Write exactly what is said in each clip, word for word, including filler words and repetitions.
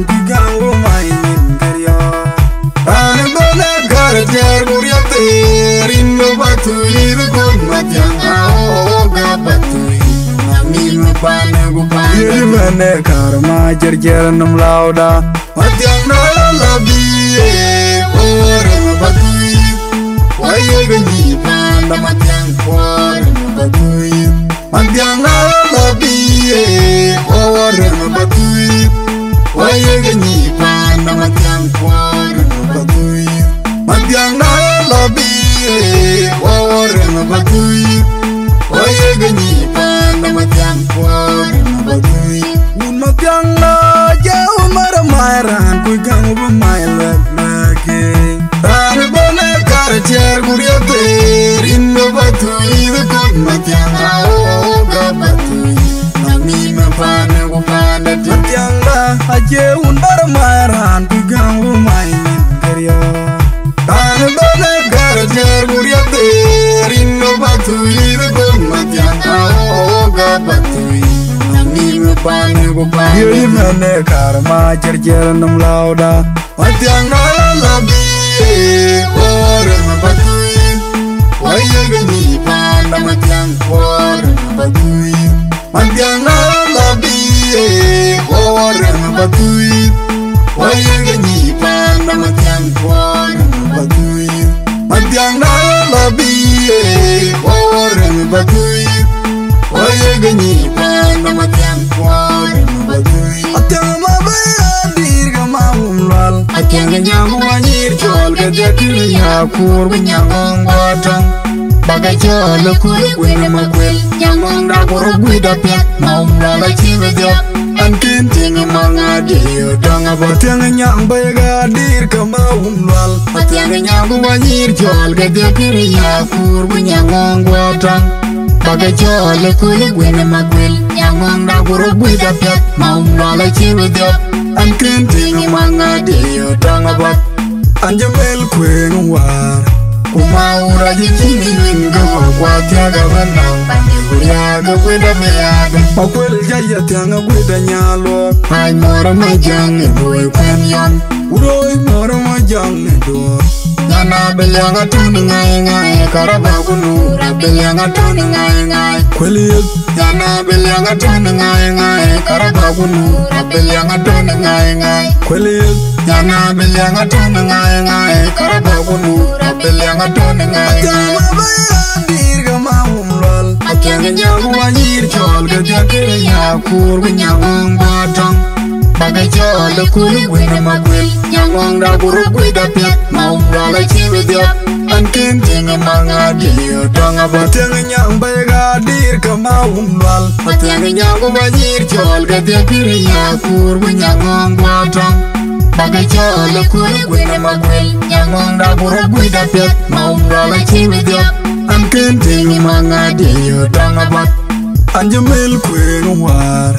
Ku gaŋ wo mai nyin kariɔ. Raan bɛ̈n ë gär tiɛɛr ku riɛth thëër, rin bä Pathuyith kɔn Mathiaŋ, aoga Pathuyith, na mim panë ku panë. Yï mɛn ë kär ma cɛrcɛr nɔm lauda. Mathiaŋ na la bï ye, wo rem Pathuyith. Wa ye ke nyi panda Mathiaŋ, wo rem Pathuyith. Mathiaŋ na la bï ye, wo rem Pathuyith. Wa ye ke nyi panda Mathiaŋ, wo rem Pathuyith. Mathiaŋ na la bï ye, wo rem Pathuyith. Wa ye ke nyi panda Mathiaŋ, wo rem Pathuyith. Wun Mathiaŋ la jɛ wun mara mai raan ku gaŋ bï mai lɛ̈k lɛ̈k. Raan bɛ̈n ë kär tiɛɛr ku riɛth thëër, rin bä Pathuyith kɔn Mathiaŋ, aoga Pathuyith, na mim panë ku panë. Mathiaŋ la acie wun bär mai raan ku gaŋ bï mai nyin kariɔ. Raan bɛ̈n ë gär tiɛɛr ku riɛth thëër, rin bä Pathuyith kɔn Mathiaŋ, aoga Pathuyith, na mim panë ku panë. Yï mɛn ë kär ma cɛrcɛr nɔm lauda. Mathiaŋ na la bï ye, wo rem Pathuyith. Wa ye ke nyi panda Mathiaŋ, wo rem Pathuyith. Mathiaŋ na la bï ye, wo rem Pathuyith. Wa ye ke nyi panda Mathiaŋ, wo rem Pathuyith. Mathiaŋ na la bï ye, wo rem Pathuyith. Wa ye ke nyi panda Mathiaŋ, wo rem Pathuyith. Mathiaŋ ma bï ya dïr ke ma wum lual. Mathiaŋ ke nyaŋ ku ma nyïïr cɔl ke dhiëk kï ya kuur ku nyaŋ ŋɔŋ guɔ tɔŋ. Ba ke cɔl ë kuur ë kuën ë ma kuel. Nyaŋ ŋɔŋ da ku rɔt guiëda piɛth ma wum lual acï bï dhiɔp. An kën tiŋ ë ma ŋa dië yö tɔŋ abä. Mathiaŋ ke nyaŋ bï ya dïr ke ma wum lual. Mathiaŋ ke nyaŋ ku ma nyïïr cɔl ke dhiëk kï ya kuur ku nyaŋ ŋɔŋ guɔ tɔŋ. Ba ke cɔl ë kuur ë kuën ë ma kuel. Nyaŋ ŋɔŋ da ku rɔt guiëda piɛth ma wum lual acï bï dhiɔp. An kën tiŋ ë ma ŋa dië yö tɔŋ abä. An jɔ mel kuëëŋ wäär. Ku ma wur acï cïn ë win ke wä kua thiäk abä naŋ. Pande ku riääk ke kuëëda bï adë. Ma kuel jai ya thiäŋ ë kuëëda nyaal luɔk. Ai mɔr ë ma jäŋ ë boi kuɛn yɔn. Wuroi mɔr ë ma jäŋ ë duɔɔr. Nyan abï liaŋ atɔ̈n ŋai ŋai, karaba ku nuur abï liaŋ atɔ̈n ŋai ŋai. Kuel yeth. Nyan abï liaŋ atɔ̈n ŋai ŋai, karaba ku nuur abï liaŋ atɔ̈n ŋai ŋai. Kuel yeth. Nyan abï liaŋ atɔ̈n ŋai ŋai, karaba ku nuur abï liaŋ atɔ̈n ŋai ŋai. Athiäŋ abï ya dïr ke ma wum lual. Athiäŋ ke nyaŋ ku ma nyïïr cɔl ke dhiëk kï ya kuur ku nyaŋ ŋɔŋ guɔ tɔŋ. Ba ke cɔl ë kuur ë kuën ë ma kuel. Nyaŋ ŋɔŋ da ku rɔt guiëda piɛth ma wum lual acï bï dhiɔp. An kën tiŋ ë ma ŋa dië yö tɔŋ abä. Tiŋ ë nyaŋ bɛ̈i ka dïr ke ma wum lual. Ba tiŋ ë nyaŋ ku ba nyïïr cɔl ke dhiëk kï ya kuur ku nyaŋ ŋɔŋ guɔ tɔŋ. Ba ke cɔl ë kuur ë kuën ë ma kuel. Nyaŋ ŋɔŋ da ku rɔt guiëda piɛth ma wum lual acï bï dhiɔp. An kën tiŋ ë ma ŋa dië yö tɔŋ abä. An jɔ mel kuëëŋ wäär.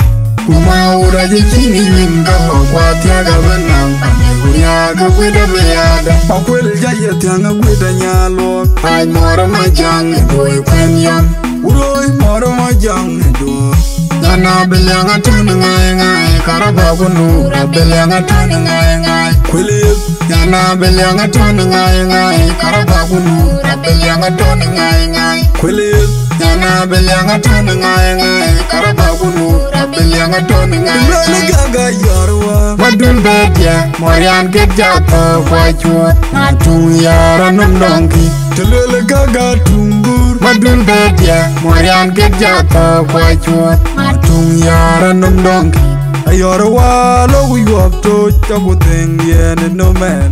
Ku ma wur acï cïn ë win ke wä kua thiäk abï naŋ. Pande ku riääk ke kuëëda bï adë. Ma kuel jai ya thiäŋ ë kuëëda nyaal luɔk. Ai mɔr ë ma jäŋ ë boi kuɛn yɔn. Wuroi mɔr ë ma jäŋ ë duɔɔr. Nyan abï liaŋ atɔ̈n ŋai ŋai, karaba ku nuur abï liaŋ atɔ̈n ŋai ŋai. Kuel yeth. Nyan abï liaŋ atɔ̈n ŋai ŋai, karaba ku nuur abï liaŋ atɔ̈n ŋai ŋai. Kuel yeth. Nyan abï liaŋ atɔ̈n ŋai ŋai, karaba ku nuur abï liaŋ atɔ̈n ŋai ŋai. Luel gaga yɔr wä. Madun bë diɛ, mɔrian ke ja thɔ̈k kua cuɔt. Ma tuŋ yɔr anɔm dɔŋkï. Të luel gaga tuŋ bur. Madun bë diɛ, mɔrian ke ja thɔ̈k kua cuɔt. Ma tuŋ yɔr anɔm dɔŋkï. Ayɔr wä lok yuɔp toc, cɔk ku dhëŋ yɛn ë nɔm ɛn.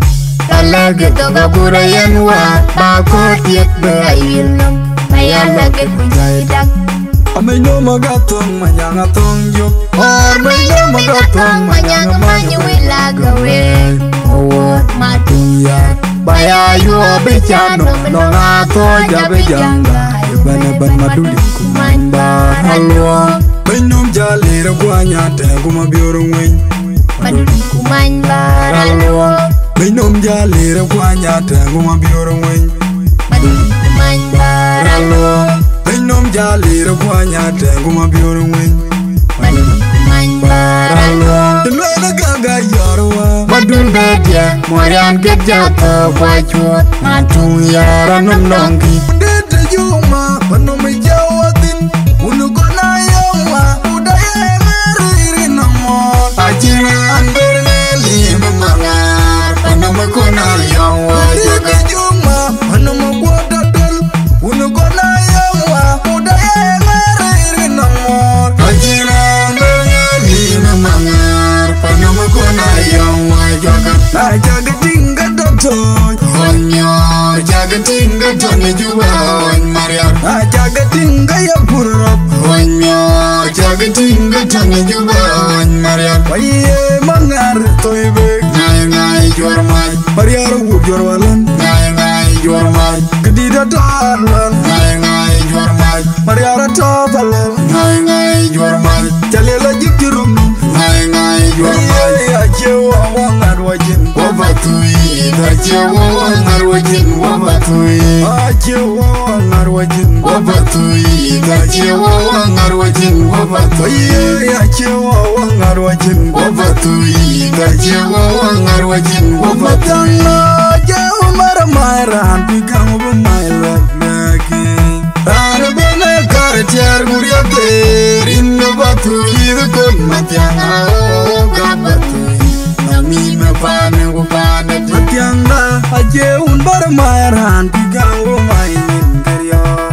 Ba lɛ̈k ë thok agur ayɛn wä, ba kɔ̈ɔ̈t thiëk bï ayïl nɔm. Ba ya lɛ̈k ë ku jai dak. Amec nɔm agat thɔŋ, manyaŋ athɔŋ jök. Ɣɔɔr mec nɔm agat thɔŋ, manyaŋ amany wïl agawëëk. Awuɔ̈ɔ̈r ma tuŋ yäär. Ba ya yuɔɔp bï ca nɔm, nɔŋ athɔ̈ɔ̈c abï jaŋ daai. Ëbɛ̈n ëbɛ̈n madun ku many bäär aluɔɔr. Bɛ̈ny nɔm jal lir ë kuany atɛ̈ɛ̈ŋ ku ma biöör ŋueny. Madun ku many bäär aluɔɔr. Bɛ̈ny nɔm jal lir ë kuany atɛ̈ɛ̈ŋ ku ma biöör ŋueny. Madun ku many bäär aluɔɔr. Bɛ̈ny nɔm jal lir ë kuany atɛ̈ɛ̈ŋ ku ma biöör ŋueny. Madun ku many bäär aluɔɔr. Të lueel ë gäk gäk yɔ̈. Morian ke jatho kwa chuo, ma tung yara num nongi. Dede yuma, panum jawatin, unu kona yoma, udaye meriri namo. Ajina anber meli mangar, panum kona yoma. Dede yuma, panum guadadel, unu kona yoma, udaye meriri namo. Ajina anber meli mangar, panum kona yoma jaka. Na jaga tinga doto, honyo, jaga tinga toni juba, hon Mariar. Na jaga tinga ya purop, honyo, jaga tinga toni juba, hon Mariar. Waye mangar toibe, ngai ngai jor mai. Mariar wu jor walan, ngai ngai jor mai. Gdida dalan, ngai ngai jor mai. Mariara tɔ̈ palal, ŋai ŋai juɔr mal. Jalila jik jurum, ŋai ŋai juɔr mal. Ye acie wa wa ŋat wa jin, wa ba thui. Acie wa wa ŋat wa jin, wa ba thui. Acie wa wa ŋat wa jin, wa ba thui. Acie wa wa ŋat wa jin, wa ba thui. Ye acie wa wa ŋat wa jin, wa ba thui. Acie wa wa ŋat wa jin, wa ba thui. Mathiang na jeu mara mai ran, pi kaŋ bu mai lak laki. Raan ëbɛ̈n ë kar tiɛɛr ku riɛth ë rin ë bä thuui yïth kɔc Mathiang, aɣok aa bä thuui, na mïïm ë paan ë ku paan ë tïŋ. Mathiaŋda acie wun bär ë mac raan kuc gäm wo mac nyin kë riɔ̈ɔ̈k.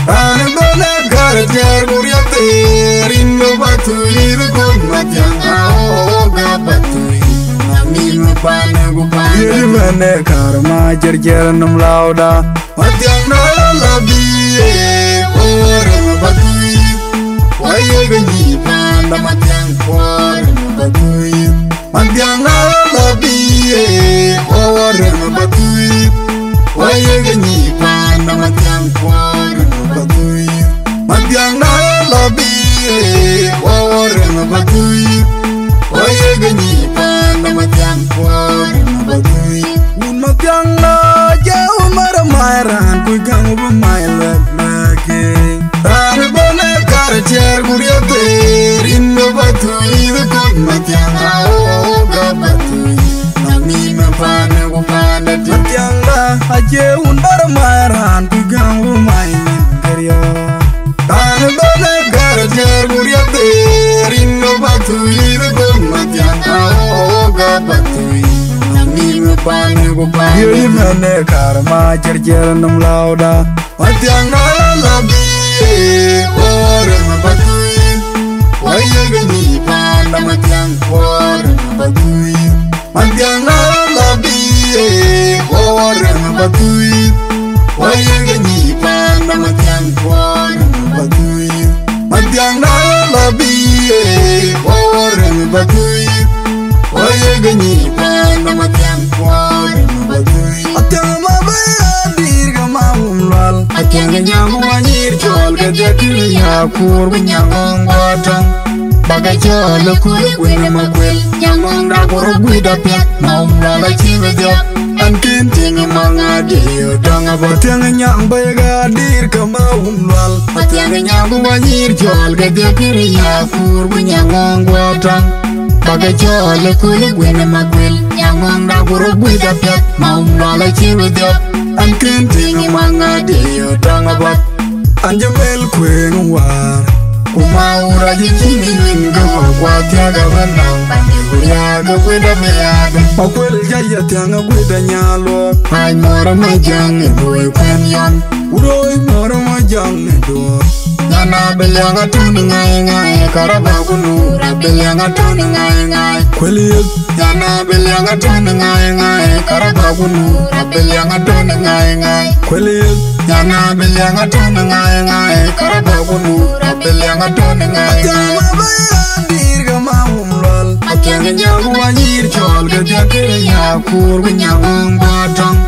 Raan ëbɛ̈n ë kar tiɛɛr ku riɛth ë rin ë bä thuui yïth kɔc Mathiang, aɣok aa bä thuui, na mïïm ë paan ë ku paan ë tïŋ. Yïn ëbɛ̈n ë kar mac cïrcïr nɔm lääuda. Mathiang na la la bi ye, ore ma batui. Wa ye ga ni panda Mathiang, ore ma batui. Mathiang na la la bi ye, ore ma batui. Wa ye ga ni panda Mathiang, ore ma batui. Mathiang na la la bi ye, ore ma batui. Wa ye ga ni panda Mathiang, ore ma batui. Wun Mathiang na jeu mara mai raan kuc gäm wo bï mai lɛ̈k lɛ̈k. Raan ëbɛ̈n ë kar tiɛɛr ku riɛth ë rin ë bä thuui yïth kɔc Mathiang, aɣok aa bä thuui, na mïïm ë paan ë ku paan ë tïŋ. Mathiaŋda acie wun bär ë mai raan kuc gäm wo mai nyin kë riɔ̈ɔ̈k. Raan ëbɛ̈n ë kar tiɛɛr ku riɛth ë rin ë bä thuui yïth kɔc Mathiang, aɣok aa bä thuui, na mïïm ë paan ë ku paan ë tïŋ. Yïn ëbɛ̈n ë kar mac cïrcïr nɔm lääuda. Mathiang na la la bi ye, ore ma batui. Wa ye ga ni panda Mathiang, ore ma batui. Mathiang na la la bi ye, ore ma batui. Wa ye ga ni panda Mathiang, ore ma batui. Mathiang na la la bi ye, ore ma batui. Wa ye ga ni panda Mathiang, ore ma batui. Mathiang ma ba ya dir ga ma wum lal. Mathiang ga nyam wa nyir cɔl ga dia kiri ya kur bi nyam ngong botong. Ba ga cɔl ku ri ku ne ma kwel. Nyam ngong da ku ro gui da pia. Ma wum lal a chi bi dia. An kin ting ma nga di yo dong a ba. Mathiang ga nyam ba ga dir ga ma wum lal. Mathiang ga nyam wa nyir cɔl ga dia kiri ya kur bi nyam ngong botong. Ba ga cɔl ku ri ku ne ma kwel. Nyam ngong da ku ro gui da pia. Ma wum lal a chi bi dia. An kin ting ma nga di yo dong a ba. An jë mel kueŋ war. Ku ma wura jë cïn ë win ke wä kua thiak a bä naŋ. Pande ku riaak ke kuet a bë yaak. Ma kuel jä yɛ thiaŋ a kuet a nyaal luɔk. Ai mɔr ma jaŋ ë duöi kuɛn yɔn. Ku rööc mɔr ma jaŋ ë duöi. Nyana bï liaŋ a tun ŋai ŋai karaba ku nu. Rap bï liaŋ a tun ŋai ŋai. Kuel yeth. Nyana bï liaŋ a tun ŋai ŋai, karaba ku nu, rap bï liaŋ a tun ŋai ŋai. Kuel yeth. Nyana bï liaŋ a tun ŋai ŋai, karaba ku nu, rap bï liaŋ a tun ŋai ŋai. Athiang ma ba ya dir ga ma wum lual. Athiang nyam wa nyir cɔl ga dia kiri ya kur ku nyam wong ba tong.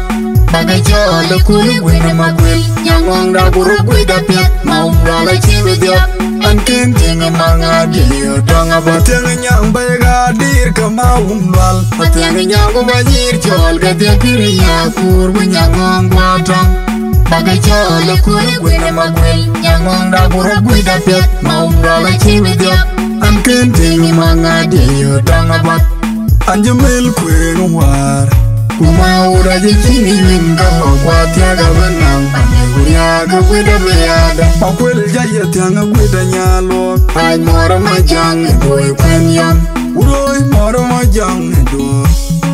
Ba ga cɔl ku ri win ma kwel. Nyam wong da ku ru gui da piat. Ma wum lual a chi bi dia. An kin ting ma nga di yo dong a ba. Athiang nyam ba ga dir ka ma wum lual. Athiang nyam ku ba nyir cɔl ga dia kiri ya kur bu nyam ngong gua tong. Ba ga cɔl ku ri win ma kwel. Nyam ngong da ku ru gui da piat. Ma wum lual a chi bi dia. An kin ting ma nga di yo dong a ba. An jë mel kueŋ wäär, ku ma wut acï cïn ë win ka lɔ kuat thiäk abï naŋ, an jë ku riääk ë wit abï yada. Akuël jɔ ye thiäŋ ë guit anya luɔk, ai mɔr ë ma jaŋ ë duöi kuën yɔn. Wuroi mɔr ë ma jaŋ ë duöi.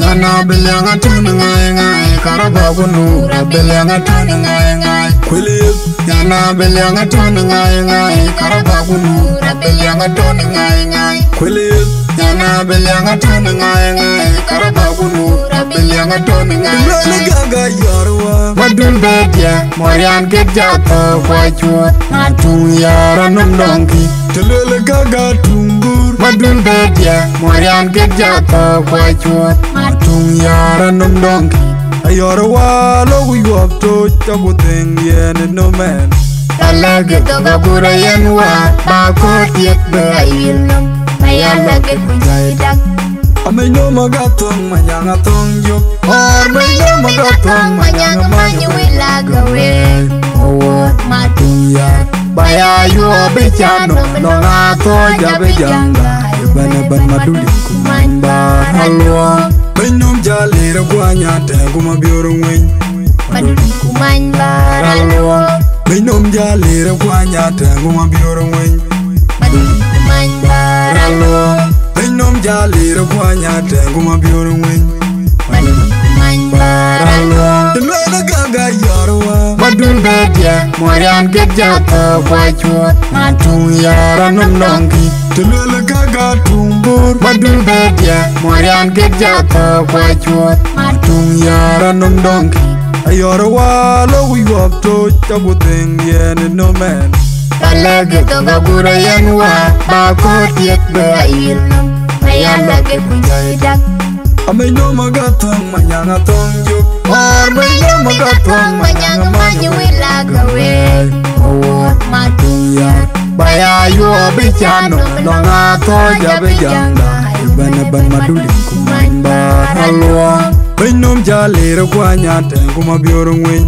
Yana bï liäŋ atön ŋai ŋai, karaba ku nuur abï liäŋ atön ŋai ŋai. Kuël yeth. Yana bï liäŋ atön ŋai ŋai, karaba ku nuur abï liäŋ atön ŋai ŋai. Kuël yeth. Yana bï liäŋ atön ŋai ŋai, karaba ku nuur abï liäŋ atön ŋai ŋai. Lëlë gaga yɔr wä. Madun bë diɛ, morian kek ja thok wa cuɔt. Ma tuŋ yɔr anum dɔŋki. Të lëlë gaga tuŋ bur. Madun bë diɛ, morian kek ja thok wa cuɔt. Ma tuŋ yɔr anum dɔŋki. Ayɔr wä lok yuɔp toc tɔku dhëŋ yɛn ë nömɛn. Ba lɛ̈k ë thok agur ë yen wä, ba kööt thiek bï ayïl nöm, ba ya lɛ̈k ë ku jai dak. Amec nöm aga thöŋ, manyaŋ athöŋ jök. Ɣɔr mec nöm aga thöŋ, manyaŋ many wël aga wël. Owuɔ̈t ma tuŋ yar, ba ya yuɔɔp bï can nöm, lɔŋ athöc abï jaŋda. Ëbɛ̈n ëbɛ̈n madulï ku many bär aluɔɔm. Mec nöm jal lir ë kuany atɛ̈ɛ̈ŋ ku ma biöör ŋueny. Madulï ku many bär aluɔɔm. Mec nöm jal lir ë kuany atɛ̈ɛ̈ŋ ku ma biöör ŋueny. Madulï ku many bär aluɔɔm. Mec nöm jal lir ë kuany atɛ̈ɛ̈ŋ ku ma biöör ŋueny. Madulï ku many bär aluɔɔm. Të lueel ë gäk gäk yɔr wä. Madun bë diɛ, morian kek ja thok wa cuɔt. Ma tuŋ yɔr anum dɔŋki. Të lueel ë gäk gäk tuŋ bur. Madun bë diɛ, morian kek ja thok wa cuɔt. Ma tuŋ yɔr anum dɔŋki. Ayɔr wä lok yuɔp toc tɔku dhëŋ yɛn ë nömɛn. Ba lɛ̈k ë thok agur ë yen wä, ba kööt thiek bï ayïl nöm, ba ya lɛ̈k ë ku jai dak. Amec nöm aga thöŋ, manyaŋ athöŋ jök. Ɣɔr mec nöm aga thöŋ, manyaŋ many wël aga wël. Owuɔ̈t ma tuŋ yar. Ba ya yuɔɔp bï can nöm, lɔŋ athöc abï jaŋda. Ëbɛ̈n ëbɛ̈n madulï ku many bär aluɔɔm. Mec nöm jal lir ë kuany atɛ̈ɛ̈ŋ ku ma biöör ŋueny.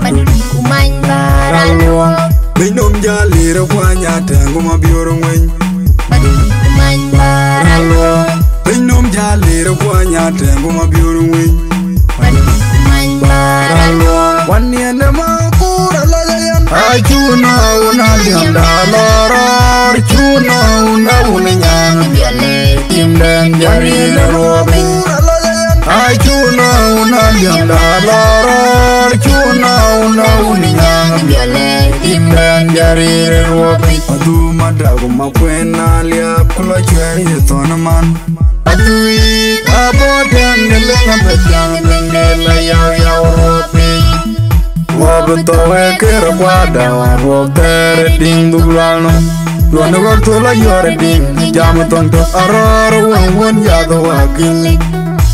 Madulï ku many bär aluɔɔm. Mec nöm jal lir ë kuany atɛ̈ɛ̈ŋ ku ma biöör ŋueny. Madulï ku many bär aluɔɔm. Mec nöm jal lir ë kuany atɛ̈ɛ̈ŋ ku ma biöör ŋueny. Madulï ku many bär aluɔɔm. Wan niɛn ë ma kuur alɔc ayen. Acu na wun aliɛmda lɔrɔr, cu na wun a wun nyaŋ biɛl ë tim den jari le ruɔpi. Acu na wun aliɛmda lɔrɔr, cu na wun a wun nyaŋ biɛl ë tim den jari le ruɔpi. Adhum ada ku ma kuën aliap ku lɔ cuɛɛr ye thɔn man. Adhui abɔ̈ tɛ̈n ke lëŋ abï thiäŋ, lëŋ de la yau yau ruɔp piny. Ruɔp thou ë kërë kuada, ruɔp thɛɛr ë diŋ dhuk lual nɔm. Duɔ̈n ë ɣɔ̈k thou la yɔ̈ɔ̈r ë diŋ, jam ë thoŋ tök arɔ̈ɔ̈r ë wëŋ wën yath ë wä gilic.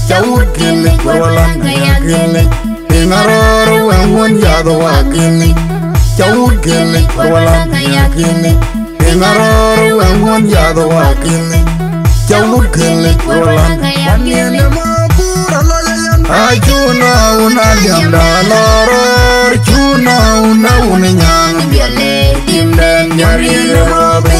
Ca wut gilic, wër wä lan aya gilic. Piŋ arɔ̈ɔ̈r ë wëŋ wën yath ë wä gilic. Ca wut gilic, wër wä lan aya gilic. Piŋ arɔ̈ɔ̈r ë wëŋ wën yath ë wä gilic. Ca wut gilic, wër wä lan. Wan niɛn ë ma kuur alɔc ayen. Acu na wun aliɛmda lɔrɔr, cu na wun a wun nyaŋ biɛl ë tim den jari le ruɔpi.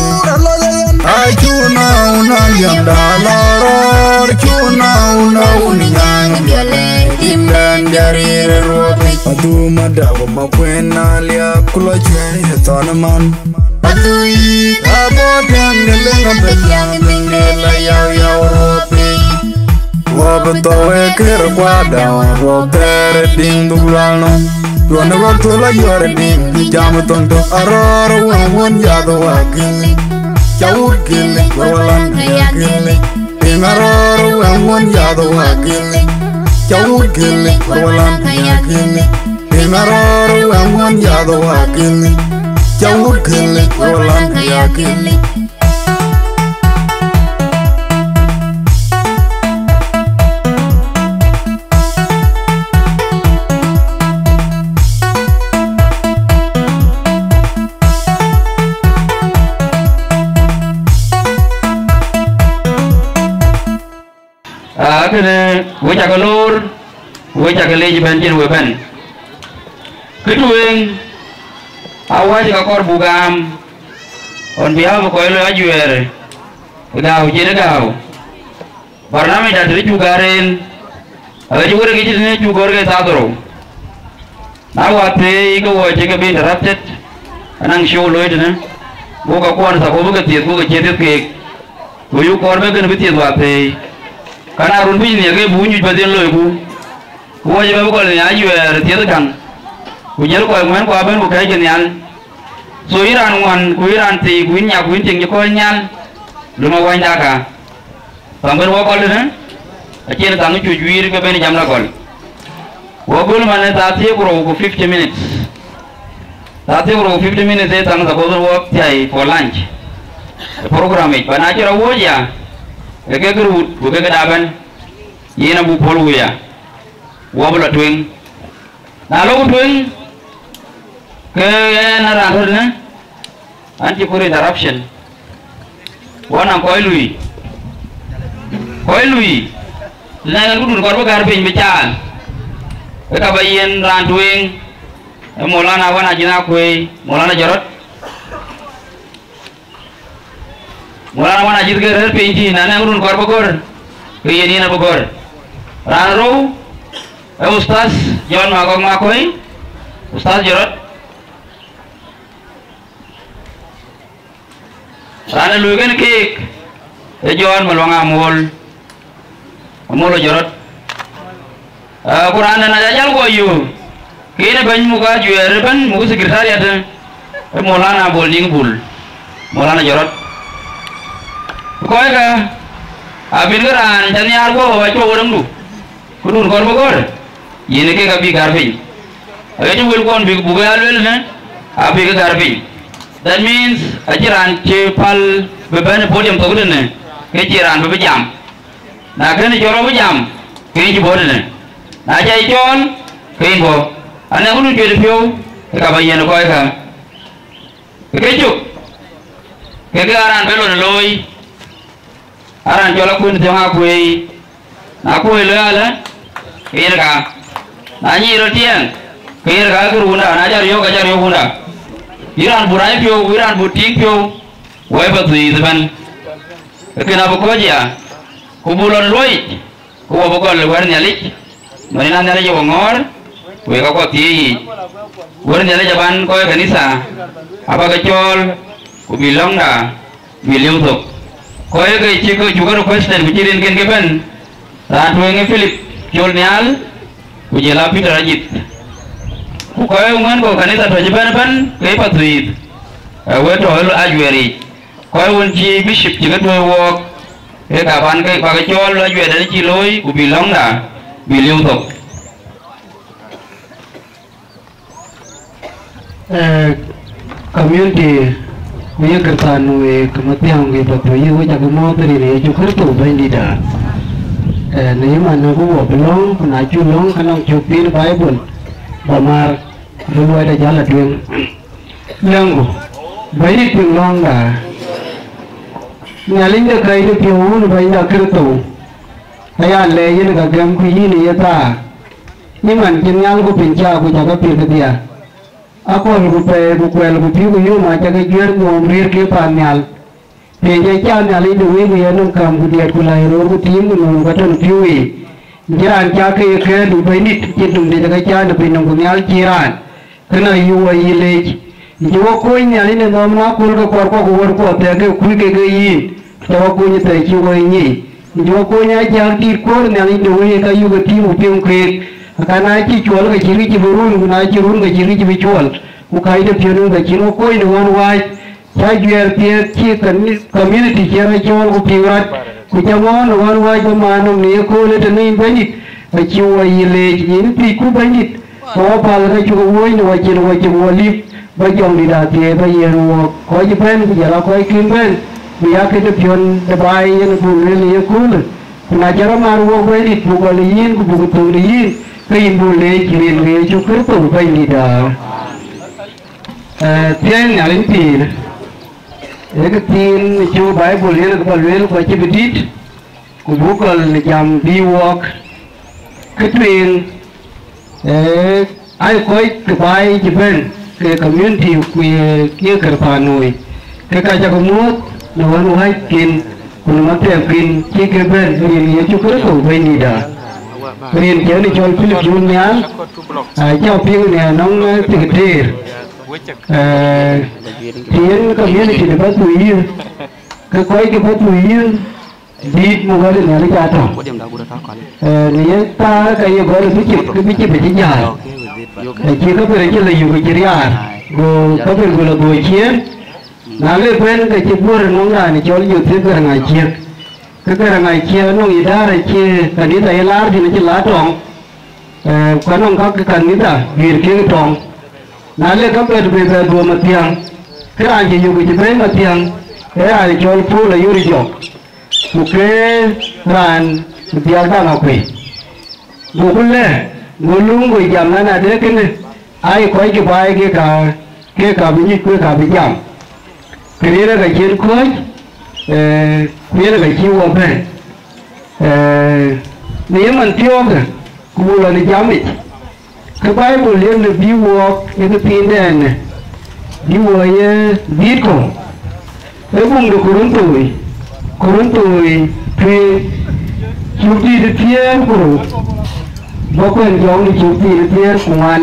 Acu na wun aliɛmda lɔrɔr, cu na wun a wun nyaŋ biɛl ë tim den jari le ruɔpi. Adhum ada ku ma kuën aliap ku lɔ cuɛɛr ye thɔn man. Adhui abɔ̈ tɛ̈n ke lëŋ abï thiäŋ, lëŋ de la yau yau ruɔp piny. Ruɔp thou ë kërë kuada, ruɔp thɛɛr ë diŋ dhuk lual nɔm. Duɔ̈n ë ɣɔ̈k thou la yɔ̈ɔ̈r ë diŋ, jam ë thoŋ tök arɔ̈ɔ̈r ë wëŋ wën yath ë wä gilic. Ca wut gilic, wër wä lan aya gilic. Piŋ arɔ̈ɔ̈r ë wëŋ wën yath ë wä gilic. Ca wut gilic, wër wä lan aya gilic. Piŋ arɔ̈ɔ̈r ë wëŋ wën yath ë wä gilic. Ca wut gilic, wër wä lan aya gilic. Aa, kënë wek cakë loor, wek cakë leec bɛ̈n cïn we bɛ̈n. Kë tueŋ, awäc ka kɔɔr buk gam, on behalf of kɔc lɔ ajuɛɛr, gääu cïn gääu. Barnamij da tëde cuk gäär en, aɣet cï wërë ke cï tënë cuk gɔ̈ɔ̈r ke thaa dhorou. Na wäthëëi ke wɔ cï ke bï interrupted, anäŋ show looi tënë, go ka kuɔn thakuɔn bï ke thieth, go ke cie thieth keek. Go yuk kɔɔr bï kën bï thieth wäthëëi. Ka na run bï nhiëk ke buk nyuc bä dhien loiku. Ku wɔ cï bä bï gɔl në ajuɛɛr thieth käŋ. Ku jël kɔc ŋuɛ̈ɛ̈n ku abɛ̈n ku kɛ̈ɛ̈ckï nhial. So yïn raan ŋuan, ku yïn raan thii, ku yïn nyak, ku yïn tiŋ cï kɔc nhial, luma wanyda ka. Thaŋ ben wɔ gɔl tënë, acïn thaŋ cuc wïïr ke ben jam la gɔl. Wɔ gɔl manë thaa thiëëk ku rou ku fifty minutes. Thaa thiëëk ku rou ku fifty minutes ee thaŋ thakuɔn ben wɔ thiai for lunch. Ë program yic, ba na cï rɔ wuɔ̈ɔ̈c ya, ke kek ruut, ku kek da bɛ̈n. Yen abuk puɔ̈l wui ya, wɔ bï lɔ tueŋ. Na lɔku tueŋ, ke ɣɛn a raan röt në, an cï kɔɔr interruption. Wɔ naŋ kɔc lui, kɔc lui, na ɣɛn kudun kɔɔr bï gäär piny bï caal, ke ka ba yiɛn raan tueŋ, ë Molana Wan Ajïth Akuei, Molana jɔt rɔt. Molana Wan Ajïth ke rɛ̈ɛ̈r piny tïï, na ɣɛn kudun kɔɔr bï gɔ̈ɔ̈r, ke yen yen abï gɔ̈ɔ̈r. Raan rou, ë Ustaz John Magɔk Makuei, Ustaz jɔt rɔt. Raan ë luui kën keek, ë John Maluaŋ Amol, Amol jɔt rɔt. Ah, ku raan ë na ca jal guɔ yöök, ke yen ë bɛ̈ny muk ajuɛɛr ëbɛ̈n, muk secretariat, ë Molana Bol Nyiŋ Bul, Molana jɔt rɔt. Kɔckë, abïn ke raan ca nhiaar guɔ ba cuɔp ë röŋdu. Kudun kɔɔr bï gɔ̈ɔ̈r, yen ë kek abï gäär piny. Aɣet cï wëlkuɔn bïk buk aa lueel në, abïk gäär piny. That means, acïn raan cï päl bï bɛ̈n ë podium thok tënë, ke cïn raan bï bï jam. Na kën cɔl rɔt bï jam, ke yïn cï bɔ̈ tënë. Na ca yï cɔɔl, ke yïn bɔ̈. Anɛŋ kudun cuet ë piɔ̈u, ke ka ba yiɛn ë kɔckë. Ke cök, ke ke aa raan bï lon looi, aa raan cɔl Akuën Thiɔ̈ŋ Akuei. Na kuöi looi alë, ke yen ka. Na nyic rɔt tiɛɛŋ, ke yen ka ke ruunda, na ca riɔ̈ɔ̈k, ke ca riɔ̈ɔ̈k wunda. Yïn raan buk rac piɔ̈u, yïn raan buk tiiŋ piɔ̈u, wɔ ë Pathuyith ëbɛ̈n. Ke kën abï kɔ̈ɔ̈c ya, ku buk lon luɔic, ku wɔ bï gɔl ë wɛ̈t Nhialic, nɔn yen a Nhialic ye wɔ ŋɔ̈ɔ̈r, ku ye ka kuɔ thiëëc yiic. Wɛ̈t Nhialic aban kɔc ë kanitha, aba ke cɔɔl, ku bï lɔ̈ŋda, bï liu thok. Kɔc ke cï ke cuk requested ku cï rinken ke bɛ̈n, raan tueŋ ë Philip Col Nhial, ku jël a Peter Ajïth. Ku kɔc ë ŋuɛ̈ɛ̈n kɔ̈k kanitha tɔ̈ cï bɛ̈n ëbɛ̈n ke Pathuyith, ë wek tɔ̈ ë ajuɛɛr yiic. Kɔc wën cï bishop cï ke tuöc wɔɔk, ke ka ban ke, ba ke cɔɔl ajuɛɛrden cï looi, ku bï lɔ̈ŋda, bï liu thok. Eh, community ku ye Kërthan wek mathiäŋ wek Pathuyith, wek cä ke mɔ̈ɔ̈th rin Yecu Kërtho Bɛ̈nydït. Eh, në yï man ku wɔ bï lɔ̈ŋ, ku na cuk lɔ̈ŋ, ke nɔŋ cök piny Baibul, ba määr, bï luɔi de jäl a tueŋ. Lɛ̈ŋku, Bɛ̈nydït piŋ lɔ̈ŋda. Nhialic de kɛ̈c de piɔ̈u wun Bɛ̈nyda Kërtho, aya lɛc yen ka gɛm ku yïn ë ye thaar. Yï man cï nhial ku piny cä ku cä ke piŋ kedhie. Akɔ̈l ku pɛɛi ku kuɛl ku pïïr ku yom acä ke juëër nuɔɔm riëër ke paannhial. Piɛny ë cä Nhialic de wëi ku ye nɔm käm ku diɛt ku läi roor ku tiim ku nööm ka tɔ̈ në pïïu yiic. Cï raan cä ke ye kɛ̈ɛ̈r du Bɛ̈nydït, cïn töŋ de cä ke cä në piny nɔm ku nhial cï raan. Kënë ayï wɔ yï leec. Cï wɔ kony Nhialic në nɔm në aköl ke kuarkuɔ ku wärkuɔ thɛɛr ke kuc kek ke yïn, cä wɔ kony thɛɛr cï wɔ yï nyic. Cï wɔ kony aa jäl dït kuöör Nhialic de wëi ka yök ë tiim ku piŋ keek. Akan aa cï cuɔl ke cïn kë cï bï run, ku na cï run ke cïn kë cï bï cuɔl. Ku kɛ̈c de piɔ̈n ke cïn wɔ kony në ɣɔn wääc. Cä juɛɛr piɛth cï kani-, community cï rɔt cɔɔl ku piŋ rɔt, ku cä ŋɔɔn ë ɣɔn wääc bä maan nɔm në ye köölë tënë yïn Bɛ̈nydït, acï wɔ yï leec yïn thiëcku Bɛ̈nydït, ke wɔ päl ka cuk ë wuööc në wɔ cin wɔ cïk wɔ lip, bä jɔŋdït athiëëth bä yiɛ̈n wɔ kɔc bɛ̈n ku jɔl aa kɔc kïn bɛ̈n, bï ya këde piɔ̈n de baai yen buk lueel në ye köölë, ku na cä rɔt maan wɔ Bɛ̈nydït buk gɔl ë yïn ku buk thöŋ de yïn, ke yïn buk leec rin ke Yecu Kërtho Bɛ̈nydït aa. Eh, thiëëc Nhialic thiin, ee kë thiin cï Baibul yen kë bä lueel ku acï bï dït, ku buk gɔl në jam bï wɔɔk. Kë tueŋ, ee, aa kɔc ke baai cï bɛ̈n ke community ku ye, ye Kërthanoi, ke ka cä ke muɔ̈th në ɣɔn wääcken, Ku në mathiäŋ kin cï ke bɛ̈n rin Yecu Kërtho Bɛ̈nydïïtda. Rin cï yen cɔl Philip Junior, aa, cä piŋ në anɔŋ, ee, thiëk tëër. Ee, të yen community de Pathuyith, ke kɔc ke Pathuyith dït muk ɣɔ̈t ë Nhialic aa tɔ̈. Ee, në yen thaar ka ye gɔl ë bicip, ke bicip acï jäl. Acï kapiɛth acï lɔ yök acï riaar, go kapiɛth go lɔ dhuööc ciëën. Na le bɛ̈n, ke cï guöör ënɔŋ raan cɔl Jothep Garaŋ Aciëk. Ke Garaŋ Aciëk anɔŋ idara cï kanitha ye laar thïn, acï la tɔŋ, ee, ku anɔŋ ka ke kanitha guiir kek tɔŋ. Na le ka bɛ̈t bï bɛ dhuöör Mathiäŋ, ke raan cï yök cï bɛ̈ɛ̈i Mathiäŋ, ee raan cɔl Paul Ayori Jɔk, ku ke raan Biäk Daŋ Akuëi. Goku lɛ̈k, go luŋ, go jam, na, na de kënë, aa ye kɔc ke baai ke ka, ke ka bï nyuc, ku ka bï jam. Këriëëc ka cïn kɔ̈ɔ̈c, ee, ku yen ka cï wɔ bɛ̈n. Ee, në ye man thiɔ̈ɔ̈kë, ku lɔ në jamic, ke Baibul yen në bï wɔɔk ë këthiindɛn, bï wɔ ye dhiëëth kɔ̈u. Ee buŋ de Korinthoi, Korinthoi tueŋ, cök dïït ë thiëër ku rou, bä kuɛn jɔŋ de cök dïït ë thiëër ku ŋuan.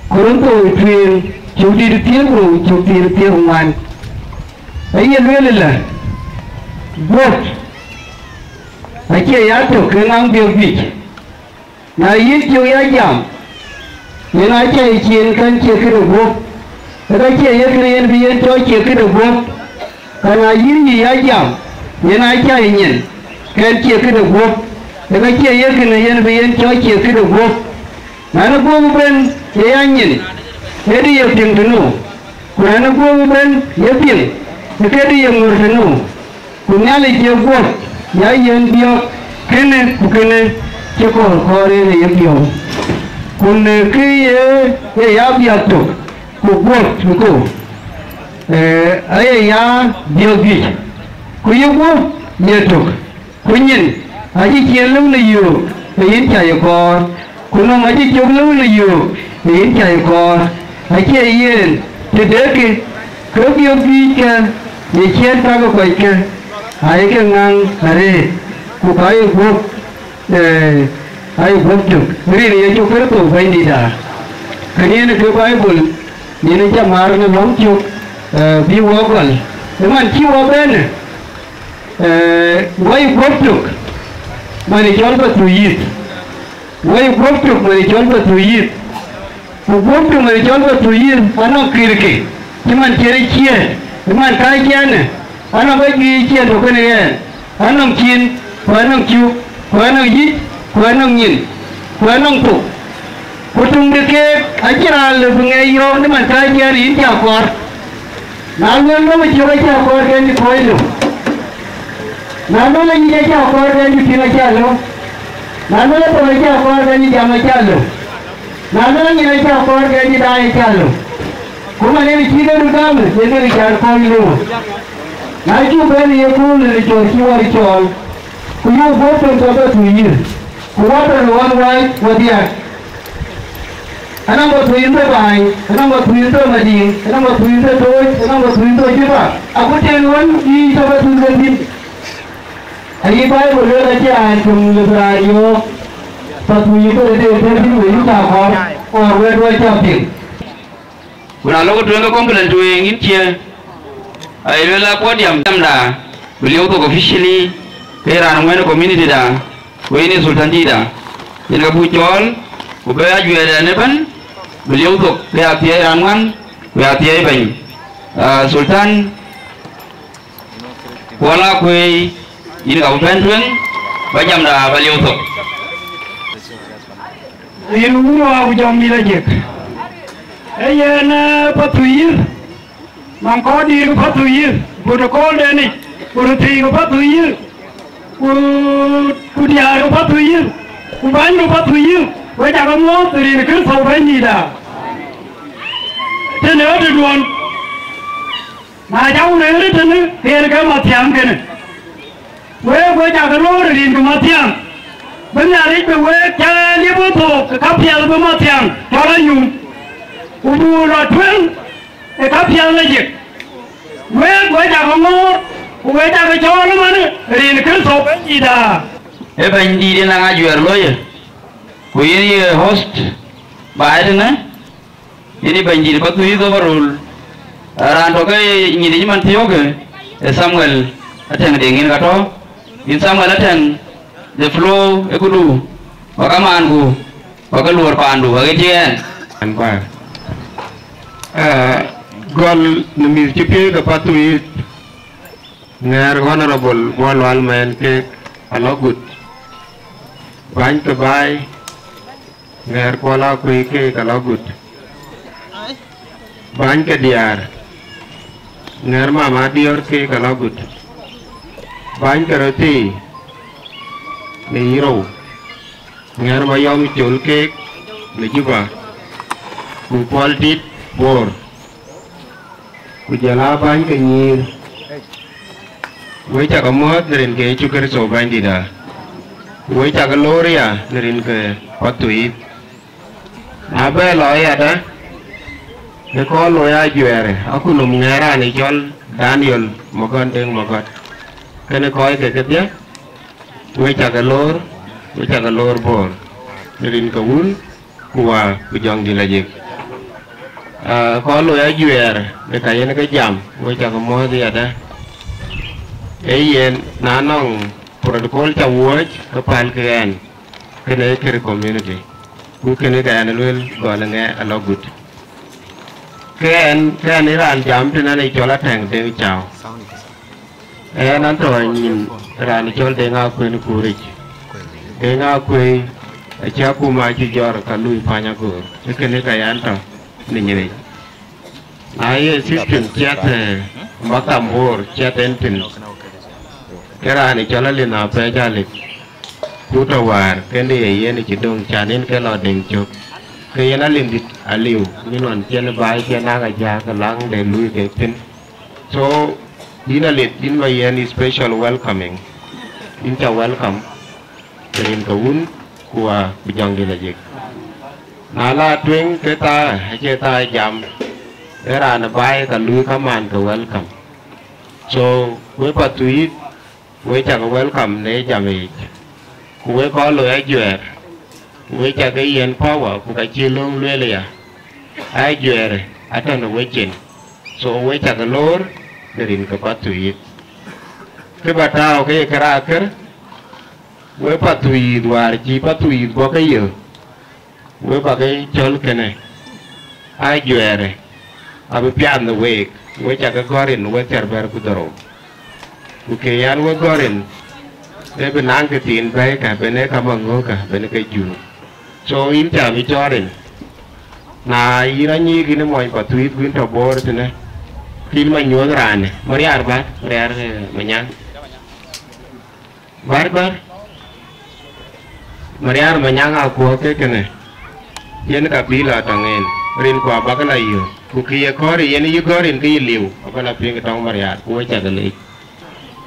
Korinthoi tueŋ, cök dïït ë thiëër ku rou, cök dïït ë thiëër ku ŋuan. Aye lueel ëlä, guöp acie ya tök ke ŋaŋ biök juëc. Na yïn cök ya jam, yen acä ye ciëën kɛn cie këde guöp, ke ka cie ye kënë yen bï yen tɔ cie këde guöp. Ka na yïn yï ya jam, yen acä ye nyin kɛn cie këde guöp, ke ka cie ye kënë yen bï yen tɔ cie këde guöp. Na në guöp ëbɛ̈n ye ya nyin, ë dï ye piŋ tënou? Ku na në guöp ëbɛ̈n ye piŋ, ë ke dï ye ŋör tënou? Ku Nhialic ye guöp ya yen biɔ̈k kënë ku kënë cï kɔɔr kɔɔr en ë yebiɔ̈u. Ku në kë ye, ye ya biäk tök, ku guöp ëkööl, ee, aye ya biɔ̈k juëc. Ku ye guöp ye tök, ku nyin acï ciëën lëu në yöök, ee yen cä ye kɔɔr. Ku nɔm acï cök lëu në yöök, ee yen cä ye kɔɔr. Acie yen, të dekï, ke biök juëckë ye ciɛɛn kakë kɔckë, aye ke ŋaŋ arëët, ku ka ye guöp, ee, aye guöp tök. Rin Yecu Kërtho Bɛ̈nydïïtda. Kënë yen ke Baibul, yen cä maar në lɔ̈ŋ cök, ee, bï wɔ gɔl. Ë man cï wɔ bɛ̈n, ee, wɔ ye guöp tök, man ë cɔl Pathuyith. Woi guöp tök man cɔl Pathuyith. Ku guöp tök man cɔl Pathuyith anɔŋ kërkë, cï man ciɛɛr ciëën, ë man kääc ciɛɛnë, anɔŋ ka juëc ciɛɛn tök kënë ɣɛɛn, anɔŋ cin, ku anɔŋ cuk, ku anɔŋ yic, ku anɔŋ nyin, ku anɔŋ thok. Ku töŋ de keek acïn raan lëu bï ŋɛk yɔ̈ɔ̈k në man kääc ciɛɛnë yïn cä kɔɔr. Na luel lom ë cök acä kɔɔr kɛn cï kɔc lom. Na luel ayic acä kɔɔr kɛn cï piŋ acä lom. Na luel athou acä kɔɔr kɛn cï jam acä lom. Na luel anyin acä kɔɔr kɛn cï daai acä lom. Ku man en cï kek röt gam, yen kek cän kɔc lom. Na cuk bɛ̈n ë yekööl në cɔɔr cï wär cɔɔl, ku yöök guöp töŋ tɔ bɛ thuc yïn, ku wär tɔ në ɣɔn wääc wä diäk. Anɔŋ Pathuyith tɔ baai, anɔŋ Pathuyith tɔ Madiŋ, anɔŋ Pathuyith tɔ Tooc, anɔŋ Pathuyith tɔ Juba, aku tëën ɣɔn yï tɔ Pathuyith ke thïn. Ayï Baibul lueel acï raan töŋ lëu bï raan yöök Pathuyith tɔ tëde tëër thïn wëi cä kɔɔr, or wɛ̈t wä cä piŋ. Ku na lok tueŋ ke complain tueŋ yïn cie, aye lueel a podium jamda, bï lieu thok officially, ke raan ŋuɛ̈n community da, ku yen ë sultan dïïtda. Yen ka buk cɔɔl, ku bɛ ajuɛɛrdan ëbɛ̈n, bï lieu thok, ke athiɛɛi raan ŋuan, ku athiɛɛi bɛ̈ny. Ah, sultan, Kuɔl Akuëi, yïn ka bï bɛ̈n tueŋ, ba jamda ba lieu thok. Yïn wun wa ku jɔŋ mïth ajek. Ee yen, ee, Pathuyith, man kɔɔr diir ke Pathuyith, protokolden yic, ku röthii ke Pathuyith, ku, ku diäär ke Pathuyith, ku bäny ke Pathuyith, we cakë muɔ̈ɔ̈th rin Kërtho Bɛ̈nydïïtda. Tënë ɣöötduön. Na cak wun ë rëër tënë, ke yen ke Mathiäŋ kënë. Week we cakë loor ë rin ke Mathiäŋ, bï Nhialic bï week cä liep ë thook ë kapiɛth bï Mathiäŋ cɔl anyuum, ku buk lɔ tueŋ ë kapiɛth lajik. Week we cakë ŋoot, ku Wek cakë cɔɔl ëmën rin Kërtho Bɛ̈nydïïtda. Ee Bɛ̈nydïït yen aŋa juɛɛr looi, ku yen ye host baai tënë, yen ye Bɛ̈nydïït Pathuyith overall. Raan tɔ̈ ke nyïïn cï man thiɔ̈kë, ee Samuel Atɛŋ Deŋ yen ka tɔ̈. Yïn Samuel Atɛŋ, the floor ë këdu, wak amaanku, wak luɔɔr paandu, wak ë tiɛɛn. An kuaar. Eh, gɔl në mïth cï piëëk ë Pathuyith, ŋɛɛr Honorable Bol Lual Mɛɛn keek alɔ gut. Bäny ke baai, ŋɛɛr Kuɔl Akuëi keek alɔ gut. Bäny ke diäär, ŋɛɛr Mama Diɔ̈ɔ̈r keek alɔ gut. Bäny ke röthii në yï rou, ŋɛɛr Mayɔm Col keek në Juba, ku Puɔl Tit Bor, ku jɔl aa bäny ke nyïïr. Wek cakë muɔ̈ɔ̈th në rin ke Yecu Kërtho Bɛ̈nydïïtda, ku wek cakë loor aya në rin ke Pathuyith. Na bɛ lɔ yadë, ke kɔn loi ajuɛɛrë, aku nöm ŋɛɛr raan ë cɔl Daniel Magɔn Deŋ Magɔt, kënë kɔc ke kedhie, wek cakë loor, wek cakë loor Bor, në rin ke Wun, ku Wä, ku Jɔŋdït Lajik. Ah, kɔn loi ajuɛɛr në ka yen ke jam, wek cakë muɔ̈ɔ̈th yadë. Ee yen, na nɔŋ protocol ca wuɔ̈ɔ̈c, ke pälkï ɣɛn, kënë ee Kër community. Ku kënë ke ɣɛn lueel gɔl ŋɛ alɔ gut. Ke ɣɛn, ke ɣɛn ë raan jam tënë ɣɛn ë cɔl Atɛŋ Deŋ Cau. Ɣɛn an tɔ̈ nyin raan cɔl Deŋ Akuëi në Kuric. Deŋ Akuëi acï akuma cï jɔr ka lui pany agoor. Ee kënë ka ɣɛn tɔ̈ në nyiric. Na ye system ciɛth, eh, maktam Bor ciɛth en thïn. Ke raan ë cɔl Alith Apɛc Alith. Ku tɔ̈ wäär, kënë ye yen cï döŋ can en ke lɔ Deŋ cök. Ke yen Alith dït aliu, min ɣɔn cïn baai cïn nak ajääk ke laŋ de lui kek thïn. So, yïn Alith, yïn ba yen special welcoming. Yïn ca welcome, rin ke Wun, ku Wä, ku Jɔŋdït Lajik. Na la tueŋ ke thaa, acie thaa jam, ee raan ë baai ka lui kaman ke welcome. So, wek Pathuyith, wek cakë welcome në jam yic. Ku wek kɔn loi ajuɛɛr, wek cakë yiɛ̈n power, ku ka cï löŋ lueel aya, ajuɛɛr atɔ̈ në wecin. So, wek cakë loor në rin ke Pathuyith. Kë ba tääu ke ye këraakër, wek Pathuyith wäär cï Pathuyith bɔ̈ ke ye, wek ba ke cɔl kënë, ajuɛɛrë, abï piath në week, wek cakë gɔ̈r rin wek thiärbɛ̈t ku dhorou. Ku kë yan wek gɔ̈r rin, ee bï naŋ kë thiin bɛ̈ɛ̈i kä, bɛ̈n ee ka maŋöökkä, bɛ̈n ke jur. So yïn ca bï cɔɔr rin. Na yïn anyïïk yïn ë mony Pathuyith ku yïn tɔ̈ Bor tënë, ke yïn ma nyuɔ̈th raanë, Mariar bär, Mariar, eh, Manyaŋ. Bär bär. Mariar Manyaŋ akuɔ̈k ke kënë. Yen kabila tɔŋ en. Rin ku abäk la yök. Ku kë ye kɔ̈ɔ̈r yen yï gɔ̈r rin ke yï liu. Abä la piŋ tɔŋ Mariar. Ku wek cakë leec.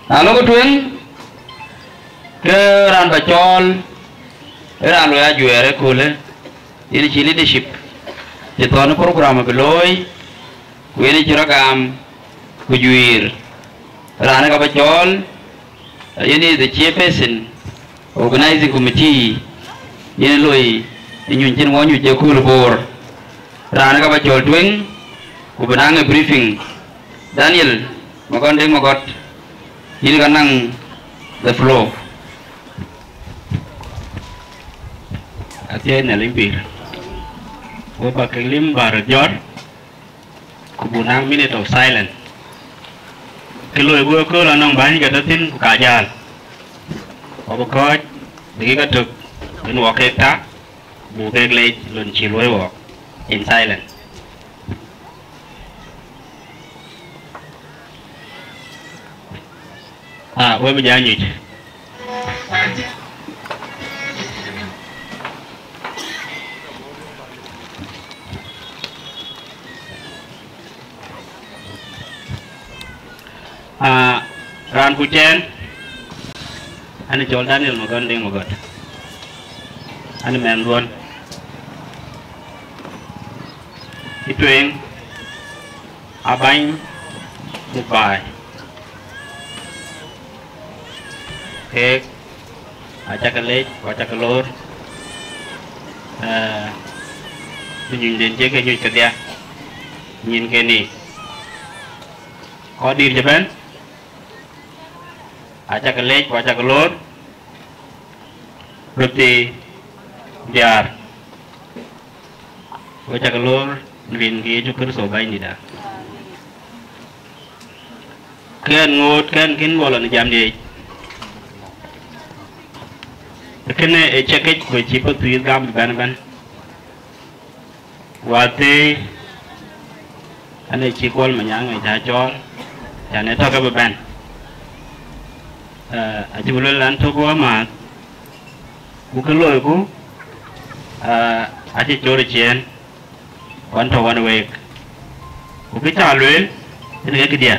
Na lok tueŋ, ke raan ba cɔɔl, ë raan loi ajuɛɛr ëköölë. Yen cï leadership. Cï thɔn program bï looi. Ku yen cï rɔt gam. Ku juiir. Raan ë ka ba cɔɔl. Yen is the chairperson, organizing committee, yen loi ë nyuc cïn wɔ nyuc ë kööl Bor. Raan ë ka ba cɔl tueŋ, ku bï naŋ ë briefing. Daniel, Magɔn Deŋ Magɔt, yïn ka naŋ the floor. Athiɛɛi Nhialic pïïr. Wek ba kek lim bä röt jɔt. Ku buk naŋ minute of silence. Kë loi ku ëkööl anɔŋ bäny ke tɔ̈ thïn ku ka jäl. Wɔ bï kɔ̈ɔ̈c dakika tök, yen wɔ kek tak, buk kek leec lon cï luɔi wɔɔk in silence. Ah, we bï ja nyuc. Ah, raan ku cɛɛn, an cɔl Daniel Magɔn Deŋ Magɔt. An mɛnhduɔn. Ë tueŋ, abäny muk baai. Keek, acä ke leec, ku acä ke loor, eh, ë nyunyden cï ke nyuc kedhia, nyin ke ni. Kɔc dït cï bɛ̈n, acä ke leec, ku acä ke loor, röt thii diäär, ku acä ke loor në rin ke Yecu Kërtho Bɛ̈nydïtda. Kɛn ŋoot, kɛn kën bɔ̈ lɔ në jamdiɛ̈ yic. Kënë ë cï kec ku cï Pathuyith gam bɛ̈n ëbɛ̈n. Wäthii, ɣɛn ë cï Kuɔl Manyaŋ ë cä cɔɔl, cän ë tɔ̈ ke bï bɛ̈n. Eh, acï bï lueel an, tök wämääth, ku kë loiku, eh, acï cor ë ciëën. Ɣɛn tɔ̈ ɣɛn week. Ku kë cä lueel, yen ke këdiɛ̈.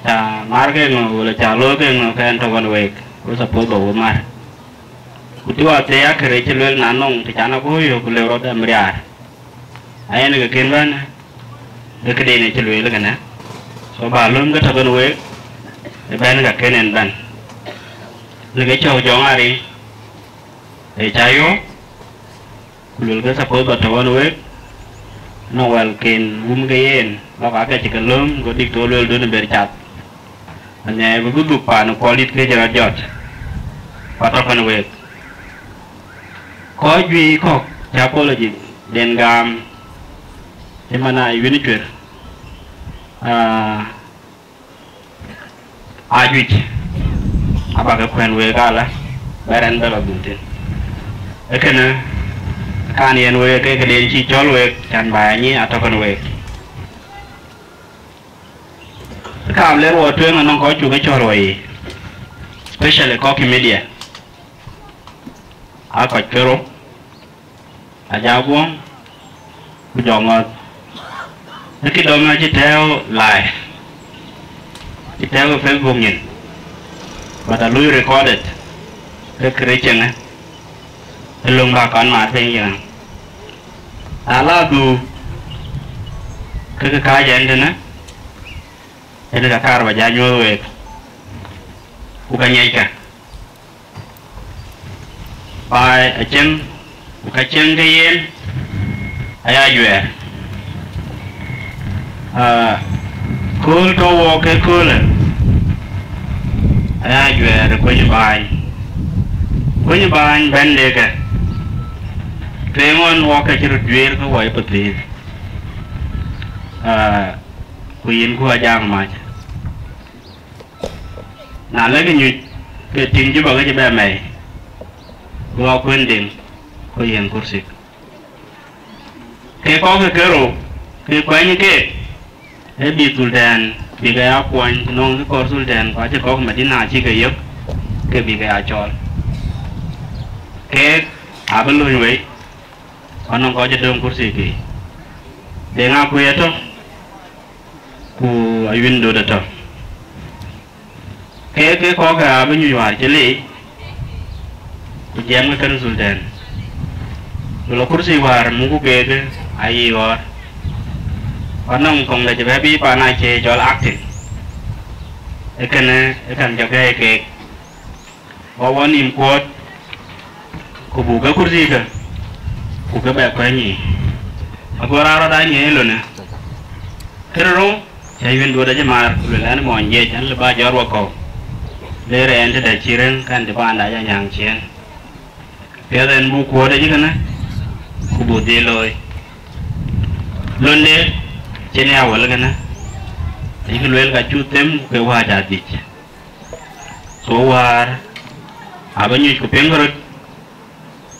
Cä mar ke ŋö, wala cä looi ke ŋö, ke ɣɛn tɔ̈ ɣɛn week. Ku suppose bä we mar. Ku të wäthii akërë cï lueel na nɔŋ të can a guɔ yök, ku lëu rɔt dɛm riaar. Ayen ke kën bɛ̈n, ke këden ë cï lueel kënë. So bä löm ke tɔ̈ ɣɛn week, ë bɛ̈n ka kën en bɛ̈n. Lë ke cɔ̈k jɔŋ ariŋ, ë cä yök. Ku luelkë suppose bä tɔ̈ ɣɛn week, në wɛlken wum ke yen, lɔk aake cï ke lööm, go dïk tɔ̈ lueldun ë ber cath. Anhiɛɛi bï bï dhuk paan ë Kuɔl dït ke cï rɔt jɔt, ku atɔ̈ ɣɛn week. Kɔc juëc kɔ̈k cä apology den gam, cï man aa wïn cuer. Ah, Ajuëc, abä ke kuɛ̈n week alä, bä rɛn bɛ lɔ dhuk thïn. Ee kënë, kan yen week, ke këden cï cɔl week, can bä ya nyi atɔ̈ kën week. Kaam le ruɔɔt tueŋ anɔŋ kɔc cuk ë cɔl wɔ yiic, especially kɔc media, aa kɔc kerou. Ajaguɔŋ, ku jɔ ŋɔ̈th. Ë kë dɔm acï tɛ̈ɛ̈u live, cï tɛ̈ɛ̈u ë Facebook nyin, but alui recorded, ke kërë cieŋë, ë löŋ bä kɔn maat piny yïn. Na la dhuk, ke kë kääc ɛn tënë, yen ka kaar bä ja nyuöth week, ku ka ŋiɛckë. Baai acieŋ, ku ka cieŋ ke yen aya juɛɛr. Ah, kööl tɔ̈ wɔ ke köölë aya juɛɛr ë kuöny baany. Kuöny baany bɛ̈n dekë, tueŋ ɣɔn wɔ ke cï röt juëër ke wɔ ë Pathuyith. Ah, ku yïn ku Ajaŋ mac. Na lɛ̈k nyuc ke tïŋ Juba ke cï bɛ mɛi, ku akuën deŋ, ku yiɛ̈n kurthik. Ke kɔ̈k ke kerou, ke kuɛny keek, ee bï thultɛɛn bï ke ya kuɔny, ku nɔŋ kë kɔɔr thultɛɛn, ku acï kɔ̈k Madina acï ke yök, ke bï ke ya cɔɔl. Keek abï lööny wei, ku anɔŋ kɔc ë döŋ kurthik. Deŋ akuëë atɔ̈, ku awïn dot atɔ̈. Ke, ke kɔ̈k abï nyuc wäär cï leec, ku jiɛɛm ke kën thultɛɛn. Ku lɔ kurthi wäär mukku keek ayï ɣɔ̈ɔ̈r. Ku anɔŋ thoŋ dɛ cï bɛ bï paan acie cɔl acting. Ee kënë, ee käŋ jɔ gɛ̈i keek. Bä wɔ nïïm kuɔɔt, ku buk ke kurthikë, ku ke bɛ kuɛ̈ny yiic. Ago raan rɔt aa nyiɛɛi lonë. Kërë rou, cä yïn duöt acï maar, ku luel an, mɔny jiëc, an, lë bä jɔt wakɔ̈u. Le rɛɛn tëde cï rëŋ, kan cï paanda jɔ nyääŋ ciëën. Piɛth ɛn buk kuɔɔt acï kënë, ku buk dhil looi. Londe, cïn ya wël kënë, ayïk lueel ka cu them, ku ke wääc adhic. Ku wäär abä nyuc ku piŋ röt,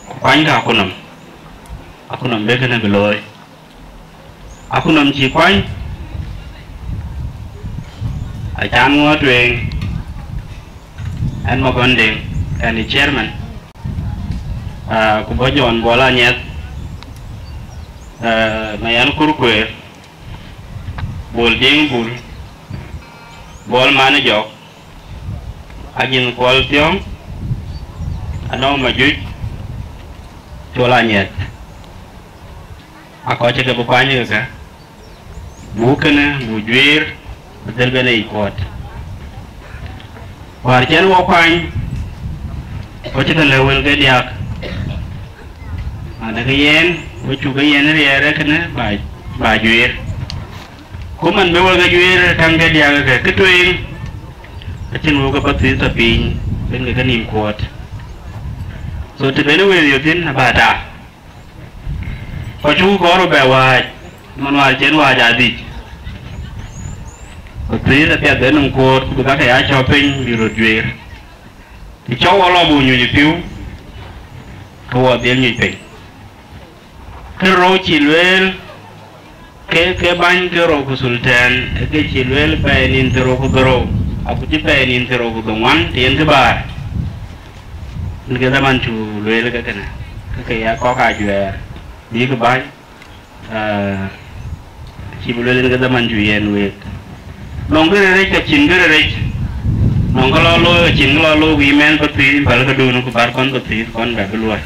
ku kuanykë akunɔm, akunɔm bï kënë bï looi. Akunɔm cï kuany, acan ŋuɔɔt tueŋ, ɛn Magɔn Deŋ, ɛn ë chairman, ah, ku bɔ̈ Jɔn Bol Anyiɛth, ah, Mayan Kur Kueer, Bol Deŋ Bul, Bol Man Jɔk, Ajin Kuɔl Thiɔŋ, anɔŋ Majuc, Col Anyiɛth. Akɔc cï ke bï kuany ke kë, buk kënë, buk juiir, bï dhil ben ë yic kuɔɔt. Wäär cïn wɔ kuany, wɔ cï ke lëu wël ke diäk. Adekë yen, wɔ cuk ke yen riɛɛr ë kënë ba, ba juëër. Ku man bï wek ke juëër ë täŋ ke diäk ke kë tueŋ, acïn wɔ ke Pathuyith tɔ piny, ben ke kenïïm kuɔɔt. So, të ben wël yök thïn, aba ta. Ku acuk kɔɔr bɛ wääc, man wäär cïn wääc adhic. Ku Pathuyith apiɛth ben nɔm kuɔɔt, ku bï kakë ya cɔ̈k piny, bï röt juëër. Të cɔk wɔ lɔ buk nyuc ë pïu, ke wɔ dhil nyuc piny. Kë rou cï lueel, ke, ke bäny ke rou ku thultɛɛn, ke cï lueel pɛɛi nïn thiërrou ku dhorou, aku cï pɛɛi nïn thiërrou ku dhoŋuan, të yen kë bäär. Yen ke dhaman cu lueel ke kënë, ke ke ya kɔ̈k ajuɛɛr, bïk bäny, ah, cï bï lueel yen ke dhaman cu yen week. Nɔŋ kërë rec, ka cïn kërë rec, nɔŋ kë lɔ looi, ka cïn kë lɔ looi, ku yï mɛnh Pathuyith, päl këdun, ku bär kɔn Pathuyith, kɔn bɛ bï luɔi.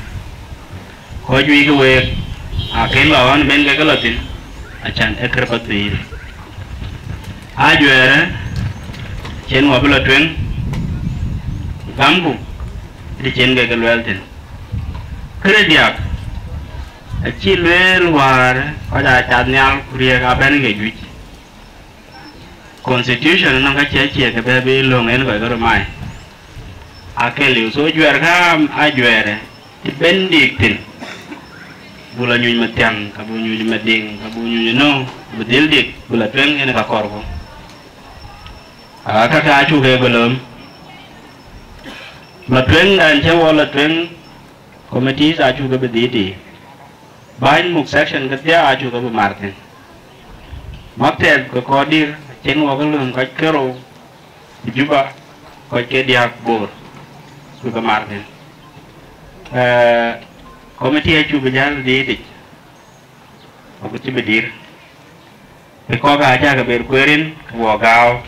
Kɔc juëc ke week, akën lɔ ɣɔn ben ke ke lɔ thïn, acan ë kërë Pathuyith. Ajuɛɛrë, cïn wɔ bï lɔ tueŋ, gamku, të cïn ke ke luɛɛl thïn. Kërë diäk, acï lueel wäär, kɔc aa cath nhial, ku riëëk aa bɛ̈n ke juëc. Constitution nɔŋ ka cie cie ke bɛ bï löŋ en kɔc ke röt mai. Akë liu, so juɛɛr ka ajuɛɛrë, cï ben dik thïn. Buk lɔ nyuc Mathiäŋ, ka buk nyuc Madiŋ, ka buk nyuc ënö, bï dhil dik, bï lɔ tueŋ yen ka kɔɔrku. Aa, kakë acuk ke bï lööm. Lɔ tueŋdan cï wɔ lɔ tueŋ, committees acuk ke bï dhil dik. Bäny muk section kedhie acuk ke bï mar thïn. Maktɛɛp ke kɔc dït, cïn wɔ ke lööm kɔc ke rou, Juba, kɔc ke diäk Bor, cuk ke mar thïn. Eh, committee acuk bï jäl dhiitic, aku cï bï dïr. Ke kɔ̈k aa cä ke ber kueer rin, ke wɔ gääu,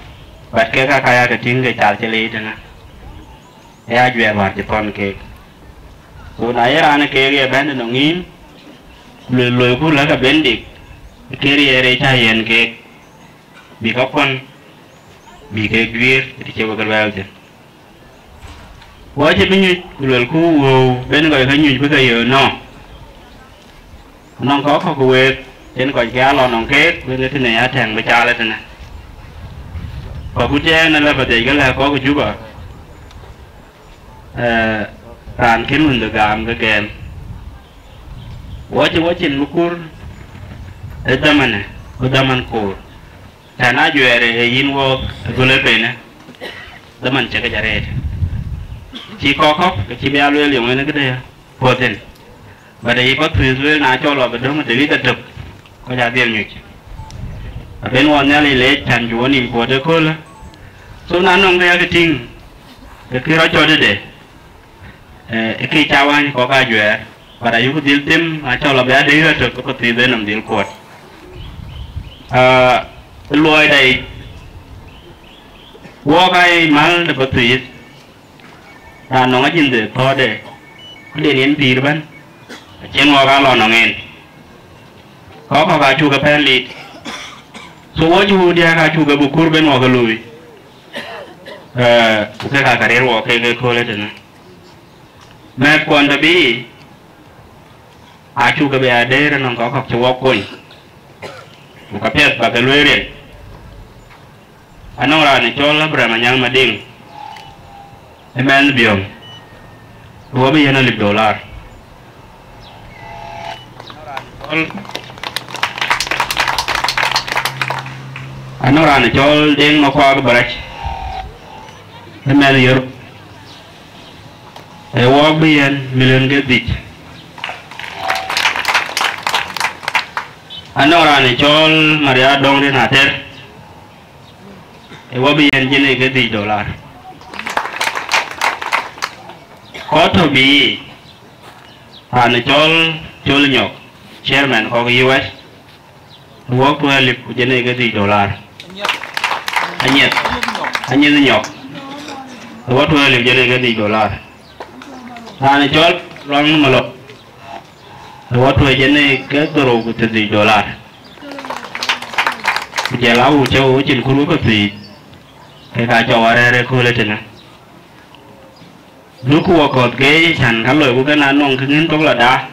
but kek aa ka ya ke tïŋ ke cal cï leec tënë. Ee ajuɛɛr wäär cï thɔ̈n keek. So na ye raan ë keek ye bɛ̈n tënɔŋ yïn, ku loi, loiku lɛ̈k ke ben dik, ke riɛɛr ë cä yiɛ̈n keek, bï ke kuɔ̈n, bï keek juiir, të cï wek luɛɛl thïn. Ku acï bï nyuc, ku luelku wëu, ben kɔc ke nyuc bï ke yöök nɔ̈k. Nɔŋ kɔ̈k kɔ̈k week, yen kɔc ke alɔ nɔŋ keek, wek ë tënë ya tɛ̈ŋ bï caal ë tënë. Kɔ̈k ku tɛ̈ɛ̈n ë lɛ̈p adhiɛc ke lɛ̈k kɔ̈k ë Juba, eh, raan kën wun de gaam ke gɛɛm. Wɔ cï wɔ cin bï kur ë dhamanë, ku dhaman koor. Tɛ̈n ajuɛɛr ë yïn wɔɔk ë gölë penë, dhaman cï ke jɔ rëët. Cï kɔ̈k kɔ̈k, ke cï bï a lueel yöŋ en ë këde puɔ̈th thïn. But ayï Pathuyith lueel na cɔl lɔ bï döŋ ë dawïth etök, kɔc adhil nyuc. Aben wɔ Nhialic leec tɛ̈n cï wɔ nïm kuɔ̈t ëköölë. So na nɔŋ kë yakï tïŋ, ke kï rɔt cɔt tëde, eh, ë kï ca wäny kɔ̈k ajuɛɛr, but ayuku dhil them, na cɔl lɔ bï adawïth etök, ke Pathuyith en nɔm dhil kuɔ̈t. Ah, luɔida yic, wɔɔk aa ye mäl de Pathuyith, raan nɔŋ ajïn de thɔ̈ɔ̈de, këden yen pïïr ëbɛ̈n, acïn wɔɔk aa lɔ nɔŋ en. Kɔ̈k kɔ̈k acuk ke pɛ̈n lit. So wɔ cï wun diäk acuk ke bï kur ben wɔ ke luui. Eh, ku kek aa ka rëër wɔ kek ëköölë tënë. Mɛ̈thkuɔn tɔ bï, acuk ke bï adeer ënɔŋ kɔ̈k kɔ̈k cï wɔ kony. Ku ka piɛth ba ke lueel riɛl. Anɔŋ raan ë cɔl Abraham Anyaŋ Madiŋ, ë mɛnh Biɔ̈ŋ, wɔ bï yen alip dolar. Anɔŋ raan ë cɔl Deŋ Makuak Barac, ë mɛnh Yör, ë wɔɔk bï yen milion ke dhïc. Anɔŋ raan ë cɔl Maria Dɔŋ Rin Atɛr, ë wɔ bï yen jënë ke dhïc dolar. Kɔc tɔ bï, raan ë cɔl Col Nyɔk, chairman kɔ̈k U S, ë wɔk tuɛɛl lip ku jënë ke dhïc dolar. Anyieth, Anyieth Nyɔk, ë wɔ tuɛɛl lip jënë ke dhïc dolar. Raan ë cɔl Luaŋ Malɔk, ë wɔ tuɛɛl jënë ke dhorou ku thiërdhïc dolar. Ku jël awuc cä wɔ cin kur wek Pathuyith, kek aa cɔk arɛ̈ɛ̈r ëköölë tënë. Duk wɔ kɔ̈th geec, can ka loi ku kën anɔŋ kë ŋïn thok lɔ da,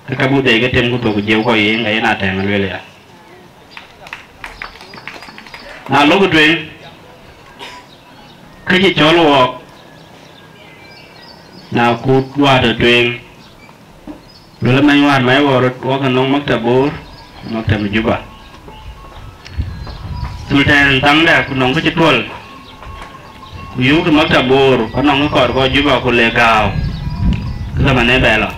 ke ka buk dhiɛc ke tem ku thok ku jiëu kɔc yen, ka yen atɛ̈ɛ̈ŋ lueel ya. Na lok tueŋ, ke cï cɔl wɔɔk, na kut wäär tɔ tueŋ, luel mɛny wäär mac wɔ rot, wɔ ke nɔŋ maktab Bor, maktab Juba. Sultan thaŋdɛ ku nɔŋ kë cï tuɔl, ku yuk maktab Bor, ku nɔŋ kë kɔɔr kɔc Juba ku le gääu, kë zaman ë bɛ lɔ.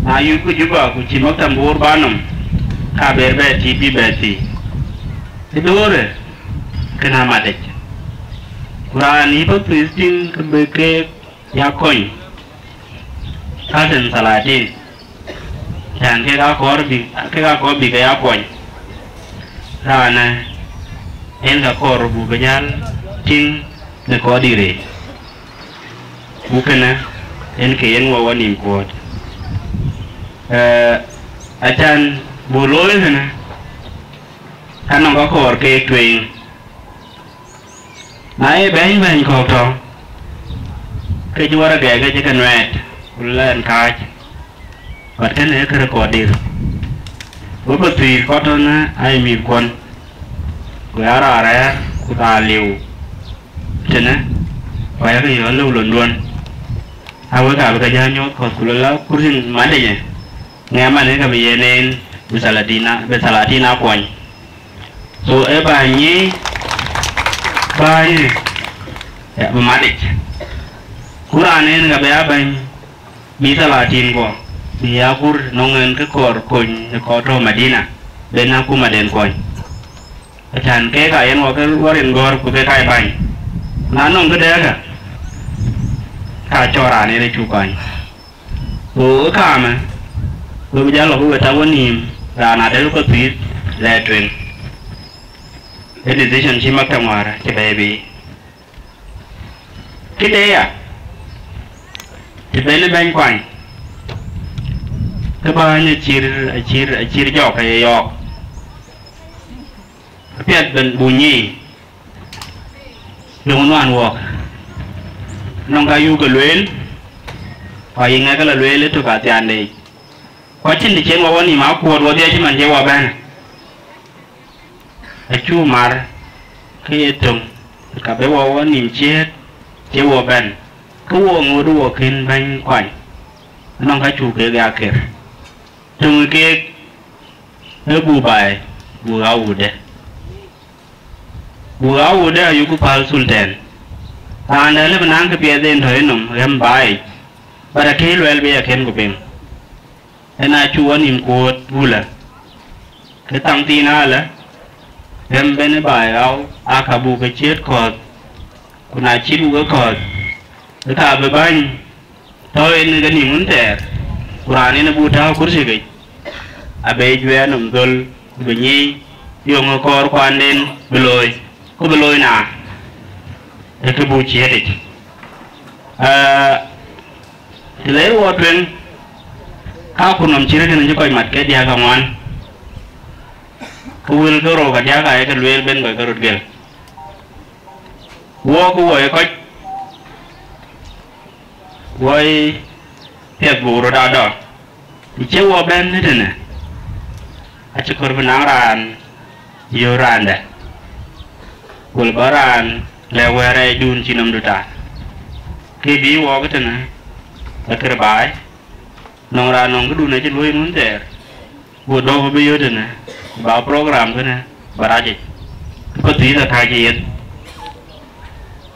Na yuk ku Juba ku cï maktab Bor ba nɔm, ka ber bɛ tïï bï bɛ thii. Ë doorë, kën a matic. Ku raan yï bä Palestine ke bï keek ya kony, katin thalatin, can kek akɔɔr bï, kek akɔɔr bï ke ya kuɔny. Raanë en ka kɔɔr buk ke jäl tïŋ në kɔɔr dït reec. Ku kënë en ke yen wɔ wɔ nïm kuɔɔt. Ee, acan buk looi kënë, ka nɔŋ ka kɔɔr keek tueŋ. Na ye bɛ̈ny bɛ̈ny kɔ̈k tɔ, ke cï wär agɛk ke cï ke nuɛɛt, ku lɛn kääc, but kënë ee kë rëkɔɔt dir. Wek bä thuiir kɔc tɔ̈ në aa ye mïthkuɔn, ku ya raan rɛ̈ɛ̈r, ku raan liu tënë, ku ayakë yɔ̈ɔ̈k lëu londuɔn. Awek abï ke jä nyuɔɔth kɔ̈th, ku lɔ la kurthin madecë, ŋɛɛm man ë ka bï yen en bï thalatina, bï thalatina kuɔny. So, ë bäny nyic, bäny, ya, bï matic. Ku raan en ka bï ya bäny, bï thalatin kuɔ, bï ya kur nɔŋ en kë kɔɔr kony ë kɔɔr tɔ̈ Madina, ben akumaden kuɔny. Acan kek aa yen wɔ ke wär en gɔ̈ɔ̈r ku kek aa ye bäny. Na nɔŋ këdɛɛkä, ka cɔɔr raan en ë cuk kuany. Go ë kaamë, we bï jal lɔ bï we tak wenïïm, raan adɛ̈ ke kɔc thiith lɛɛr tueŋ. Ë decision cï maktam wäär cï bɛ̈ɛ̈i bï. Këde ya, të ben ë bɛ̈ny kuany, ke bäny acïr, acïr, acïr jɔk aye yɔɔk. Apiɛth ben bu nyic, döŋ nuan wɔɔk. Nɔŋ ka yuk ke lueel, ku ayï ŋɛk ke la lueel ë tök athiaande yic. Ku acïn të cïn wɔ wɔ nïïm akuɔ̈ɔ̈t wɔ dhiëc cï man cie wɔ bɛ̈n. Acuk mar ke ye töŋ, ka bï wɔ wɔ nïïm ciëët, cie wɔ bɛ̈n. Ke wɔ ŋoot wɔ kën bɛ̈ny kuany, nɔŋ ka cuk kek ya ker. Töŋ keek ë buk baai, buk aa wutde. Buk aa wutde ayuku päl thultɛn. Raan dɛ̈ lëu bï naŋ këpiɛth en tɔ̈ yenɔm ɣɛm baai yic, bä rɛ̈t kë luɛɛl bï ya kën ku piŋ. Yen aa cuk wɔ nïïm kuööt wulë, ke thaŋ thiin aalë, ɣɛm ben ë baai ɣau, aa ka buk ke ciët kɔ̈th, ku na cït wukë kɔ̈th, ke ka bï bäny tɔ̈ en ë kenïïm wun thɛɛr, ku raan en ë buk tääu kurthi yic, abï juɛɛr nɔm dhöl, ku bï nyic, yöŋ ë kɔɔr kuanden bï looi, ku bï looi na ë kë buk ciëëtic. Aa, të le wɔ tueŋ, ka ku nɔm cït kënë cï kɔc mat ke diäk aŋuan, ku wël ke rou ka diäk aa ye ke lueel ben kɔc ke röt gël. Wɔ ku wɔ ye kɔc, wɔ ye piɛth buk röt aa dɔ. Të cï wɔ bɛ̈n ë tënë, acï kɔɔr bï naŋ raan yöök raandɛ, wël bä raan lɛ̈k wɛ̈ɛ̈r rɛɛcdun cï nɔmdu taar, ke bï wɔɔk ë tënë, ke kër baai, nɔŋ raan nɔŋ këdun acï luöi nun thɛɛr, go dɔ̈k bï yöök tënë, ku ba program kënë bä rac yic, ke kɔc thiith akääc ë yeth.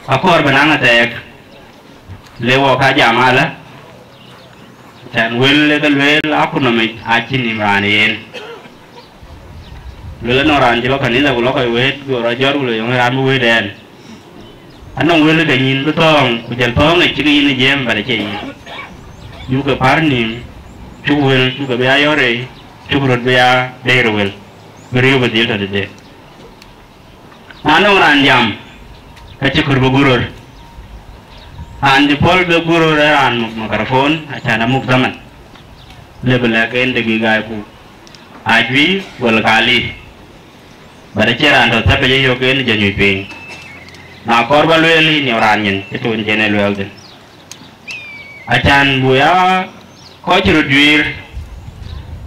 Akɔɔr bï naŋ athɛɛk, le wɔ ka jam alä, tɛ̈n wël ë ke lueel akunomec acïn nïïm raan yen. Lueel anɔŋ raan cï lɔ kanitha ku lɔ kɔc wëët, go rɔt jɔt ku le yöŋ raan bï wëët ɛn. Anɔŋ wël ke nyïn bï thɔ̈ɔ̈ŋ, ku jël thɔ̈ɔ̈ŋ ë cï ke yïn ë jiëm, bɛ̈t acie yïn. Yuk ke pär nïïm, cuk wël, cuk ke bï aa yɔ̈ɔ̈r rei, cuk röt bï aa deer wël, bï riëëu bï dhil tɔ̈ tëde. Na nɔŋ raan jam, ka cï kɔɔr bï guröör. Raan cï pɔ̈l bï guröör ë raan muk microphone, acan amuk dhaman. Le bï lɛ̈k en dagigaiku, ajuëc wala ka lir. Bɛ̈t acie raan tɔ̈ thäpë ye yök en jɔ nyuc piny. Na kɔɔr bä lueel yïn niɔp raan nyin, cï tuun cïn ë luɛɛl thïn. Acan bu ya kɔc cï röt juiir,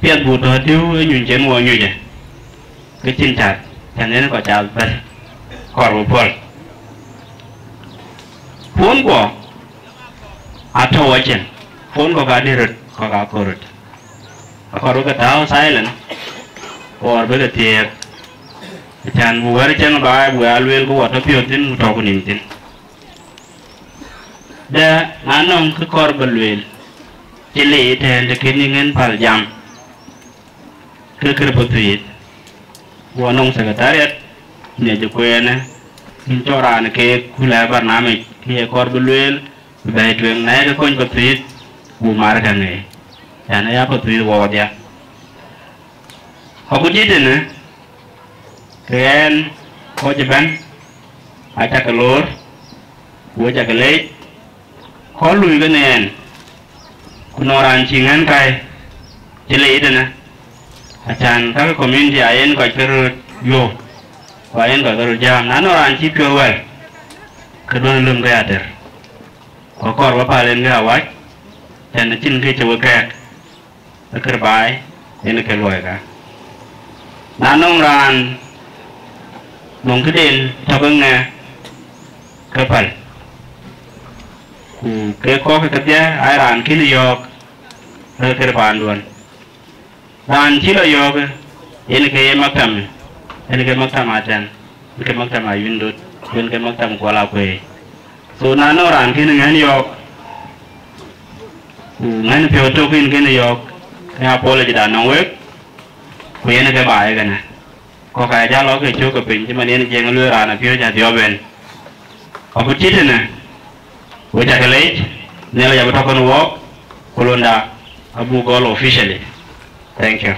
piɛth bu tɔ diu ë nyuny cen wɔ nyucë, ke cïn cath, cän yen kɔc cath bɛ̈t, kɔɔr bï puɔl. Puɔ̈nkuɔ atɔ̈ wɔ cin, puɔ̈nkuɔ ka dï röt, kɔ̈k aa kɔɔr röt. Akɔɔr bï ke tääu silent, kɔɔr bï ke thiëëk, acan bu wɛ̈r cieŋ baai bu ya lueel ku wɔ tɔ piɔ̈ɔ̈th thïn ku tɔ ku nïn thïn. Dɛ, na nɔŋ kë kɔɔr bä lueel, cï le ëtɛ̈ɛ̈n të kënë ŋën päl jam, ke kër bä thuëëth, guɔ nɔŋ secretariat, ŋiɛc ë kuɛɛnë, ŋïn cɔk raan keek, ku lɛ̈k barnamij, kë ye kɔɔr bï lueel, bï bɛ̈ɛ̈i tueŋ, na ye ke kony bä thuëëth, ku maar käŋ ë, yɛn aya bä thuëëth wɔɔk dhia. Agut cï tënë, ke ɣɛn kɔc ëbɛ̈n, acä ke loor, ku acä ke leec, kɔn luui kenë ɣɛn, ku nɔŋ raan cï ŋɛ̈n kai, cï leec tënë, acan kakë community ayen kɔc ke röt yuöp, ku ayen kɔc ke röt jääm. Na nɔŋ raan cï piɔ̈ɔ̈th wɛ̈l, ke duɔ̈n löm ke ater, ku akɔɔr bä päl en ke awac, cän acïn kë cï we kɛ̈ɛ̈k. Ë kër baai, yen ke luɔi ka. Na nɔŋ raan nɔŋ këden tɔ ke ŋɛ ke päl, ku ke kɔ̈k kedhie, ai raan kïn yɔ̈ɔ̈k, ë kër paanduɔn. Raan cï lɔ yɔ̈ɔ̈k, yen ke ye maktam, yen ke maktam atɛ̈n. Ke maktam Ayuïn Dut, yen ke maktam Kuɔl Akuëi. So na nɔŋ raan kën ŋɛ̈n yɔ̈ɔ̈k, ku ŋɛ̈n piɔ̈u tök kën kën yɔ̈ɔ̈k, ke apology da nɔŋ wek, ku yen ke baai kënë. Kɔ̈k aa jal lɔ ke cök ke piny, cï man yen Jiëŋ lueel raan apiööc adhiɔp en. Agut cï tënë, we cä ke leec, Nhialic abï tɔ kenë wɔɔk, ku londa abuk gɔl officially. Thank you.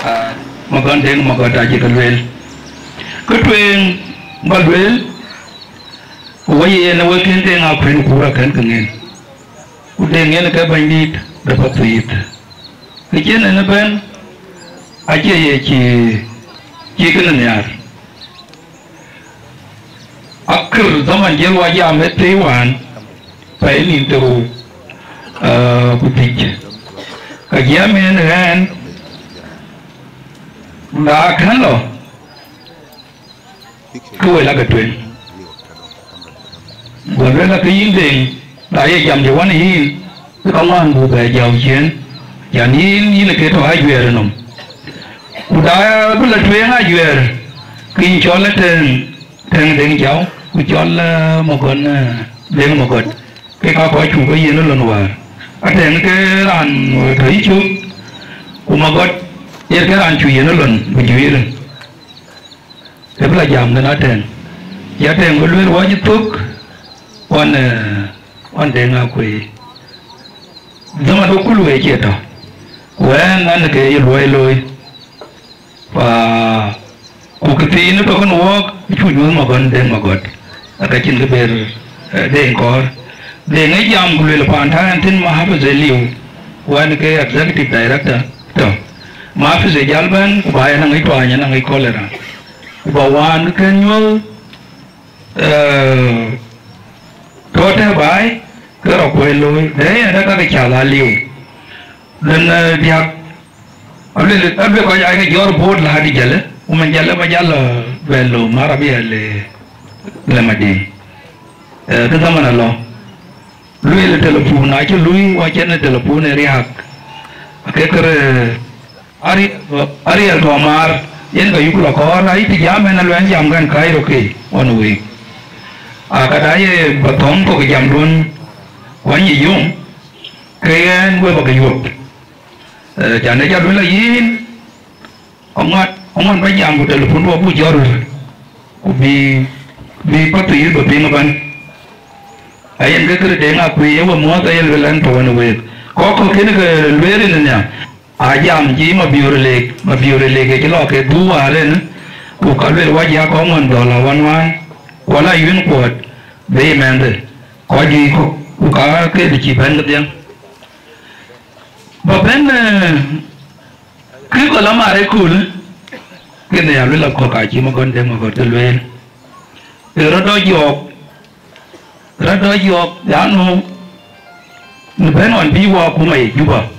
Ah, Magɔn Deŋ Magɔt acï ke lueel. Kë tueŋ bä lueel, ku wä yen wek kën Deŋ Akuëi ku rɔ kën ke ŋen. Ku Deŋ yen ke bɛ̈nydït de Pathuyith. Kë cïn en ëbɛ̈n, acie ye cï, cï kënë nhiaar. Akër dhaman jël wa jam ë thëi wään, pɛɛi nïn thiërrou, aa, ku dhïc. Ka jiɛɛm en ɣɛn, na kën lɔ, ke we lakë tueŋ. Go lueel akë yïn Deŋ, na ye jam cï wän yïn, ke ka ŋuan buk bɛ jɔ̈ɔ̈k ciëën, cän yïn, yïn ke tɔ ajuɛɛr nɔm. Ku da bï lɔ tueŋ ajuɛɛr, ke yïn cɔl ë tëŋ, tëŋ Deŋ Jau, ku cɔl, eh, Magɔn, eh, Deŋ Magɔt, ke ka kɔc cuk ke yiën ë lon wäär. Atëŋ ke raan, eh, tɔ yï cök, ku Magɔt, yen ke raan cuk yiën ë lon, ku juiir. Ke bï lɔ jam kën atëŋ. Ya tëŋ bï lueel wɔ cï thök, ɣɔn, eh, ɣɔn Deŋ Akuëi. Dhaman ë kul wëë cie tɔ, ku ɣɛn ɣɛn ke ye luɔi looi. Fa, ku këthiin ë tɔ kën wɔɔk, cuk nyuɔ̈th Magɔn Deŋ Magɔt. Aka cïn kë ber, eh, Deŋ kɔɔr. Deŋ ë jam ku lueel paan tɔ ɣɛn thïn, Mahafidh ë liu, ku ɣɛn ke executive director tɔ. Mahafidh ë jal bɛ̈n, ku ba ɣɛn aŋic tuany, ɣɛn aŋic cholera. Ku ba wään kën nyuɔ̈th, eh, tɔ tɛ̈ baai, ke rɔ kuɛ̈i looi, dɛ yen rɛ̈k kakë cath aliu. Den, eh, diäk, aluel, aluel kɔc aa ke jɔ̈ɔ̈r boot läät ë Jalë, ku man Jalë ba jal, eh, bɛ lom Arabia le, le Madin. Eh, kë dhaman alɔ. Lueel ë telepun, acï lui, wa cïn ë telepun ë riääk. Ke kërë, eh, Ari-, Ariel tɔ maar, yen ka yuk lɔ kɔɔr, ayï të jam ɛn aluɛn jam kɛn Cairo ke ɣɔn week. A ka da ye bä thɔ̈ŋ kɔ̈k jamduön, ku anyic yom, ke ɣɛn we bä ke yuöp. Eh, cän ë jal wël a yïn, aŋuan, aŋuan bä jam ku telepun wä buk jɔt röt, ku bï, bï Pathuyith bä piŋ ëbɛ̈n. Ayen ke kërë Deŋ Akuëi ye we muɔ̈th aye luel ɛn tɔ wën week. Kɔ̈k kɔ̈k kën ke lueel rin nhiam. A jam cï Mabiöör Leek, Mabiöör Leek ë cï lɔ ke dhuk wäär en, ku ka luel wac ya kɔŋ ɣɔn dhɔ̈l awan wään, ku ala yïn kuɔɔt, bei mɛnhde, kɔc juëc kɔ̈k, ku ka ke cï bɛ̈n kedhie. Bä bɛ̈n, eh, kë kɔ̈l amar ë kööl, kënë ya luel akɔ̈k acï Magɔn Deŋ Magɔt ke lueel. Ë rɔt dɔ jɔɔk, Rɔt dɔc yɔɔk, yanu, në bɛ̈n ɣɔn bï wɔ akuma ye Juba,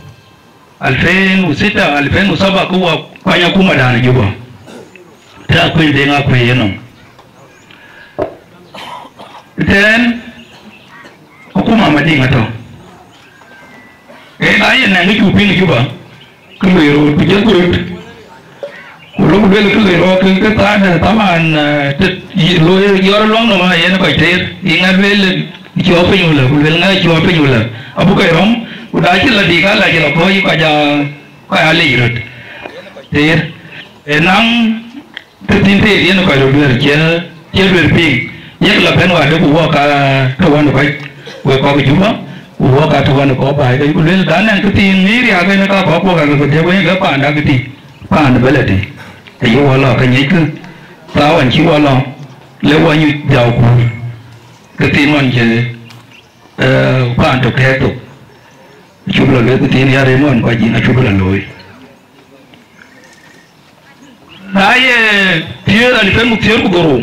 alfen u sita, alfen u saba, ku wɔ kuany akuma dan Juba. Të Akuëi Deŋ Akuëi yenɔm. Tɛ̈n, akuma Madiŋ atɔ̈. Ee, na yen nɛŋ kë cuk piŋ Juba, kë loi röt, ku jël ku röt. Ku lok lueel kë loi rɔt, kë, kë thaar, thaman, eh, të, yi, loi yɔr luɔŋ nɔm, yen kɔc teer, yi ŋa lueel, cuɔ piny wulë, ku lueel ŋa cuɔ piny wulë. Abuk kɔc rɔm, ku da cï la dik, ala cï la kɔc, kɔc a, kɔc a lec röt. Teer. Ee naŋ Këthiin tëë yen kɔc röt duëër, cie, cie duëër piŋ, yek la bɛ̈n wädë, ku wɔ ka të wän kɔc, wek kɔc Juba, ku wɔ ka të wän kɔc baai, ke ku lueel, dan nɛn këthiin ŋic riääk en ka kɔc kuɔ ka ke ku dhiëk wëny ke paanda këthiin, paan ë bɛ̈lɛ̈di, ayï wɔ lɔ ke ŋiɛckï, thaa ɣɔn cï wɔ lɔ, le wɔ nyuc dhiau kuur, këthiin ɣɔn cï, eh, paan tök tɛ̈ɛ̈k thok, acuk lɔ lueel këthiin ya rem ɣɔn kɔc yic acuk lɔ looi. Na ye thiëër, alipɛn ku thiëër ku dhorou,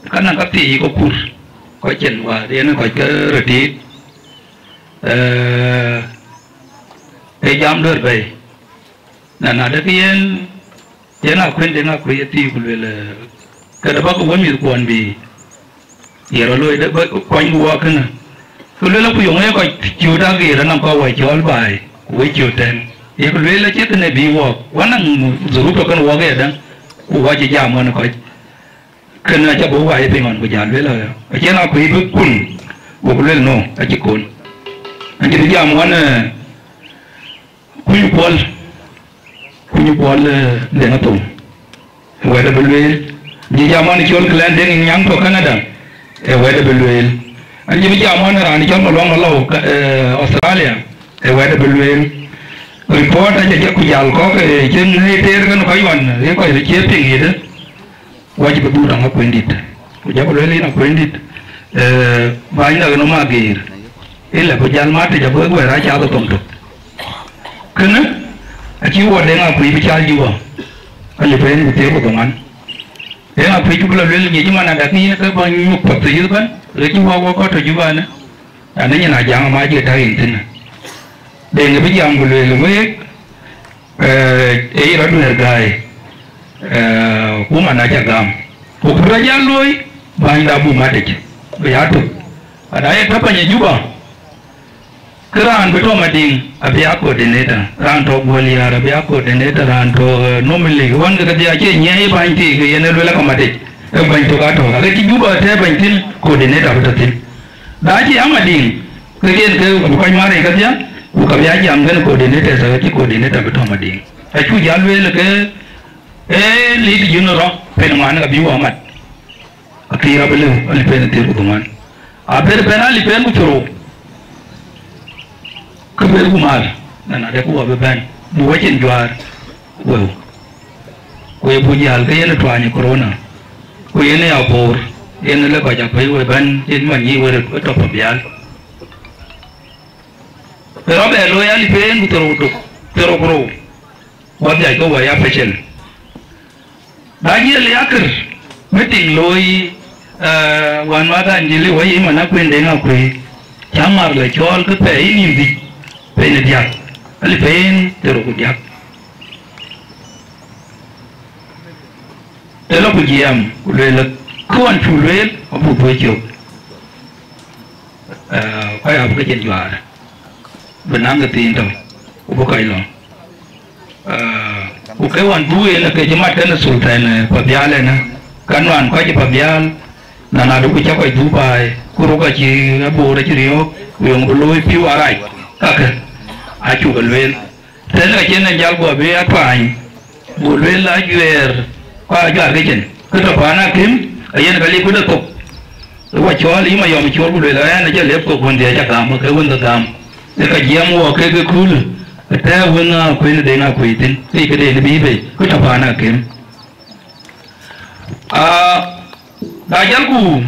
ka naŋ ka thii ke kur, kɔc cin wäär yen kɔc ke röt tiit, eh, ee jam duëër bɛ̈i. Na, na de kë yen, yen Akuëi Deŋ Akuëi ye thii ku lueel, eh, këdë bä ke wën mïthkuɔn bï ye rɔt looi de, bä kuany ku wɔ kënë. Ku lueel, aku yöŋ ee kɔc ciöt ageer anɔŋ kɔc wɔ cɔɔl baai, ku wek ciöt tɛ̈n. Ye ku lueel, acie kënë bï wɔɔk, wä naŋ dhurup tɔ kën wɔɔk ëdäŋ, ku wɔ cï jam ɣɔn ë kɔc. Kënë acä bɔ̈ wä ye piŋ ɣɔn, ku jal lueel, acie na kuëë bï kun, goku lueel, no, acï kun. Acï bï jam ɣɔn, eh, Kuny Kuɔl, Kuny Kuɔl, eh, Deŋ Athou, ë wɛ̈t abï lueel. Jï jam ɣɔn cɔl Clan Deŋ Nyaŋ tɔ Canada, ë wɛ̈t abï lueel. An cï bï jam ɣɔn raan cɔl Maluaŋ Malou, ka, eh, Australia, ë wɛ̈t abï lueel. Report acä jɔku jal kɔ̈k, eh, cïn ë teer kën kɔc ɣɔn, ë kɔc cie piŋ yïdë. Wacï bï dhuk tɔŋ Akuëndït, ku jɔku lueel yïn Akuëndït, eh, bäny dak nɔm ageer, ë lɛ bï jäl mat tëc abï wek wɛ̈ɛ̈r aa cath ë thoŋ tök. Kënë acï wɔ Deŋ Akuëi bï cal Juba, alipɛn ku thiëër ku dhoŋuan. Deŋ Akuëi cuk lɔ lueel ŋic man adakï yïn ke bä nyuk path yïth bɛ̈n, ɣet cï wɔ wɔ kɔ̈t tɔ Juba ënë. An, nyin a jaŋ amac ye tak yïn thïn. Deŋ bï jam ku lueel week, eh, ee rɔt duëër gäi, eh, ku man acä gam. Ku kë rɔt jal looi, bänyda buk matic, bï ya tök. Ada ye tɔ pany ë Juba, kë raan bï tɔ Madiŋ abï ya coordinator, raan tɔ Guɔl Yäär abï ya coordinator, raan tɔ, eh, Nomili, ɣɔn ke kedhie acie nyiɛɛi bäny thii ke yen ë lueel aka matic, ë bäny tök atɔ. Ake cï Juba tɛ̈ bäny thïn, coordinator abï tɔ thïn. Na cï ya Madiŋ, ke yen ke bï kɔc mat yic kedhie, ku ka bï ya jam kën coordinators, ake cï coordinator bï tɔ Madiŋ. Acuk jal lueel ke, ee, lit jön rɔt, pen ŋuan ka bï wɔ mat. Akï rɔt bï lëu, alipɛn thiëër ku dhoŋuan. Aber bɛ̈n alipɛn ku thiërrou, ke bɛ̈n ku mal, na, na de ku wɔ bï bɛ̈n, bï wɔ cin juaar wëu. Ku ye buk jäl ke yen ë tuany ë corona, ku yen ë abor, yen ë lë kɔc apɛi we bɛ̈n, yen man yï we röt we tɔ Pabial. Ke rɔt bɛ looi alipeen ku thiërrou tök, thiërrou ku rou, wä dhiac ke wä ya pecel. Na jiël yakër, meeting looi, eh, wän madhan jël wä yï man Akuëi Deŋ Akuëi, cä mar lɔ cɔɔl ke pɛɛi nïn dhïc, pɛɛi në diäk, alipeen thiërrou ku diäk. Të lɔ ku jiɛɛm, ku lueel, kë ɣɔn cuk lueel, abuk dhuëëc cök. Eh, kɔc abï ke cin juaar, bï naŋ ke thiin tɔ, ku bï kɔc lɔ. Eh, ku ke ɣɔn buk en ke cï mat kenë Sultan, eh, Pabial ënë, ka nuan kɔc ë Pabial, na, na du ku cä kɔc dhuk baai, ku ruk acï aboor acï riɔ̈ɔ̈k, ku yöŋ bï looi pïu arac, kakë, acuk e lueel. Tënë acïn en jal guɔ bï atuany, buk lueel ajuɛɛr, ku ajuɛɛr ke cin. Kë tɔ paan akïm, ayen ka lip këde thok. Ë wa cɔɔl yï Mayɔm cɔɔl ku lueel, ɛn acä lep thok wën dhiëëc agam, ke wën dhë gam. Ë ka jiɛɛm wɔ kek ë köölë, ë tɛ̈ɛ̈u wën Akuëi Deŋ Akuëi thïn, ke këde en bï bei, kë tɔ paan akïm. Aa, na jälku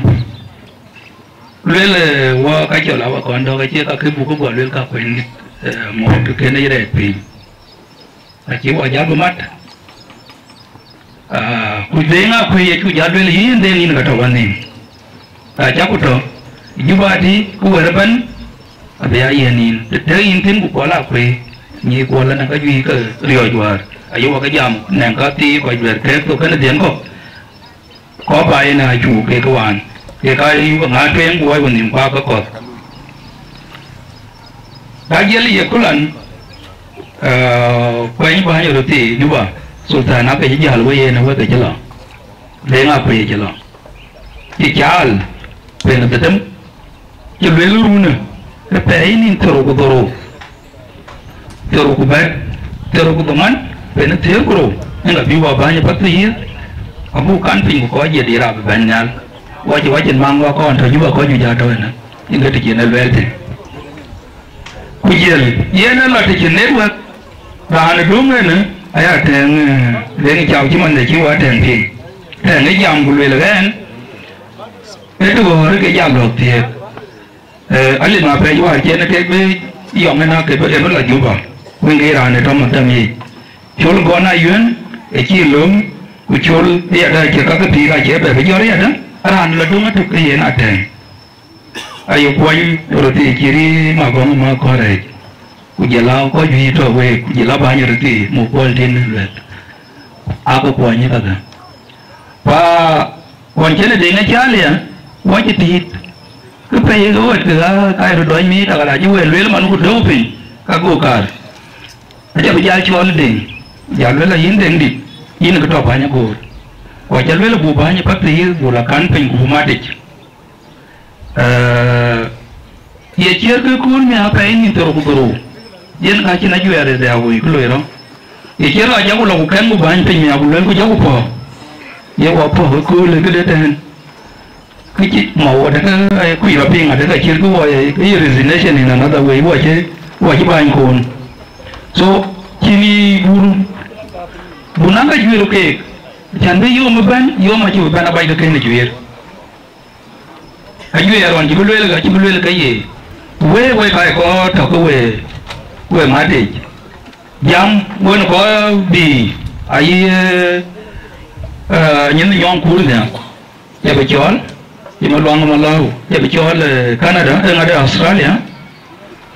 lueel, eh, wɔ ka cɔl awä kɔn dɔ̈k acie ka kë buk kë guɔ lueel ka kuɛn, eh, mɔ̈ɔ̈t kën ë rɛɛt piny. Acie wɔ jal bï mat. Ah, ku Deŋ Akuëi acu jal lueel yïn Deŋ yïn ka tɔ wä nhïïm. Acä ku tɔ̈ Juba tï ku wër ëbɛ̈n, abï ya yen yïn. Të tëk yïn thïn ku Kuɔl Akuëi, nyi Kuɔl ënɔŋ ka juëc ke riɔ̈ɔ̈c wäär, aye wɔ ke jam nɛŋ ka thii kɔc duɛ̈r kek thok kënë dhiën kɔ̈k. Kɔ̈k ba yen aa cuk kek wään, kek aa yuk ŋa tueŋ ku wɔc wɔ nïïm kuak ke kɔ̈th. Ka jiël ye kulan, eh, kuɛny bäny röt thii Juba, Sultan ake cï jäl wei yen ë wek ke cï lɔ, Deŋ Akuëi cï lɔ, cï caal pɛn ë dhetem, cï lueel runë ë pɛɛi nïn thiërrou ku dhorou, thiërrou ku bɛ̈t, thiërrou ku dhoŋuan, pɛn ë thiëër ku rou, ëŋa bï wɔ bäny ë path thiëër, abuk kan piny ku kɔc jiël dïïr abï bɛ̈n nhial. Wɔ cï wacin maŋ wɔ kɔn tɔ̈ Juba kɔc juëc aa tɔ̈ ënë, yen ke të cïn ë luɛɛl thïn. Ku jiël, yen ë lɔ të cïn network, raan ë döŋ ënë aya tɛ̈ɛ̈ŋ, eh, Deŋ Cau cï man de cï wɔ tɛ̈ɛ̈ŋ piŋ. Tɛ̈ɛ̈ŋ ë jam ku lueel ɣɛn, ë të ɣɔ̈ɔ̈r ke jal lɔ̈k thiëëk. Eh, alim apɛc wäär cï en kek bï yɔŋ ëna ke bï, ë bï lɔ Juba, wëŋ ke raan ë tɔ̈ maktam yic. Col gɔn ayuën, ë cï löŋ, ku col ë yadë acie kakë pïïr acie bɛ bï jɔt ë yadë, raan lɔ döŋ atök ke yen atɛ̈ɛ̈ŋ. Aye kuɔny röt thii cï rï magɔ̈ŋ ma kɔ̈rɛɛc, ku jël a kɔc juëc tɔ̈ week, ku jël a bäny röt thii muk puɔl tïn luɛth, aake kuɔny ë kakë. Pa kuɔn cïn ë Deŋ ë cäl ya, wɔ cï tiit, kë pɛ̈i ke wët ke ɣa ka röt dɔny miit, akërac cï wël lueel man ku döŋ piny, ka go kaar. Aca bï jal cɔɔl Deŋ, jal lueel a yïn Deŋdït, yïn kë tɔ̈ bäny agoor. Ku aca lueel abuk bäny ë path thiëër, buk lɔ kan piny ku buk matic. Eh, ye ciɛɛr ke kööl miäk apɛi nïn thiërrou ku dhorou, yen ka cïn ajuɛɛr ë dhia woi ku loi rɔ̈. Ye ciɛɛr ka jɔku lɔ ku kɛn ku bäny piny miäk ku luel ku jɔku pɔ̈k, ye wɔ pɔ̈k ë kööl ë këde tɛ̈ɛ̈n. Kë cï ma wɔ dɛ̈kë, eh, kuc rɔt piŋ adɛ̈kë ciɛɛr ke wɔ ye, ye resignation in another way, wɔ cï, wɔ cï bäny koon. So, cïn yï bur, buk naŋ ka juëër keek, cän bï yom ëbɛ̈n, yom acï bï bɛ̈n abac ke kën ë juëër. Ajuɛɛr ɣɔn cï bï lueel, acï bï lueel ke ye. Wek, wek ka ye kɔɔr tɔ̈ ke we, we matic. Jam wën kɔɔr bï, ayï, eh, nyin nyɔŋ kur nhial. Ya bï cɔɔl, ya bï luaŋ malɔu, ya bï cɔɔl, eh, Canada, eh, ŋadë Australia.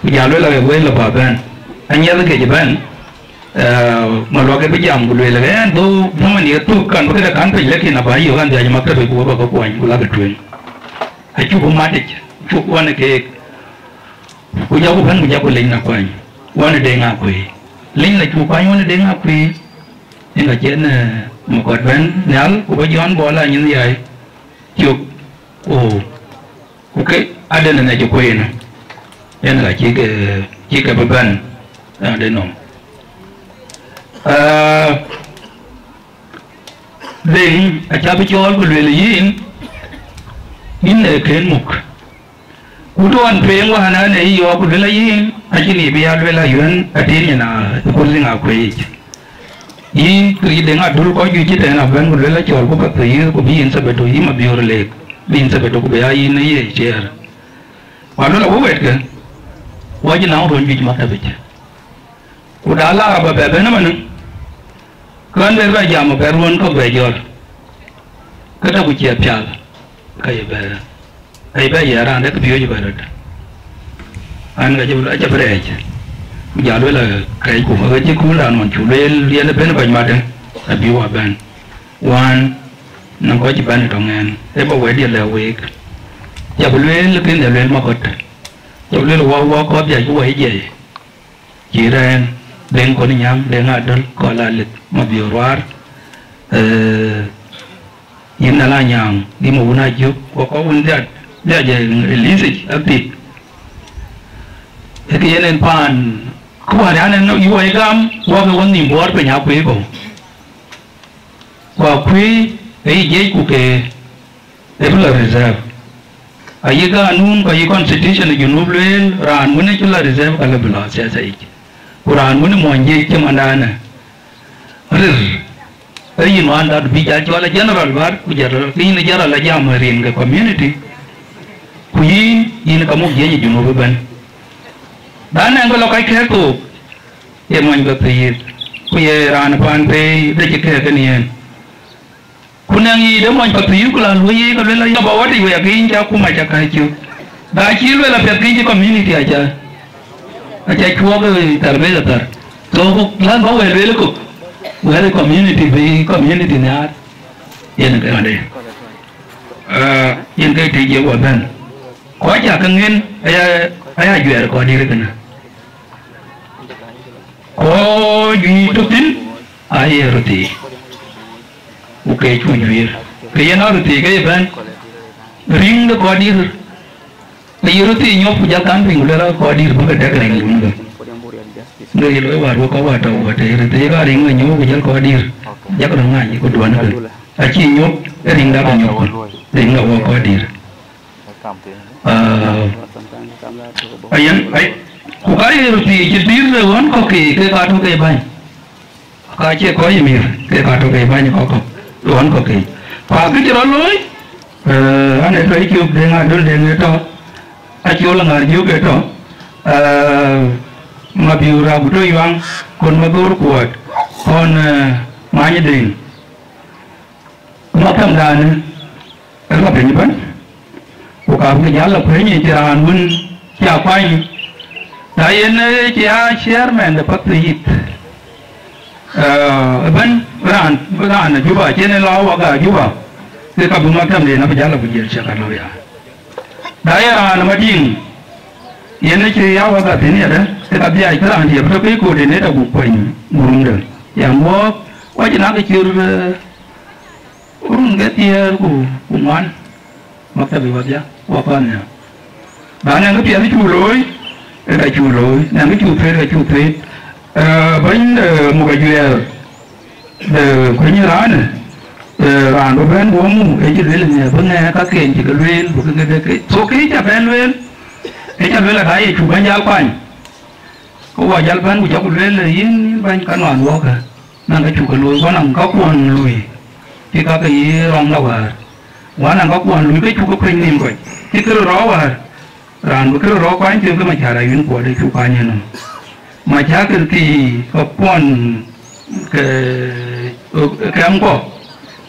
Ku jal lueel aɣet wël lɔ bä bɛ̈n. Anyiɛth kec ëbɛ̈n, eh, Maluak ë bï jam ku lueel, ɣɛn dhou bï man ye thök kan bï këde kan piny, lakin abä yök an dhiac maktab ku bä ke kuany ku lakï tueŋ. Acuk matic, cuk wan ë keek. Ku jɔku bɛ̈n ku jɔku lec na kuany, wan ë Deŋ Akuëi. Lec na cuk kuany wan ë Deŋ Akuëi, yen ka cïn, eh, Makɔt bɛ̈n nhial ku bä Jɔn Bol a nyin yai. Cök, ku, ku ke aden ënë cï kueen, yen ka cï ke, cï ke bï bɛ̈n, ade nɔm. Ah, Deŋ acä bï cɔɔl ku lueel yïn, yïn ee kën muk. Ku tuɔɔn tueŋ wään an, ee yɔɔk ku luel a yïn, acïn yï bï ya luel a yuɛ̈n atin nyin a ë kuöl Deŋ Akuëi yic. Yï, yï Deŋ Adöl kɔc juëc cï tɛ̈ɛ̈n abɛ̈n ku luel a cɔl ku path yï ku bï yïn Thabato yï Mabiöör leek, bï yïn Thabato ku bï ya yïn ë ye ciɛɛr. Ku aluel a wek wɛ̈tkë, wɔ cï naŋ ruɔ̈n juëc maktabic. Ku da laar abä bɛ bɛ̈n ëmënë, kën ber bɛ jam bɛ ruɔ̈n kɔ̈k bɛ jɔl. Këdë ku cie pial, ka ye bɛ, ka ye bɛ ye raan dek piööc bɛ röt. An, ka cï, acï bï rɛɛc, ku jal luel a kɛɛcku, ka cï kuul raan ɣɔn cu lueel yen ë ben kɔc mat, abï wa bɛ̈n. Wään, nɔŋ kɔc cï bɛ̈n ë tɔŋ ɛn, ë bä wɛ̈t ye lɛ̈k week. Cä bï lueel, kën de lueel Makɔt. Cä bï lueel wä, wä kɔ̈th dhiac ku wä ye jiɛc. Cï rɛ̈ɛ̈n, Deŋ Kɔn Nyam, Deŋ Adöl, Kɔl Alith, Mabiöör Ruaar, eh, yïn Nal Anyaaŋ, yïn Mawun Ajök, ku kɔc wën dhiac, dhiac ë lïthic apith. Ee kë yen en paan, ku wään an, en yuɔi gam, wä ke wä nhïïm buɔɔr piny Akuëi kɔ̈u. Ku Akuëi, ee jiëc ku ke, ë bï lɔ reserve. Ayï ganun ku ayï constitution ë Junub lueel, raan wën ë cï lɔ reserve ka lɔ bï lɔ siasa yic. Ku raan wën ë muɔny jiëc cï mandanë rir, ë yïn wään dhat bï jal cɔl a general bär, ku general, ke yïn ë general a jam ë rin ke community, ku yïn, yïn ka muk jiëc ë Junub ëbɛ̈n. Dan ɛn bï lɔ kɔc kɛ̈ɛ̈k thook, ye muɔny bɛ pïïr, ku ye raan ë paan pei de cï kɛ̈ɛ̈k kën yen. Ku nɛŋ yiic de mony Pathuyith ku la luɔ̈i yiic, ke luel ayï ba watic wek, akïny ca kum aca kääc cök. Ba cï luel apiɛth kïny cï community aca, aca cuɔɔk, eh, thar beth athar. So, ku län ba wek luel ku, wek community bï community nhiaar. Yen ke ade. Ah, yen ke tïc ye wɔ bɛ̈n. Kɔc ca ke ŋen aya, aya juɛɛr kɔc dït kënë. Kɔc juëc tök thïn aye röt thii, ku ke cuk juëër. Ke yen a röt thii ke ye bɛ̈n, riŋ de kɔc dït, ke ye röt thii nyop, ku jal kan piŋ, ku luel a kɔc dït bï ke tɛk riŋ dun ke. Ŋö ye looi wäär wek kɔc wäär tɔ̈u wäär tëë röt thii ka riŋ ke nyop, ku jal kɔc dït, jak röt ŋany, ku duɔ̈n ke. Acï nyop, riŋ dak ke nyop, riŋ ke wɔ kɔc dït. Ah, ayen, ay, ku ka ye röt thii cï dït de ɣɔn kɔ̈k ke, ke ka tök ke bäny. Ka cie kɔc ye mïth, ke ka tök ke bäny kɔ̈k kɔ̈k, ɣɔn kɔ̈k ke. Ku akë cï rɔt looi, eh, an, ë tɔ̈ ë cök Deŋ Adöl Deŋ ë tɔ̈, Acol Ŋäär Jök ë tɔ̈, eh, Mabiur Aguto Yuaŋ, Kon Madhor Kuɔt, Kon, eh, Many Deŋ. Maktamdan ë lɔ piny ëbɛ̈n, ku ka bï jäl lɔ kuëny ë cï raan wën cï a kuany, na yen, eh, cï a chairman de Pathuyith, eh, ëbɛ̈n, raan, raan ë Juba, cïn ë lɔ wak a Juba, ke ka bï maktamden abï jäl lɔ ku jiël cï ka lɔ ya. Na ye raan ë Madiŋ, yen ë cï ya wak a thïn yadë, ke ka dhiac kë raan diɛ̈ bï tɔ ke coordinator gup kuany gurumde. Yam wɔɔk, kɔc na ke cï röt, eh, run ke thiëër ku, ku ŋuan, maktabi wadhia, wa kɔn ya. Ba nɛŋ kë piɛth cuk looi, ë ka cuk looi, nɛŋ kë cuk thuet, ka cuk thuet. Eh, bɛ̈ny, eh, muk ajuɛɛr, eh, kuëny raanë, eh, raan bï bɛ̈n guɔ̈m mu, ë cï lueel ë nhiɛɛr, bï ŋɛɛr kaken cï ke lueel, bï ke ke ke. So, kë ca bɛ̈n lueel, ë ca lueel aka ye cuk bɛ̈n jal kuany. Ke wɔ jal bɛ̈n ku jɔku lueel, yïn, yïn bɛ̈ny ka nuan wɔɔkë. Nɔn ka cuk ke looi, ku anɔŋ kakuɔn lui, cï ka ke ye rɔm la wäär. Ku anɔŋ kakuɔn lui ke cuk ke kuëny nïïm kɔc, cï kërë rɔt wäär. Raan bï kërë rɔt kuany thiök ke Macär ayuën kuɔɔt ë cuk kuany ënɔm. Macäkil thii kakuɔn ke, ke kɛmkuɔ,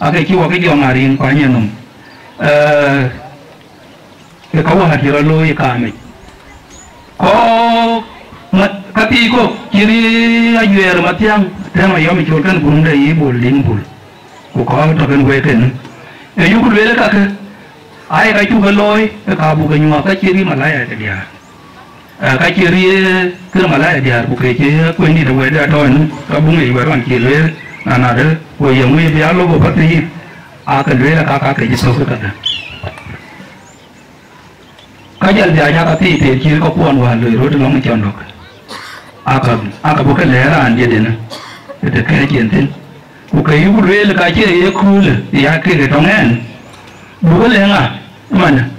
aake cï wɔ ke jɔŋ ariin kuany ënɔm. Eh, Ë ka wäär cï rɔt looi ë kaamic. Kɔɔk mat ka thii kɔ̈k cï ri ajuɛɛr Mathiaŋ, tɛ̈m ayɔm ë col kën gurumde yï Bol Diŋ Bul, ku kɔɔk tɔ kën wek kënë. Ë yuk lueel kakë, aa ye ka cuk ke looi, ë ka buk ke nyuɔɔth ka cï ri malaya ke diäär. Ë, ka cï ri kën malaya diäär, ku ke cï kuëny dït ë wɛ̈tde atɔ̈ ënë, ka buk ŋic wɛ̈t ɣɔn cï lueel, na nadë, ku ye ŋuc bï a lok ë path yïth, aa ke lueel aka ka ke cï thök ë kadhë. Ka jal dhiac aka thii tëë cït kakuɔn wäär loi röt lɔŋ ë cɔndɔk, aka, aka bï ke lɛɛr raan diëtdenë, ë të kɛ̈ɛ̈c en thïn. Ku ke yuk lueel ka cie ye köölë ya kek ë tɔŋ ɛn, buk ke lɛ̈ŋ a man,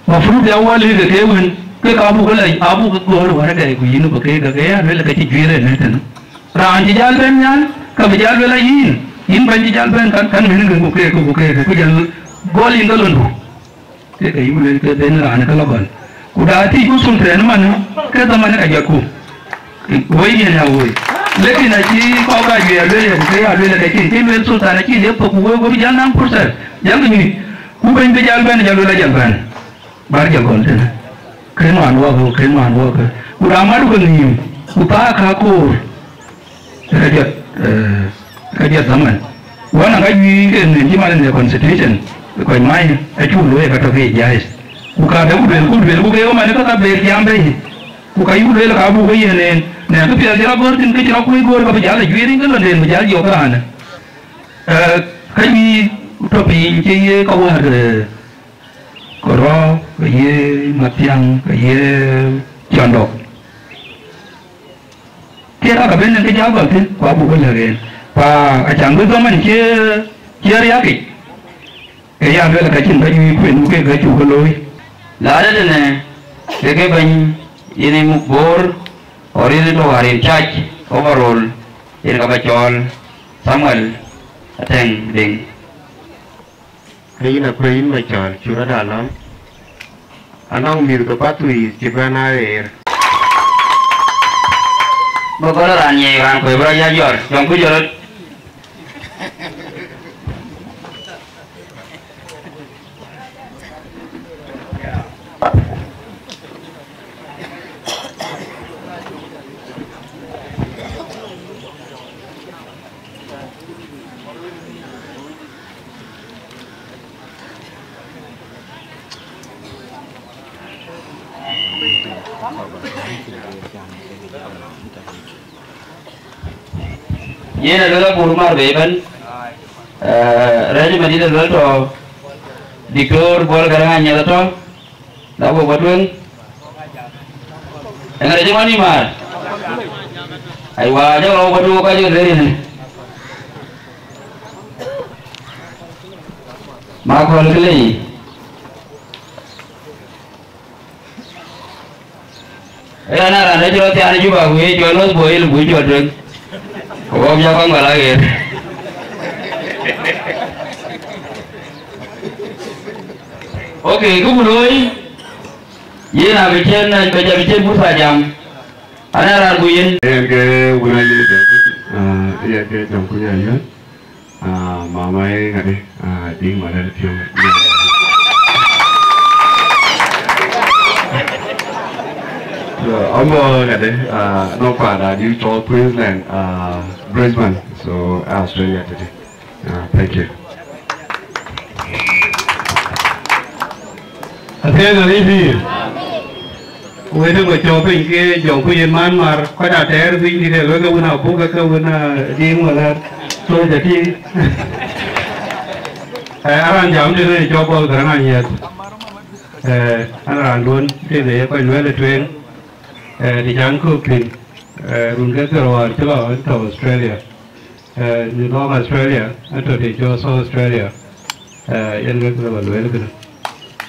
mafrud ya wɔ lëk ke wën, ke ka buk ke lɛc, abuk ke gɔ̈ɔ̈r wärëkɛi ku yïn bï ke ke ya lueel ka cï juiir en ëtënë. Raan cï jal bɛ̈n nhial, ka bï jal lueel a yïn, yïn bɛ̈ny cï jal bɛ̈n kan, kan mën ke ku ke, ku ke, ku jal gɔl yïn ke londu. Ke ke yï luel ke ben raan ke lɔ gɔl. Ku da thii ku sultan man, ke dhaman ka jɔtku. Woi yen ya woi. Lekin acï kɔk ka juëc a luel ya, ku ke ya luel ke cin, ke luel sultan acï liep thok ku woi, woi jal naŋ pursa. Jal ke nyuc. Ku ben ke jal ben, jal luel a jal ben. Bar jal gɔl tënë. Ke nuan wɔ ke, ke nuan wɔ ke. Ku da madu ke nïïm. Ku thaa ka koor. Ka jɔt, eh, ka jɔt dhaman. Wan a ka juëc ke nen cï man në constitution, kɔc mac acuk looi ka tɔ ke jais. Ku ka de ku luel, ku luel, ku ke man ka ka ber jam bei. Ku ka yuk luel ka buk ke yen en. Në kë piɛth cï rɔt gɔ̈ɔ̈r thïn, ke cï rɔt kuc gɔ̈ɔ̈r ka bï jal a juëc rin ke lɔ den bï jal jɔk raanë. Eh, ka juëc tɔ piny cï ye ka wäär, eh, Kɔrɔɔk, ke ye Mathiaŋ, ke ye Cɔndɔk. Ke ka ke ben ke jal gɔl thïn, ku abuk ke lɛ̈k en. Pa acan bï dhaman cie, cie riakic. Ke ya luel ka cïn ka juëc kuën, ku ke ka cuk ke looi. La de tënë, ke ke bɛ̈ny yen ë muk boor, or yen ë tɔ wäär yen cac, overall, yen ka ba cɔɔl Samuel Atɛŋ Deŋ. Ke yïn akuëc yïn Macɔl, cuk rɔt aa lɔ̈m. Anɔŋ mïth ke Pathuyith cï bɛ̈n aa ɣeer. Bä gɔl raan nyiɛc raan kuëc bï rɔt ya jɔt, jɔŋku jɔt rɔt. Yen aluel abur mar bei ëbɛ̈n, eh, rɛ̈c madït aluel tɔ̈ Diktor Bol Garaŋ Anyieth atɔ̈, la wok bä tueŋ. Eŋa rɛ̈c ëmɔn ë mar? Aiwa, jɔk la wok bä tueŋ, wok ka jɔ dhëëri. Ma kɔl kë lei. Ëya na raan acï rɔt thiaan ë Juba, ku ye cɔl Loth Boil, buk cɔl tueŋ. Ku wok jɔ kɔŋ gɔl aɣeer. Ok, kë ku looi, yen abï cen, abï cen fursa jam. Ana raan ku yen. Yen ke wun a yen ke, ah, yen ke jam ku ya yen. Ah, mama, eh, ŋadï, ah, dïŋ ma lɛ̈l piɔ̈u. So, amo ŋadï, ah, nɔŋ kuanda dï cɔl Queensland, ah, Brisbane. So, Australia tëdï. Ah, thank you. Athiɛɛn ë pïïr. Wëëtë ŋö cɔɔk piny ke jɔŋku yen man mar, kɔc aa tɛɛr piny dït ë luel ke wën abuk, ke wën, ah, dïŋ wala tooc atïŋ. Eh, aran jam tënë cɔk Bol Garaŋ Anyieth. Eh, an raanduön tëde ye kɔc lueel ë tueŋ, eh, të can kök thïn, eh, run ke thiär wäär cï lɔ tɔ̈ Australia. Eh, në North Australia, atɔ̈ të cɔl South Australia, eh, yen ke lë ba lueel kënë.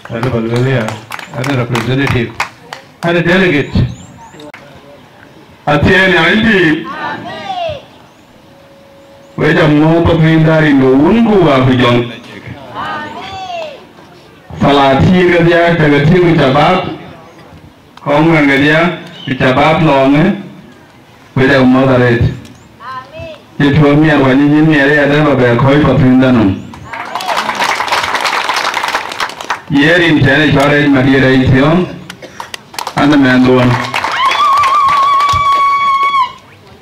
Lë ba lueel ya, an representative, an delegate. Athiɛɛn ya yïn pïïr. Wek jam ŋö pa piny darin do wun ku wa ku jɔŋ. Salatin ke dia, ke ke tiŋ ku cabab. Kɔŋ ŋuɛn ke dia, ku cabab lɔŋë. Wek jam mɔ̈th arëët. Cï tuɔɔk miɛt wany nyin miɛt ya dɛ̈ ba bɛ kɔc pa piny danom. Ye rin cɛn ë cɔl rɛc madït rɛc thiɔ̈ŋ, an ë mɛnhduön.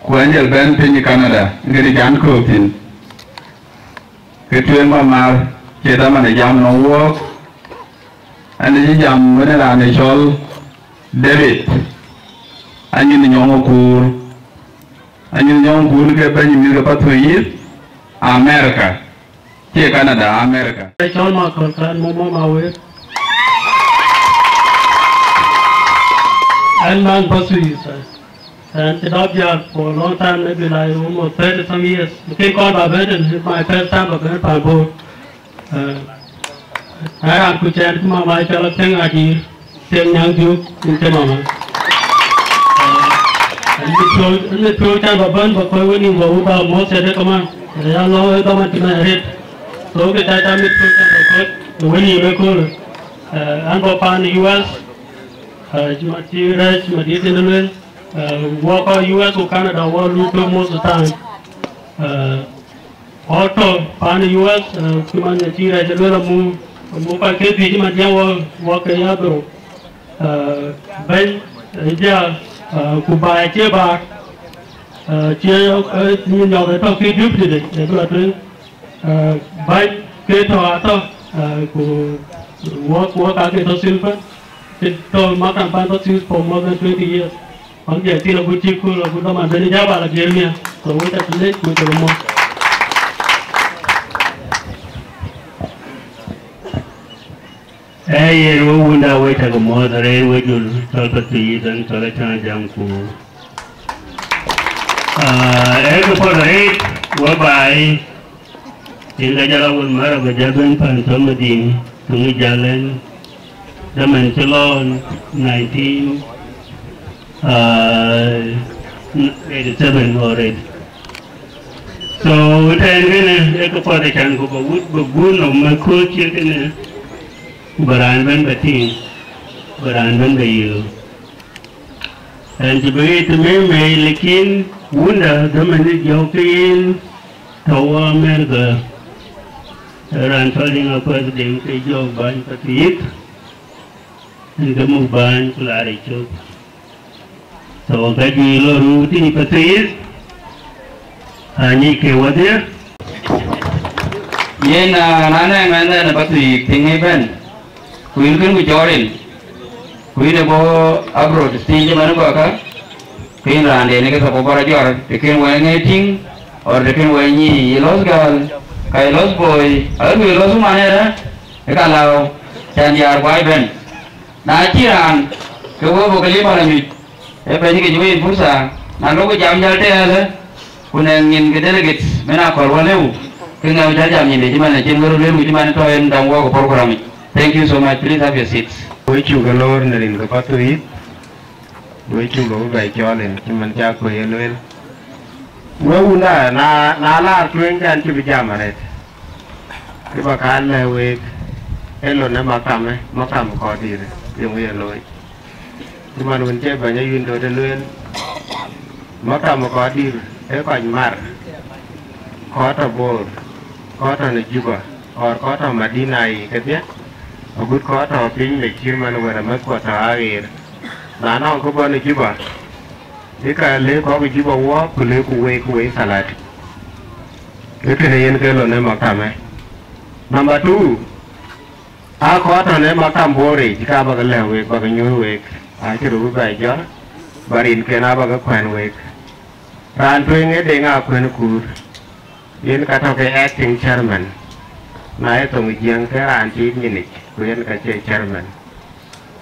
Ku an jël bɛ̈n piny Canada, ŋic an köök thïn. Ke tueŋ ba mar, cie dhaman ë jam nɔm wuɔɔk. An ë cï jam wën ë raan ë cɔl David. Anyin nyɔŋ ë kuur. Anyin nyɔŋ ë kuur ke bɛ̈ny mïth ke Pathuyith, America. Cie Canada, America. Cɔl Makɔl kan mɔmɔ ma wek. An man Pathuyith. And cï dap jäl for a long time, maybe like almost thirty some years. Lakin kɔn ba bɛ̈n, it's my first time ba bɛ̈n pan Bor. Eh, na raan ku cɛn ku mama cɔl Athiɛŋ Adïr, Athiɛŋ Nyaŋ Diuk, in cï mama. Eh, and mit piɔ̈u, mit piɔ̈u can ba bɛ̈n ba kɔc wën yïn ba wut ba mɔ̈th cɛt ë kaman. Eh, ya lɔ ë dhaman cï mɛn arëët. So ke ca ca mit piɔ̈u can ba kɔc, ë wën yïn ëköölë. Eh, an bɔ̈ pan U S, eh, cï ma cï rɛc, cï ma dït thïn ë lueel. Eh, wɔ kɔc U S ku Canada, wɔ luk ke most of the time. Eh, wɔ tɔ̈ pan U S, eh, cï man ë cï rɛc ë luel amu, amu kɔc ke dhiëc man diɛ̈ wɔ, wɔ ke ya dhorou. Eh, bɛ̈ny, eh, ja, eh, ku baai acie baar. Eh, cie, eh, nyin nyɔk ë tɔ̈ ke deputy de, ë bï la tueŋ. Eh, bäny ke tɔ̈ atɔ̈, eh, ku wɔ, wɔ ka ke tɔ̈ Silver, ke tɔ̈ makam pan tɔ̈ Silver for more than twenty years. Wak jɛ thil agut cï kööl agut dhaman ben jabal abiëër miäk. So wek ca lec, wek ca mɔ̈th. Ee yen we wunda we cak mɔ̈ɔ̈th arëër we jul cɔl Pathuyith, cɔl acän jam ku. Ah, ee kë puɔth arëët we baai, yen ka jɔl a wun mär abï jɔ bɛ̈n pan tɔ̈ Madiŋ, tuŋ ë jäl en, dhamën cï lɔ nineteen, ah, eighty seven or eight. So, tɛ̈ɛ̈n kënë, ee kë puɔth acän ku ba wut, ba guur nɔm ë kööl cït kënë, ku ba raan bɛ̈n ba tïŋ, ba raan bɛ̈n ba yöök. Ɣɛn cï bï ɣet të mëmëi, lakin wunda dhamën ë jɔ̈k ke yen tɔ̈ wɔ America, raan cɔl Diŋ Akuɛth Diŋ ke jɔ̈k bäny Pathuyith, ɣɛn ke muk bäny ku laar ë cök. So, ka juëc lɔ röör tïŋ Pathuyith, anyic ke wadhie. Yen, ah, na nɛŋ mɛnhden ë Pathuyith tïŋ ëbɛ̈n, ku yïn kën ku cɔɔr yen. Ku yïn ë bɔ̈ abroad thiic ëmɛn kɔ̈k kä, ke yïn raanden ke thok bɔ̈ rɔt jɔr, të kën wɛ̈ɛ̈r ŋɛi tïŋ, or të kën wɛ̈ɛ̈r nyic, ye lost girl, ka ye lost boy, aɣet ku ye lost woman ëtɛ̈, ë ka lääu, cän diäär ku aa bɛ̈n. Na cï raan, ke wek bɔ̈ ke lip ala nyuc, ee bɛ̈ny ke cï wek yic fursa, na lok jam jäl tɛ̈ɛ̈lë, ku nɛŋ nyin ke delegates, mɛn akɔ̈l wä lëu, ke ŋɛu jäl jam nyinde cï man acïn wek röt lueel ku cï man tɔ̈ en dɔm wok ë program yic. Thank you so much. Please have your seats. Wek cuk ë loor në rin ke Pathuyith, wek cuk ë bɛ cɔl en cï man cak kuec ye lueel. Wek wunda, na, na laar tueŋ kɛn cï bï jam arëët. Kë bä kaar lɛ̈k week, ee lon ë makamë, makam kɔ̈ɔ̈r dïïr, yeŋö ye looi? Cï man wën cie bɛ̈ny ayuën döt ë lueel, makam kɔ̈ɔ̈r dïïr, ee kɔc mar, kɔ̈ɔ̈r tɔ̈ Bor, kɔ̈ɔ̈r tɔ̈ në Juba, or kɔ̈ɔ̈r tɔ̈ Madina yiic kedhie, agut kɔ̈ɔ̈r tɔ̈ piny mec cït man wën amäthkuɔ tɔ̈ aɣeer. Na nɔŋ kë bɔ̈ në Juba, ë ka lëk kɔc ë Juba wɔɔk, ku lëkku week, ku wek thalat. Ë kënë yen ke lon ë makamë. Number two, aa kɔc tɔ̈ në makam Bor yic, ka bä ke lɛ̈k week, bä ke nyuöth week, acï röt bɛ jɔt, bä rinken aa bä ke kuɛ̈n week. Raan tueŋ ee Deŋ Akuën Kuur, yen ka tɔ̈ ke acting chairman, na ye thoŋ ë Jiëŋ ke raan tiit nyinic, ku yen ka cie chairman.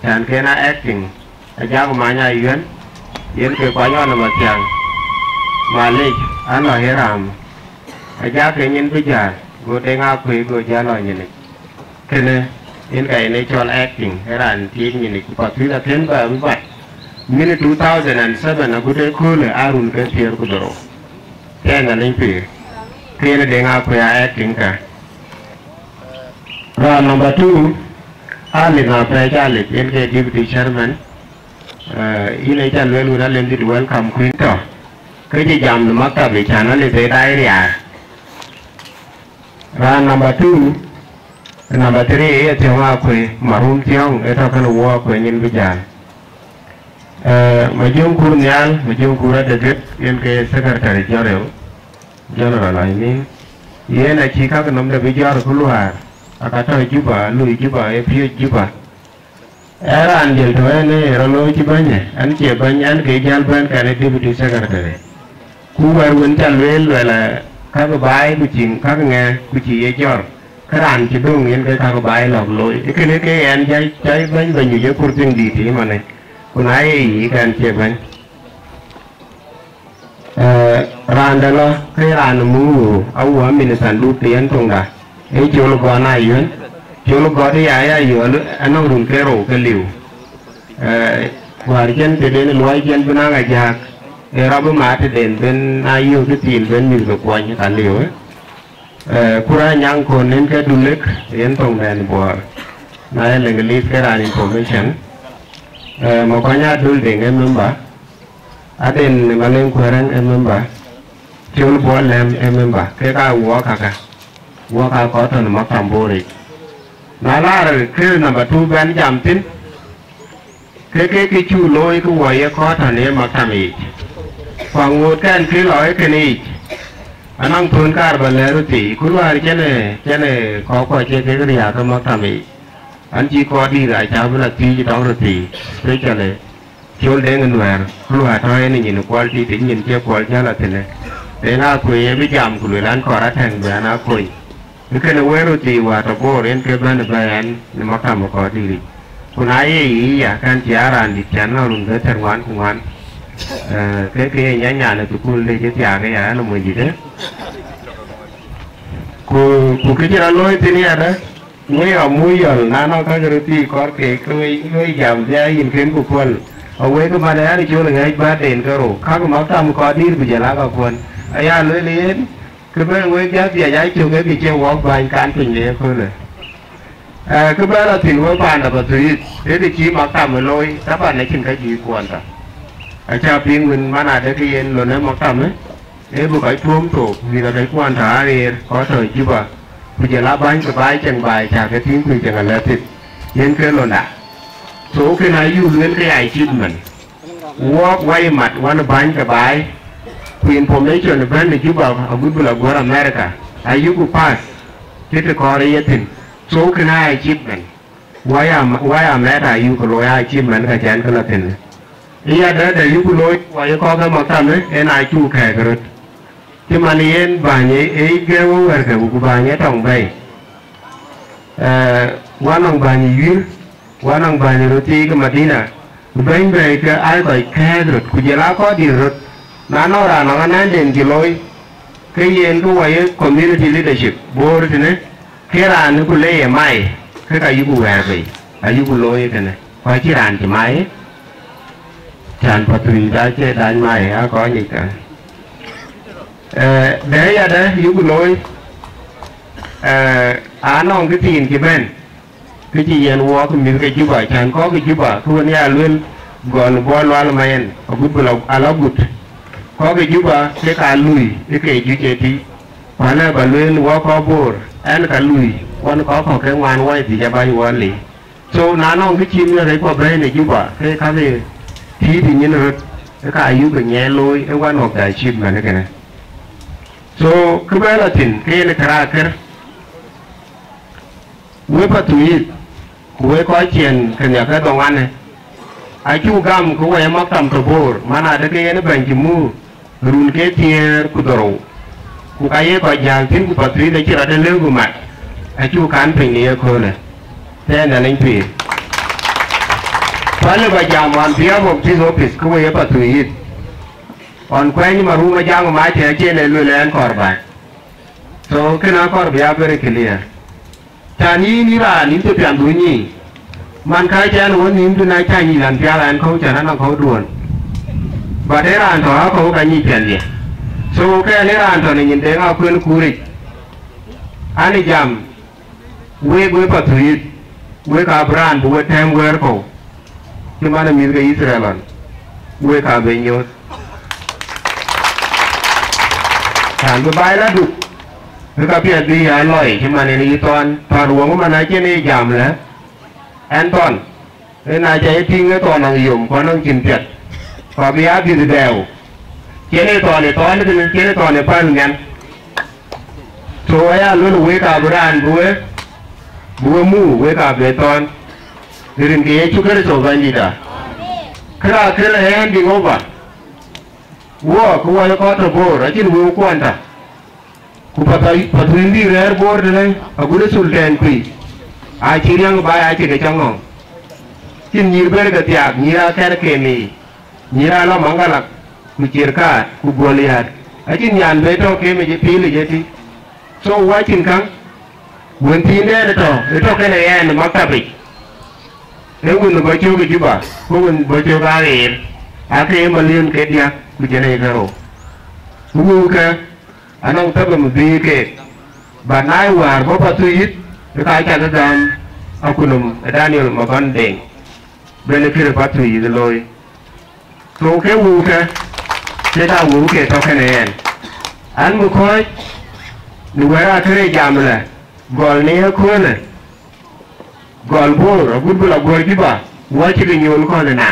Cän ken aa acting, Ajak Many Ayuën, yen ke kuany ɣɔn ë Mathiaŋ. Malec, an lɔ ë ram, Ajak ke nyin bï jäl, go Deŋ Akuëi go jäl lɔ nyinic. Kënë, yen ka yen ee cɔl acting, ë raan tiit nyinic, ku Pathuyith akën bɛ bï mat. Min two thousand and seven agut ëköölë aa run ke thiëër ku dhorou. Tɛ̈ɛ̈n Nhialic pïïr. Ke yen ë Deŋ Akuëi aa acting ka. Raan number two, Alip Apɛɛc Alip, yen ke deputy chairman. Eh, yïn ë ca lueel wun Alip dït welcome kuin tɔ̈. Ke cï jam në maktab yic, cän Alip ë daai riaar. Raan number two, number three, ee Thiɔ̈ŋ Akuëi, marum Thiɔ̈ŋ, ë tɔ̈ kënë wɔ Akuëi nyin bï jäl. Eh, Majöŋ Kur Nhial, Majöŋ Kur Adegit, yen ke secretary general, general, I mean. Yen acï kak nɔm de bï jɔr ku luaar, aka tɔ̈ Juba, lui Juba, ë piööc Juba. Ee raan jël tɔ̈ ɛn ë rɔt looi cï bɛ̈ny, ɛn cie bɛ̈ny, ɛn ke jäl bɛ̈n kɛn ë deputy secretary. Ku wɛ̈t wën ca lueel, luɛl, eh, kak baai ku cï kak ŋɛk ku cï ye jɔr, ke raan cï döŋ yen ke kak baai lɔ̈k looi. Ee kënë ke ɛn jai, jai bɛ̈ny bɛ̈ny nyuc ë kur thiŋ dïït ëmanë, ku na ye yic, ke ɛn cie bɛ̈ny. Eh, raan dɛ̈ lɔ, ke raan muk awuɔ̈ɔ̈m min thanduk të yen thoŋda, ee col gɔn ayuën, col gɔt ë ya ya yɔ̈ɔ̈l anɔŋ run ke rou ke liu. Eh, wäär cïn tëden luɔi cïn bï naŋ Ajak, ee rɔt bï mat tëden ben na yök kë thiin ben mïth ke kuɔny ka liu, eh. Eh, ku raan nyaŋ kɔn nin ke Dulek, yen thoŋdɛn Buɔɔr. Na ye Leŋlith ke raan information. Eh, Makuany Adul Deŋ ee member. Aden Maleŋ Kuɛrɛŋ ee member. Col Buɔl Lɛm ee member. Kek aa wuɔk kaka. Wuɔk aa kɔc tɔ̈ në maktam Bor yic. Na laar kë number two bɛn jam thïn, ke ke kë cuk looi ke wɔ ye kɔc tɔ̈ në maktam yic. Ku aŋoot kɛn kë lɔ ë kënë yic, anɔŋ thön kaar bä lɛ̈ɛ̈r röt thii, ku luäär cɛn ë, cɛn ë kɔc kɔc cie kek riääk ke maktam yic. An cï kɔc dïïr aa cä bï lɔ thiic tɔŋ röt thii, especially Col Deŋ ë Nuɛɛr, ku luäär tɔ̈ en ë nyin ë kuɔl tiitic, nyin cie kuɔl jäl athïnë. Deŋ Akuëi ë bï jam ku lueel an, kɔɔr atɛ̈ŋ bï an aa kony. Ë kënë wëër röt thii wäär tɔ̈ Bor, en ke bɛ̈n ë bɛ̈ɛ̈n në maktam ë kɔc dïïric. Ku na ye yic ya, kɛn cï aa raan dït cän nɔŋ run ke thiärŋuan ku ŋuan. Eh, ke ke ye nyan nyan ë thukul de cï thiaak aya, ɛn ë monydïtë. Ku, ku kë cï rɔt looi thïn yadë, wëi amui yɔl, na nɔŋ käk röt thii kɔɔr keek, ke wëi, wëi jam bia yïn kën ku kuɔl. Awëi ke man ë an, col ŋɛ̈ɛ̈c bä den ke rou. Käk maktam kɔɔr dïïr bï jɔl aa kakuɔn. Aya lueel yen, Kë bɛ̈n wek jäl dhiɛc aa cök, ee kë cie wɔk bäny kan piny de ëköölë. Eh, kë bɛ̈n lɔ thïn wek paan de Pathuyith, ee kë cï maktam ë looi, taban acïn ka juëc kuɔn tɔ̈. Acä piŋ wën man adekï yen lon ë maktam ë, ee bï kɔc tuɔ̈ɔ̈m thook, mïth akëc kuɔn tɔ̈ aɣeer, kɔc tɔ̈ Juba, ku jɔl aa bäny ke baai ceŋ baai cä ke tïŋ ku ceŋ alɛ̈th thïn. Yen ke londa. So, kënë ayuk lueel ke ya achievement. Wɔɔk wai mat wan bäny ke baai, ku information bɛ̈n ë Juba agut bï lɔ guɔ̈r America, ayuku pass, cï të kɔɔr ë ye thïn. So kënë aa achievement. Waya, waya mɛt ayuk looi achievement ka cɛn kë lɔ thïn. Ëya dɛ̈ dɛ̈ yuk looi waya kɔ̈k ë maktam ë, en acuk kɛ̈ɛ̈k röt. Cï man yen bäny ë, ë gɛ̈ɛ̈u wärkë, ku bäny ë tɔŋ bɛ̈ɛ̈i. Ee, wanɔŋ bäny ë yuïr, wanɔŋ bäny ë röt thiik ë Madina, ku bɛ̈ny bɛ̈ɛ̈i ke aa kɔc kɛ̈ɛ̈k röt, ku jɔl aa kɔc dït röt. Na nɔŋ raan nɔŋ anɛ̈ɛ̈nden cï looi, ke yen ke wɔ ye community leadership Bor tënë, ke raan ku le ye mai, ke ka yuk wɛ̈ɛ̈r bei, ayuk looi tënë. Ku acïn raan cï mai, cän Pathuyith daa cie dac mai, aa kɔc nyic ka. Ee, dɛ̈ ya dɛ̈ yuk looi, ee, anɔŋ kë thiin cï bɛ̈n, kë cï yen wɔɔk mïth ke Juba, cän kɔ̈k ke Juba, kë wën ya luel gɔl bɔ̈ lual ma yen, agut bï lɔ, ala gut. Kɔ̈k ke Juba, ke ka lui, ë ke juëc ëtï. Ku alë ba lueel wɔ kɔc Bor, ɛn ka lui, ɣɔn kɔc kɔ̈k ke ŋuan wɔ ë dhïc abäny wɔ liu. So, na nɔŋ kë cï miɔ̈c rɛc kɔ̈k bɛ̈ɛ̈i në Juba, ke ka ke tïït ë nyin röt, ke ka yuk ke nyiɛɛi looi, ë one of the achievement kënë. So, kë bɛ̈ɛ̈i lɔ thïn, ke yen ë kërɛɛc kër, wek Pathuyith, ku wek kɔc ciɛɛŋ ke nhiäk ke dhoŋuanë, acuk gam ke wɔ ye maktam tɔ̈ Bor, man adë ke yen ë bɛ̈ny cï muk run ke thiëër ku dhorou, ku ka ye kɔc jäl thïn, ku Pathuyith acï rɔt ë lëu bï mat, acuk kan piny në ye köölë, thɛɛr Nhialic pïïr. Ku alë ba jam on behalf of this office, ke wɔ ye Pathuyith, ɣɔn kuɛny marum ajaŋ mac ë acïn ë lueel ɛn kɔɔr baai. So, kënë akɔɔr bï ya very clear. Cän yïn, yïn raan, yïn cï piɛnhdu nyic. Man ka cän wën nïïmdu na cä nyic lan piath ɛn kɔ̈u cän anɔŋ kɔ̈u duön. But ë raan tɔ̈ akɔ̈u ka nyic piɛnhdiɛ̈. So, ke ɛn ë raan tɔ̈ në nyin deŋ akuën kuuric. An ë jam, wek, wek Pathuyith, wek abï raan bï we tɛ̈ɛ̈m wɛ̈ɛ̈r kɔ̈u, cï man ë mïth ke Yithriɛl ɣɔn, wek abï nyuöth. Raan bï baai la duk, ke ka piɛth bï ya lɔi, cï man en yï Thɔn, Thɔn wöŋ man acïn ë jam lë, ɛn Thɔn, ë na ca ye tïŋ ë Thɔn nɔŋ yom, ku anɔŋ cïn piɛth, ku abï ya dhiëth dɛɛu. Cïn ë Thɔn ë Thɔn kënë, cïn ë Thɔn ë päl nhial. So aya luel wek abï raan bï we, bï we muk, wek abï Thɔn, në rin ke Yecu Kërtho Bɛ̈nydïtda. Kërac kënë ë handing over. Wɔ, ke wɔ ye kɔc tɔ̈ Bor, acïn wëu kuɔn tɔ̈. Ku Pathuyith, Pathuyith bï rɛ̈ɛ̈r Bor tënë, agut ë Sultan kui, acï riäŋ baai acï ke cä ŋɔ̈ŋ. Cïn nyïïr bɛ̈n ke thiaak, nyïïr akɛ̈n kem yiic, nyïïr alɔ Maŋgalak, ku Cirkat, ku Goliat. Acïn nyan bï tɔ̈ kem yic ë pïïr yic ëtï. So, wɔ cïn käŋ, wën thiindɛn ë tɔ̈, ë tɔ̈ kënë ɣɛn ë maktabic. Ee wën bɔ̈ cök ë Juba, ku wën bɔ̈ cök aɣeer, aake ye milion ke diäk ku jënë ye kerou. Ku wëukë, anɔŋ thababu bïï keek, but na ye wäär bɔ̈ Pathuyith, ke ka cakï gäm akutnhom ë Daniel Maban Deŋ, bɛ̈n ë kërë Pathuyith looi. So ke wëukë, ke ka wëu ke tɔ̈ kënë ɣɛn. An bï kɔ̈ɔ̈c në wɛ̈t akërë jam lë, gɔl në ye köölë, gɔl Bor, agut bï lɔ guɔ̈r Juba, wɔ cï ke nyuöl kɔ̈th ëna.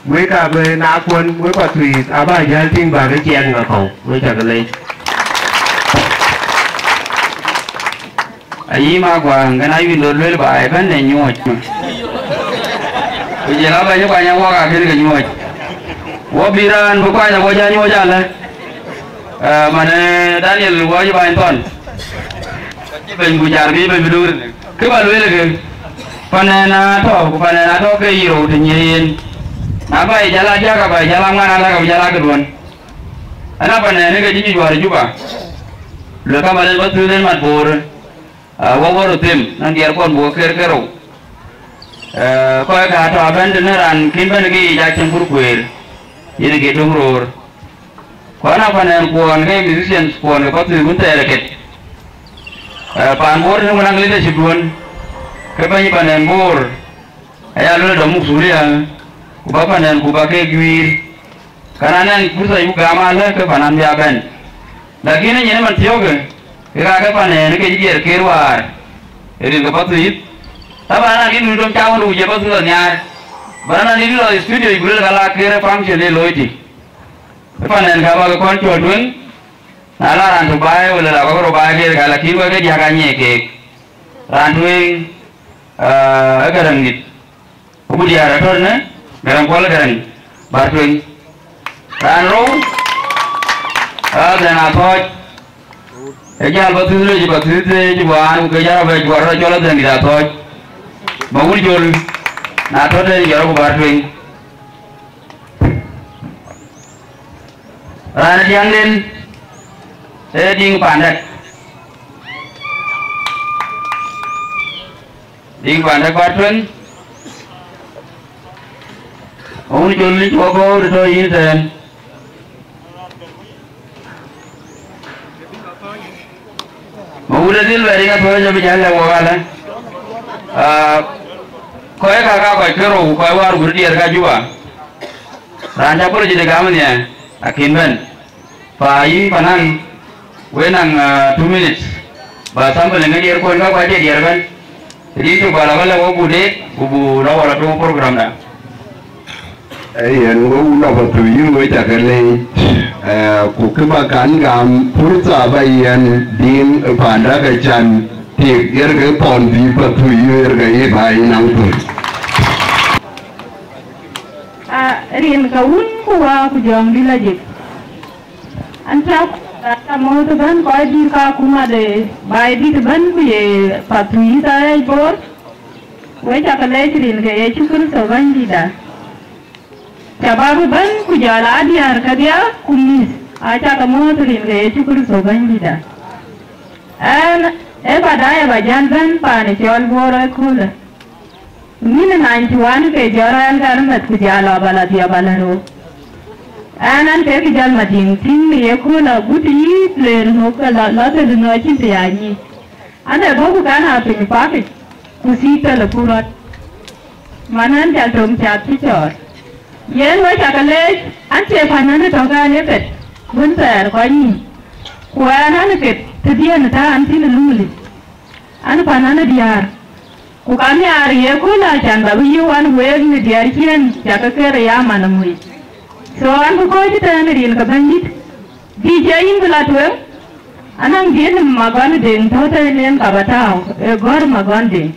Wek abï na kuɔn, wek Pathuyith, aba jäl tïŋ bä ke ciɛɛŋ ŋa kɔ̈u, wek cä ke lec. Ayï Maguaŋ, kën ayï Lol luel ba ë bɛ̈n në nyuɔɔc. Ku jël abɛ̈ny kuany awɔk akën ke nyuɔɔc. Wɔ bï raan bï kuany awɔc anyuɔɔc alë. Ee, man, ee, Daniel wɔ cï bany thɔn. Cï bɛ̈ny ku car bï bɛ̈ny bï duur. Kë ba lueel ke, panɛn atɔ̈, ku panɛn atɔ̈ ke yï rou të nyiëë yen. Na ba yï jal a diäk, aba yï jal a ŋuan, alak abï jal a këduön. Ëna panɛn ke cï nyuc wäär Juba. Luel ka malɛn ba thuëël en mat Boor. Aa, wɔ wär them, nɔn diɛɛr kɔn buk ker kerou. Ee, kɔc ka tɔ̈ abɛ̈n tënë raan kën bɛ̈n ke yic acïn kur kueer, yen ke döŋ roor. Ku ëna panɛn kuɔn ke musicians kuɔn ke Pathuyith wun thɛɛr ket. Ee, paan Boor tënë wun ak leadership duön, ke bɛ̈ny panɛn Boor, aya luel dɔm muk thuria, ku ba panɛn ku ba ke guiir. Ka na nɛn pursa yuk gam alë ke panan bï a bɛ̈n. Lakin ë nyin ëmën thiɔ̈kë, ke ka ke panɛn ke cï diɛɛr ker wäär, ë rin ke Pathuyith. Taban, na dït nu dom ca wën, ku je Pathuyith lɔ nhiaar. Ba na dït lɔ studio, ku lël ka la ker ë function ë looi tï. Ë panɛn ka ba ke kɔn cɔl tueŋ, na la raan tök baai, wala la kɔk rɔ baai ker ka, lakin wek ke diäk a nyiɛc keek. Raan tueŋ, Aa, ë Gäräŋdït, ku diäär atɔ̈ në Gäräŋ Kuɔl Gäräŋ Bär Tueŋ. Raan rou, aa, Dhɛŋ Athɔɔc. Ë jäl Pathuyith, rɛc Pathuyith, rɛc wään, ku ke jɔt rɔt bɛ juɔt rɔt cɔl Adhɛŋdït Athɔɔc. Mawun Jol, na tɔ̈ tënë jɔt rɔt ku Bär Tueŋ. Raan ë tiɛŋden, ee Diŋ Pandɛk. Diŋ Pandɛk Bär Tueŋ. Mawun Jol, nin cuɔ gɔ̈ɔ̈r tɔ̈ yïn tɛ̈ɛ̈n. Mawun Adhil bɛ riŋ Athɔɔc abï jäl lɛ̈k wok alë. Aa, kɔc ka ka kɔc ke rou, kɔc wäär gut diɛɛr ka Juba. Raan cä apology de gam nhiɛɛr, akïn bɛ̈n. Pa yïn Panan, we naŋ, aa, two minutes. Ba sample ŋic diɛɛr kuɔn ka kuac diɛɛr bɛ̈n. Rin cuk ba la ba lɛ̈k wok buk deet, ku buk la wala tuŋ program da. Ee yen, we wun Apathuyith, we cä ke leec, ee, ku kë ba kan gam purtha ba yɛn Diŋ Pandɛk, ke can tik yer ke thɔn bï Pathuyith yer ke ye ba yï naŋ thöl. Aa, rin ka wun ku wä ku jɔŋdït lajik. An cä, cä mɔ̈ɔ̈th ëbɛ̈n kɔc dït ka kuma de baai dït ëbɛ̈n ku ye Pathuyith aa rɛc Bor. We cä ke leec rin ke Yecu Kërtho Bɛ̈nydïtda. Shabab ëbɛ̈n ku jɔl aa diäär kedhie ku mïth, aa cä ke mɔ̈ɔ̈th rin ke Yecu Kërtho Bɛ̈nydïtda. Ɛn, ee baadaye ba jäl bɛ̈n paan ë cɔl Bor ëköölë. Mïn ë nany cï wan ke jɔt rɛɛl kan meth ku jal lɔ ba la dhiɔp ala röök. Ɛn, an, ke kë jɔl Madiŋ tïŋ në ye kööl agut yï leer muk ke lɔ, lɔ thël nɔ cïn të ya nyic. An, ee bɔ̈ ku kan aa piny pakic, ku thiik thël ë pur rɔt. Man an, jal tom cath cï cɔɔr. Yen we cä ke leec, an, cie pan an, ë tɔ̈ kan ë pet, wën thɛɛr kɔc nïïm. Ku ɛn, an, ë ket tëdiɛn ë tɔ̈ an, thïn ë Lumlik. An, pan an, ë diäär. Ku ka nhiaar ye kööl acan ba bï yï wan week në diɛɛr ciëën, cä ke ker ë ya man ë muc. So an, bï kɔc ëtɛ̈ɛ̈n ë rin ke Bɛ̈nydït, dï cie yïn bï la tueŋ, anɔŋ diëën ë Magɔn Deŋ tɔ̈ tëën en ka ba tääu, ë gɔ̈ɔ̈r Magɔn Deŋ.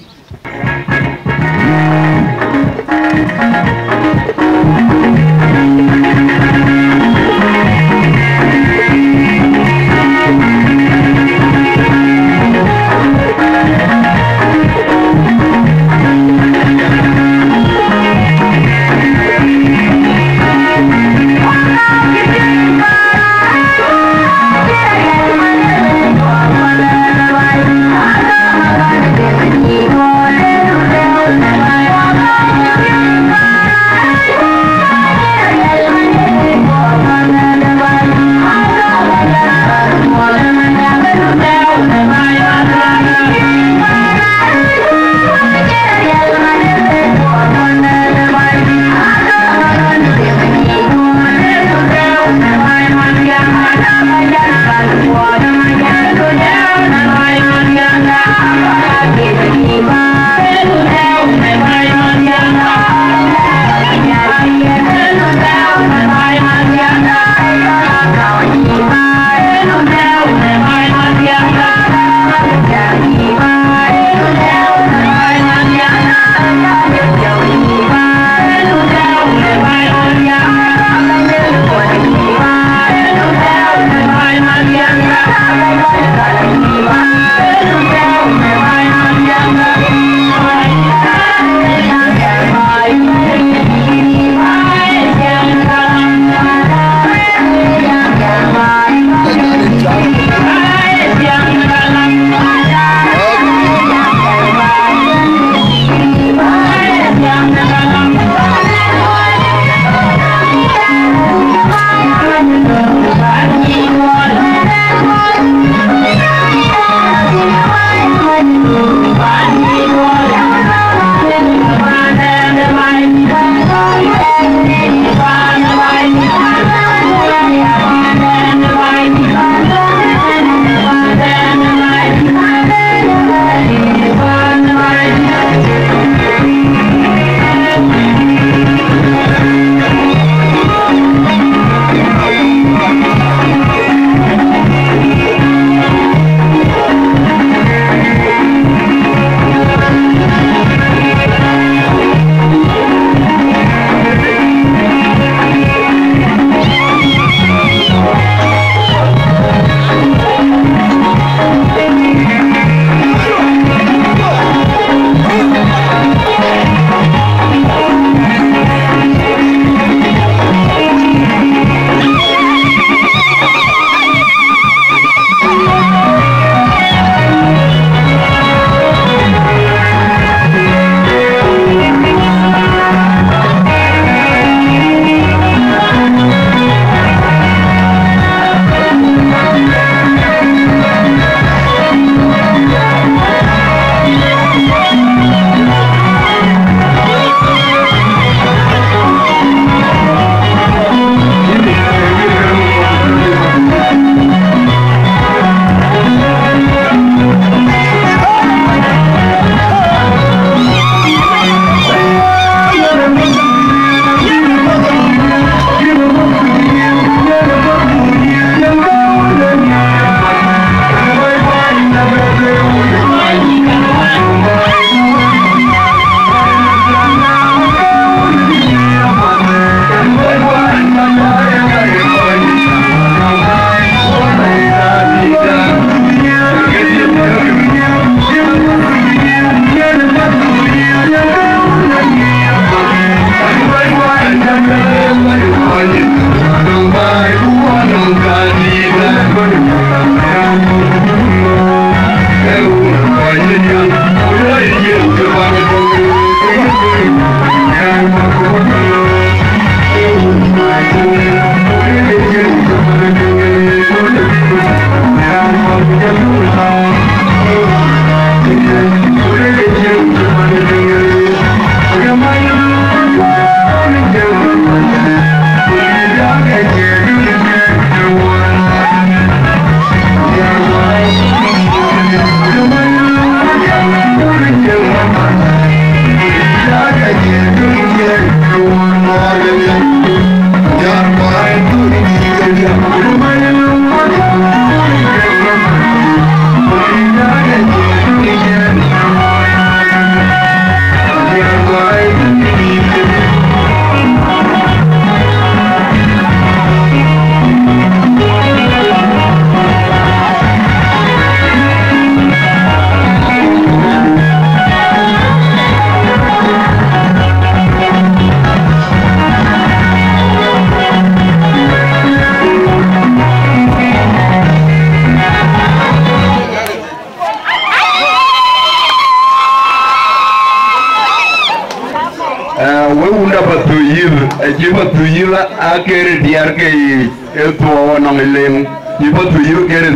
Wek wunda Pathuyith, acï Pathuyith aa kërë diɛɛr ke yiic, ë thuɔɔu anɔŋ ë leŋ, cï Pathuyith kërë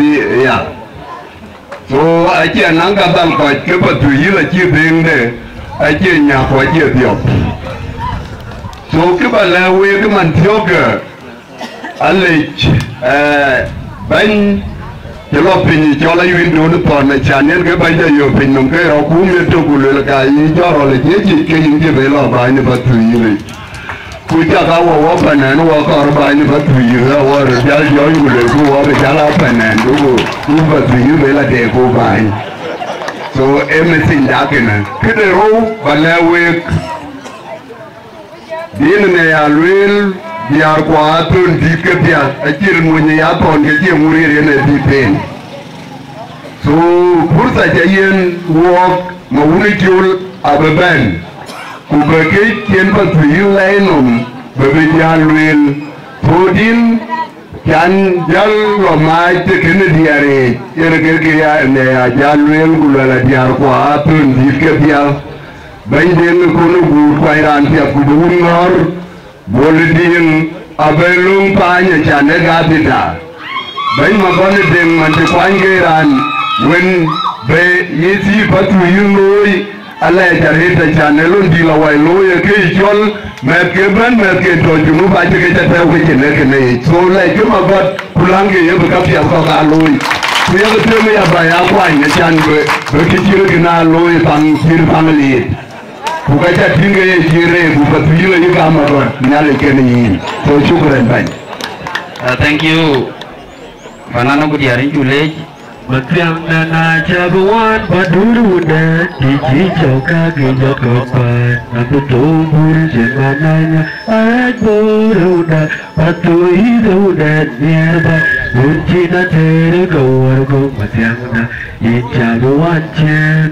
ya. So, acie naŋ ka dhal kɔc ke Pathuyith, acie dheŋde, acie nyak ku acie dhiɔp. So, kë ba lɛ̈k week man thiɔ̈kë, alec, eh, bɛ̈ny cï lɔ piny cɔl Ayuindun Thɔn, acan yen ke bɛ̈ny jɔ yök piny nɔm ke rɔt kum ye tök, ku luel ka yï jɔ rɔl ë jiëc yic ke yïn cï bɛ lɔ bäny ë Pathuyith. Ku cak a wɔ wɔ panɛn wɔ kɔɔr bäny ë Pathuyith, a wɔ röt jäl jɔ̈ɔ̈ny, ku luelku wɔ bï jäl a panɛn, duku, duku Pathuyith bï la deeku bäny. So, ee mïthinyda kënë. Këde rou ba lɛ̈k week, bï yen ë ya lueel, diäär ku aa thön dït ke piath, acïn mony ë ya thɔn ke cie ŋur yen ë dït en. So, purtha ca yen wuɔɔk ma wun ë col abï bɛ̈n, ku bï kë cïn Pathuyith lɛi nɔm bï bï jäl lueel. Puɔ̈u dïn can jäl lɔ maac të kënë diɛɛr yic, yen ke ke ya ënë ya jäl lueel, ku luɛl a diäär ku aa thön dït ke piath. Bɛ̈ny Deŋ ë kɔn ë guut kuany raan piath ku bï wun ŋɔ̈ɔ̈r, Bol Diŋ abï löŋ paany ë can ë gadhida. Bɛ̈ny Magɔn ë Deŋ man cï kuany ke raan wën bï yï thii Pathuyith looi, alɛɛc arëët ë can ë lon dï lɔ wai looi ë ke yï cɔl, mɛ̈thke bɛ̈n, mɛ̈thke tɔ Junub acï ke ca tɛ̈ɛ̈u ke cïn ë kënë yic. So, lɛc ke Magɔt, ku läŋkë ye bï käpiɛth kɔ̈k aa looi. Ku yak them ya ba ya kuany ë can bï, bï kë cït kënë aa looi thaŋ cït thaŋ liit. Ku ka ca tïŋ ke ye cï reer, ku Pathuyith ayï gam ë rɔt Nhialic kenë yïn. So, shukran bɛ̈ny. Uh, thank you. Fanana ku diäär, yïn cuk leec. Mathiaŋ na na ca bï wan ba dur wunda, di ci cɔk ka ke jɔ kɔk paat, na bï thou bur cïn mananya, aɛc bor wunda, ba thou yïth wunda nhiɛɛr ba, wun cïn ater ke wär kɔk Mathiaŋ na, yïn ca bï wan ciëën.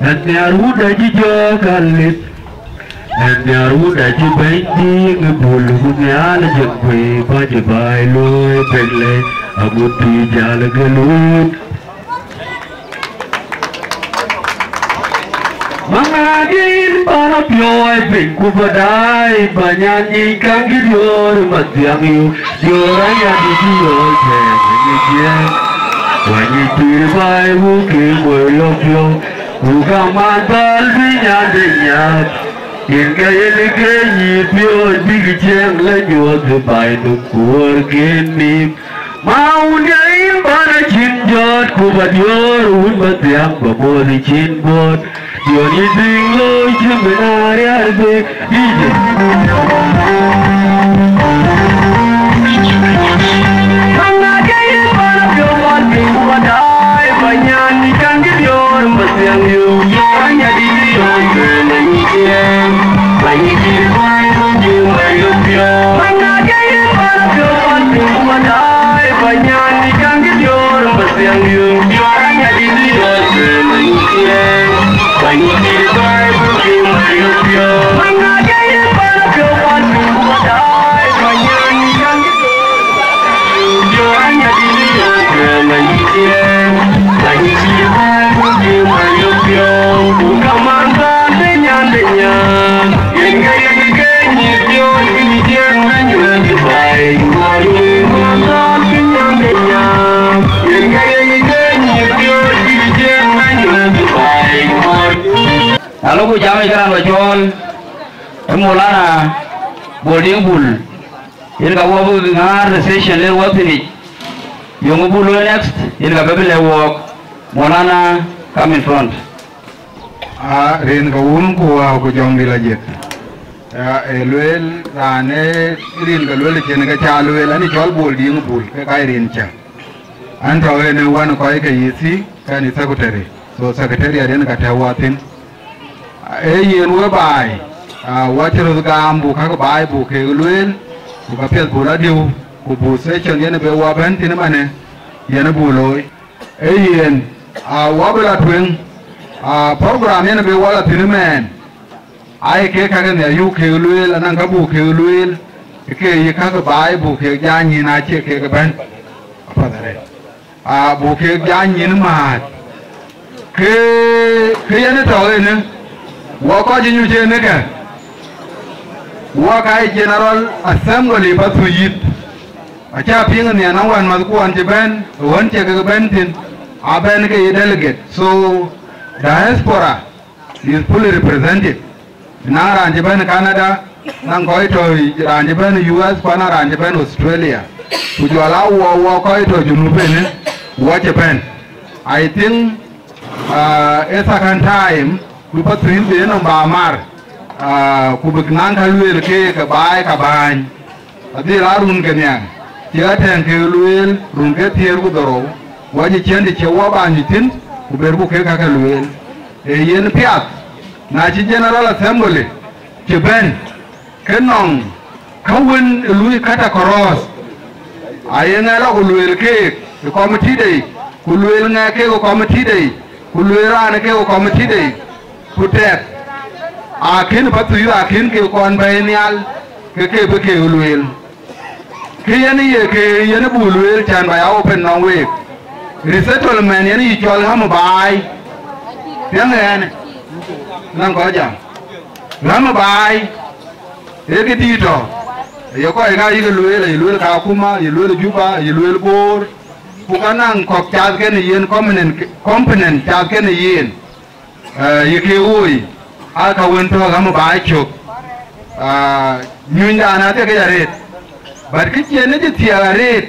Ë nhiaar wunda cï jɔɔk alith, ë nhiaar wunda cï bɛ̈ny dhïïŋ ë bul, ku Nhialic ë kuëë bä cï baai looi bɛ̈n lɛ̈i, agut pïïr jäl ë gël wut. Maŋaadiɛ̈ yïn bä rɔt piɔ̈u ë piny, ku bä daai bä nyan nyic käŋ cï diöör ë Mathiaŋ yök, diöör aya dït yɔ̈ɔ̈l tɛ̈ɛ̈n ë nyic jiɛɛm. Wanyicïïr baai wukï moi lɔ piɔ̈u, ku kamaan dhal bï nyande nyaak. Yen ka yen ke nyïïr piööc bïk ciɛɛŋ lɔ nyuɔɔth ë baai nɔm ku wärken nïïm. Ma wun ya yïn bän acïn jɔt, ku bä diöör wun bä thiaŋ bä muɔ̈th ë cin buɔɔt. Diöör yï dhïŋ looi cï min aa riäär bek. Alo ku jam ë kë raan bä cɔɔl ë Maulana Bol Diŋ Bul, yen ka wɔ bï ŋaar the session le wɔ thïn yic. Yöŋ buk looi next, yen ka bï bï lɛ̈k wɔɔk. Maulana, come in front. Aa, rin ke wun ku, aa, ku jɔŋdï la jëth. Aa, ee lueel raan ee rin ke lueel cïn ke ca lueel, ani cɔl Bol Diŋ Bul, ke ka rin cä. An tɔ̈ en ë wän kɔc ke yï thii, kɛn ë secretary. So secretary aden ka tɛ̈ wɔ thïn. Ee yen we baai, aa, wɔ cï röth gam buk käk baai buk kek lueel, ku ka piɛth buk la diu, ku buk session yen ë be wɔ bɛ̈n thïn ëmanë, yen ë buk looi. Ee yen, aa, wɔ bï la tueŋ, aa, program yen ë be wɔ la thïn ëmɛɛn. Ai, kek käk nhiar yuk kek lueel, anaŋ ka buk kek lueel, ke yï käk baai buk kek jany yïn acie kek bɛ̈n. Apath arëët. Aa, buk kek jany yïn määth. Ke, ke yen ë tɔ̈ ënë, wɔ kɔc ë nyuc ënë kë. Wok aa General Assembly Pathuyith. Acä piŋ nhian awän mäthkuɔn cï bɛ̈n, ɣän cï kek bɛ̈n thïn, abɛ̈n ke ye delegate. So, diaspora is fully represented. Naŋ raan cï bɛ̈n Canada, naŋ kɔc tɔ̈, raan cï bɛ̈n U S, ku naŋ raan cï bɛ̈n Australia. Ku jɔl a wɔ, wɔ kɔc tɔ̈ Junub ënë, wɔ cï bɛ̈n. I think, uh, a second time, ku Pathuyith bï enɔm ba mar, uh, ku bïk naŋ ka lueel keek ke baai ka bäny. Adhil aa run ke nhiaŋ, cï atɛ̈ɛ̈n ke lueel run ke thiëër ku dhorou, wɔ cï ciɛ̈n të cï wɔ ba nyuc thïn, ku berku kek ka ke lueel. Ee yen piath, na cï General Assembly cï bɛ̈n, ke nɔŋ ka wën ë lui cut across, aye ŋɛk lɔ ku lueel keek ë committee dei, ku lueel ŋɛk keek ë committee dei, ku lueel raan keek ë committee dei, ku tɛk, akën Pathuyith akën ke kɔn bɛ̈ɛ̈i nhial, ke ke bï keek lueel. Kë yen ye ke yen buk lueel cän ba ya open nɔŋ week. Resettlement yen yï cɔl ɣäm baai. Piɛŋ ɣɛn, naŋ kɔc jam. Ɣäm baai, ee kë dïït tɔ̈. Ye kɔc ka yïk lueel, ye lueel Kakuma, ye lueel Juba, ye lueel Bor. Ku ka naŋ kɔ̈k cath kenë yen, component, component cath kenë yen. Eh, ye ke woi, aa ka wën tɔ̈ ɣäm baai cök. Ah, nyunydan athiek arëët. But kë cï en ë cï thiek arëët,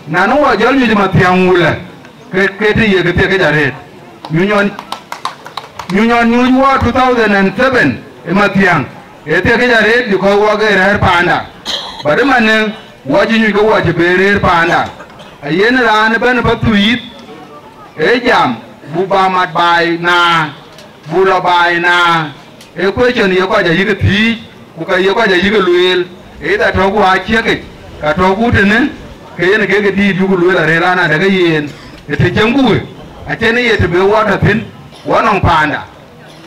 na në wɔ jɔl nyuc Mathiäŋ wulë, ke, ke të ye kë thiek arëët. Nyuny ɣɔn, nyuny ɣɔn nyuc wɔ two thousand and seven ë Mathiäŋ, ee thiek arëët because wɔ ke rɛ̈ɛ̈r paanda. But ëmanë, wɔ cï nyuc ke wɔ cï ben rëër paanda. Ayen raan ëbɛ̈n Pathuyith, ee jam, buk ba mat baai na, buk lɔ baai na, ee question ye kɔc ayïk thiëëc, ku ka ye kɔc ayïk lueel, either tɔ̈ku aciekic, ka tɔ̈ku tënë, ke yen kek dïït yuku lueel arëër raan adäk yen, ë të cäŋku wë, acïn ye të be wɔ tɔ̈ thïn, wɔ nɔŋ paanda.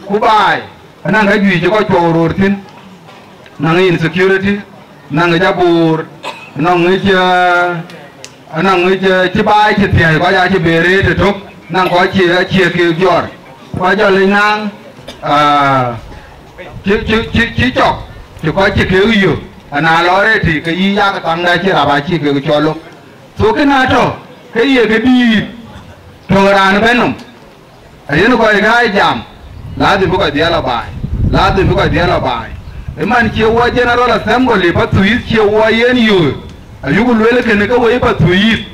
Ku baai, anɔŋ ka juëc cï kɔc cuɔu röör thïn, nɔŋ insecurity, nɔŋ ë jaboor, nɔŋ ë cï, nɔŋ ë cï, cï baai cï thiäi, kɔc acï ben rëët ëtök, nɔŋ kɔc cï acie ke jɔɔr. Kɔc jɔl ë naŋ, ah, cï, cï, cï, cï cɔk, cï kɔc cï ke yök, ana lɔ rëëti, ke yï yak thaŋda cï rap acï ke cɔl lok. So kënë atɔ̈, ke ye kë dïït, tɔ̈ raan ëbɛ̈n nɔm. Ayen kɔc kä ë jam, lazim bï kɔc dhiɛl lɔ baai, lazim bï kɔc dhiɛl lɔ baai. Ëman cie wɔ General Assembly Pathuyith cie wɔ yen yöö, ayuku lueel kënë ke wei Pathuyith,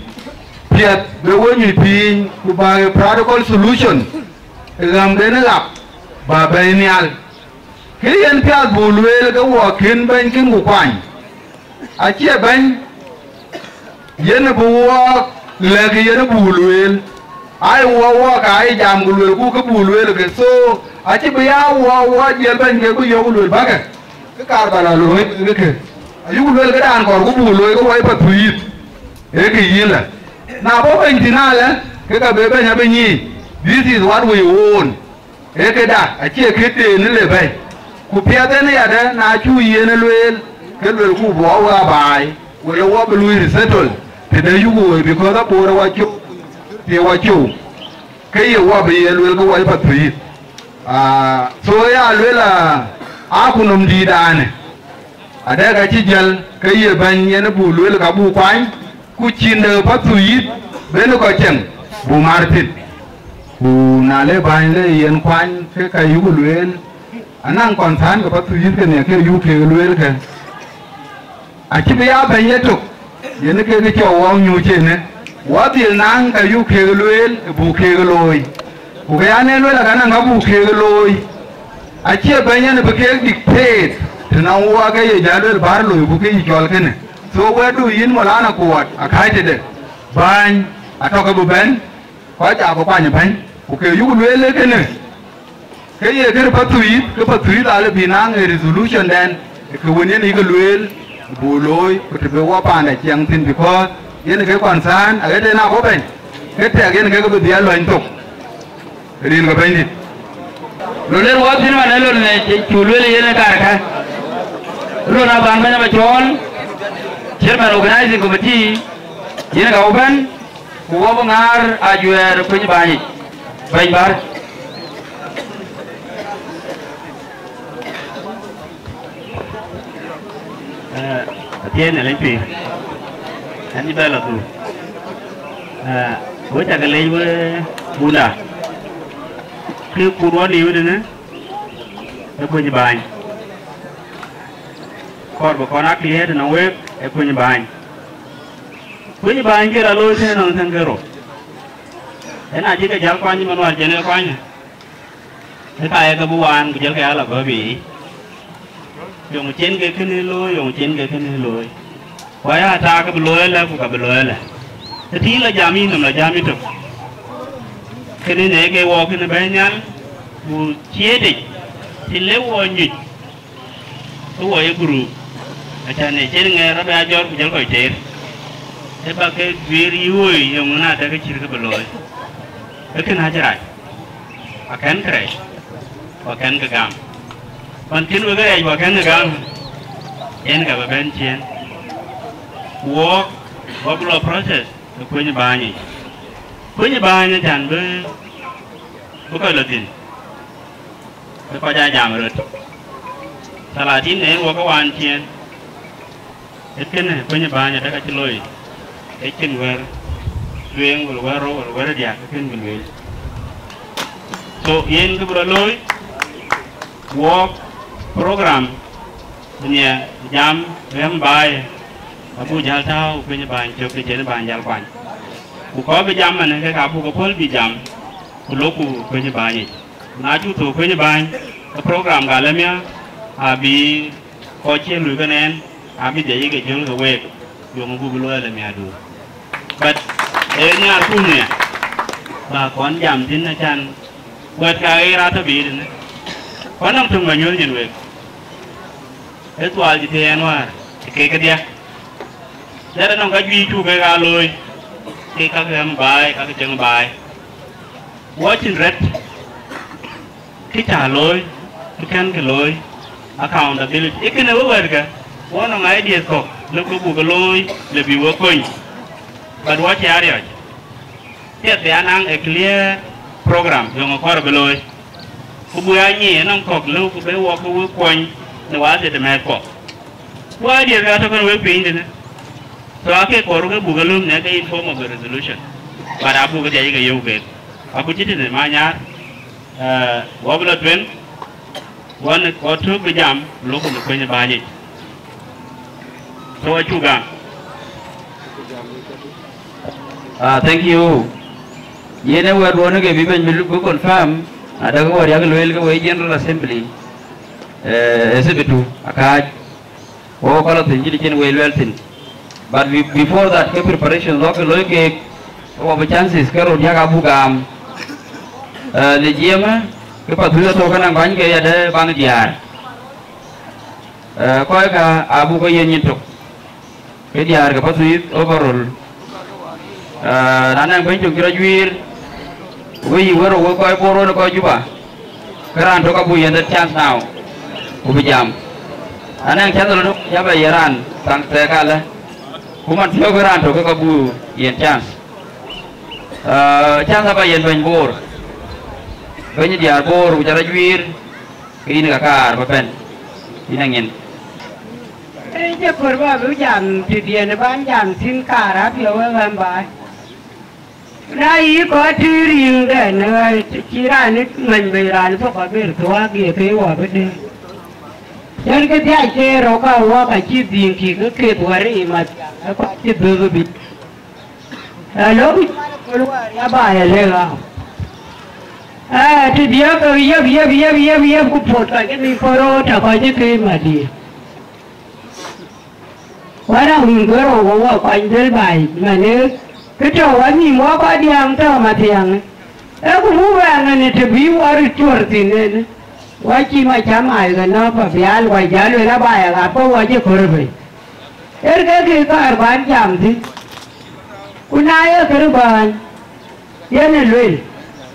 piɛth be we nyuc piiny, ku bä practical solution ë ɣämden ë ɣap bä bɛ̈i nhial. Kë yen piath buk lueel ke wɔ kën bɛ̈ny kën ku kuany. Acie bɛ̈ny, yen bï wɔɔk lɛ̈k yen buk lueel. Ai wɔ wɔɔk aa ye jam ku luelku kë buk lueel ke. So, acï bï ya wɔ, wɔ jiël bɛ̈ny ke bï yök lueel bäkë. Kë kaar bä la looi ke ke. Ayuku lueel këdan kɔɔr ku buk looi ke wɔ ye Pathuyith. Ee kë yïn lɛ. Na bɔ̈ bɛ̈ny thïn alɛ, ke ka be bɛ̈ny abï nyiic. This is what we own. Ee këda acie këden le bɛ̈i. Ku piɛth en yadë, na cuk yen lueel, ke luelku bï wɔ wek abaai, wala wɔ bï lui resettle tëde yuku woi, because aboor ë wɔ cök, të wɔ cök, ke ye wɔ bï ye lueel ke wɔ ye Pathuyith. Ah, so ya lueel, ah, aku nɔm dïït anë. Adɛ̈ ka cï jäl, ke ye bɛ̈ny yen buk lueel ka buk kuany, ku cïn de Pathuyith ben kɔc cieŋ, buk mar thïn. Ku na le bäny le yen kuany, ke ka yuku lueel, anɔŋ concern ke Pathuyith ke nhiɛk ke yuk kek lueel ke. Acï bï ya bɛ̈ny yetök, yen kek cɔk wɔɔk nyuc ënë, wɔ dhil naŋ ka yuk kek lueel, buk kek looi. Ku ke an, ee lueel aka naŋ ka buk kek looi, acie bɛ̈ny en bï kek dictate, të nɔŋ wɔ ke ye jäl lueel bär looi ku ke yï cɔl kënë. So wɛ̈tdu yïn Maulana Kuɔt, akääc tëde bäny, atɔ̈ ke bï bɛ̈n, kɔc abï kuany bɛ̈ny, ku ke yuku lueel ee kënë. Ke ye kën Pathuyith, ke Pathuyith alë bï naŋ ë resolution dɛn, ke wën yen yï ke lueel, buk looi, ku të bï wɔ paanda ciɛŋ thïn, because yen ke concern, aɣet en abɔ̈ bɛ̈ny, ke tɛk yen ke ke bï dhiɛl lɔny thok, rin ke bɛ̈nydït. Lon ler wɔ thïn man ë lon ë cuk lueel yen ë kaarkë. Lon aban bɛ̈ny abä cɔɔl, chairman organizing committee, yen ka wɔ bɛ̈n, ku wɔ bï ŋaar ajuɛɛr piny bäny yic. Bɛ̈ny bär. Athiɛɛi Nhialic pïïr, ɛn cï bɛ lɔ thuk. Wek cä ke leec we bunda, kë kut wɔ liu tënë, ë kuny bäny. Kɔɔr bï kɔn aa clear tënɔŋ wek, ë kuny bäny. Kuny bäny ke rɔt looi tënë nɔn thɛn ke rou. Ëna cï ke jäl kuany cï man wäär cïn ke kuany, ë ka ye ke bï waan ku jëlkë ya lɔ gɔ̈p yiic. Yöŋ cïn ke kënë looi, yöŋ cïn ke kënë looi. Ku aya taak ke bï looi ëlë ku ka bï looi ëlë. Të tïŋ lɔ jam yïn nɔm lɔ jam yïtök. Kënë ne ke wɔ kënë bɛ̈ɛ̈i nhial, ku cieetic, të le wɔ nyuc, ke wɔ ye group. Acan ne cïn ŋɛɛr rɔt bï a jɔt ku jël kɔc teer. Ë ba ke guiir yï woi yöŋ na dɛ̈ ke cït ke bï looi. Ë kënë acï rac. Akɛn kërɛɛc, ku akɛn kë gam. Man kën wek rɛɛc ku akɛn kë gam, yen ka bï bɛ̈n ciëën. Ku wɔɔk, wɔ bï lɔ process ë kueny bäny yic. Kueny bäny acan bï, bï kɔc lɔ thïn, bï kɔc aa jam röt. Thalatin en wɔ ke waan ciëën. Ë kënë kueny bäny adäk acï looi, ë cïn wɛ̈ɛ̈r tueŋ wala wɛ̈ɛ̈r rou wala wɛ̈ɛ̈r diäk, ë kën bï lueel. So yen kë bï rɔt looi, wɔɔk program nhiɛ jam rɛ̈m baai, abuk jäl tääu kueny bäny cök të cïn bäny jäl kuany. Ku kɔc bï jam manë kek abuk ke puɔ̈l bï jam, ku lokku kueny bäny yic. Na cuk thok kueny bäny, ke program ka lë miäk, abï kɔc cï luui kënë ɛn, abï dhiac ke jɔl ke week, yöŋ buk bï luɔi lë miäkdu. But ee nhiaar kum nhiɛ, ba kɔn jam thïn acan, wɛ̈t ka ɣer atɔ̈ bï tënë. Kɔn nɔm töŋ ba nyuöth nyin week. Ee thual cï thiëëc ɛn wäär, ë kek kedhie. Dɛ̈t anɔŋ ka juëc cuk kek aa looi, kek ka ke ɣɛ̈m baai, ka ke cieŋ baai. Wɔ cïn rɛt, kë cä looi, kë kɛ̈n kë looi, accountability. Ee kënë we wɛ̈ɛ̈tkë, wɔ nɔŋ ideas kɔ̈k, lëk we buk ke looi, lëk bï we kony. But wɔ cï a riɔ̈c. Piɛth bï a naŋ a clear program, yöŋ ë kɔɔr bï looi. Ku buk a nyic ënɔŋ kɔ̈k lëu ku bï wɔ ke we kuɔny në wath ë të mɛ̈ɛ̈thkuɔ. Ku a diɛɛr ka tɔ̈ kën wek piny tënë. So ake kɔɔr ke buk a löm në ke in form of a resolution. But abuk ke dhiac ke yök kek. Aku cï tënë ma nyar, eh, wɔ bï lɔ tueŋ, wɔ në kɔc tök bï jam, lok në kueny bäny yic. So acuk gam. Ah, thank you. Yen ë wɛ̈t duɔ̈n ke bï bɛ̈ny bï, bï confirm, adäk wɔ riäk lueel ke wei General Assembly, eh, ë thibitu, akääc, wɔ kɔl thïn cï cïn wei lueel thïn. But be-, before that, ke preparation lɔk ke looi keek, ke wɔ bï chances ke rou diäk abuk gam. Eh, në jiëmë, ke Pathuyith atɔ̈ ke naŋ bäny ke yadë baŋ diäär. Eh, kɔc ka abuk ke yen nyin tök. Ke diäär ke Pathuyith overall. Eh, na nɛŋ bɛ̈ny töŋ cï rɔt juiir, we yï we rou we kɔc Bor wën ë kɔc Juba, ke raan tök abuk yen that chance now, ku bï jam. Na nɛŋ chance lɔ tök, ya bɛ ye raan thaŋ thɛɛk alë, ku man thiɔ̈k ke raan tök ke ka buk yen chance. Eh, chance aba yen bɛ̈ny Bor, bɛ̈ny diäär Bor, ku cä rɔt juiir, ke yïn ka kaar bä bɛ̈n, yïn aŋiɛn. Ee, cï kɔɔr bä bï jam tëdiɛn ban jam thïn kaar apiɛth wek ɣɛ̈m baai. Na yï kɔc tïï riŋdɛn, ë, cï raan ë many bei raan bï kɔc ber thuaak ye ke wɔ bï dee. Yen kë dhiac ke rɔt ka wɔ ka cï dhïŋ kï ke keth wär ë mathiaŋ, ë kɔc cï dhöth bï. Alo, kul wär ya baai alë ɣa. Ë, të diäk ke yep, yep, yep, yep, yep, ku puɔ̈t kɔc ke nïïm pɔ̈rɔ̈ɔ̈t, tɔ kɔc ke ke madï. Wala wïn gör wɔ wɔ kuany dhël baai, manë, kë tɔ̈ wɔ nïïm wɔ kɔc diäŋ tɔ̈ mathiaŋ. Ee ku muk wɛɛr ŋɛn të bï wɔ röt cuɔ̈r thïn en. Wɔ cï macam ai ɣɛn nɔ̈k pa bial, wɔ jäl luel abaai aɣap ke wɔ cï kɔ̈r bei. Yer ke kë kaar ban jam thïn. Ku na ye kërë bäny, yen ë luel,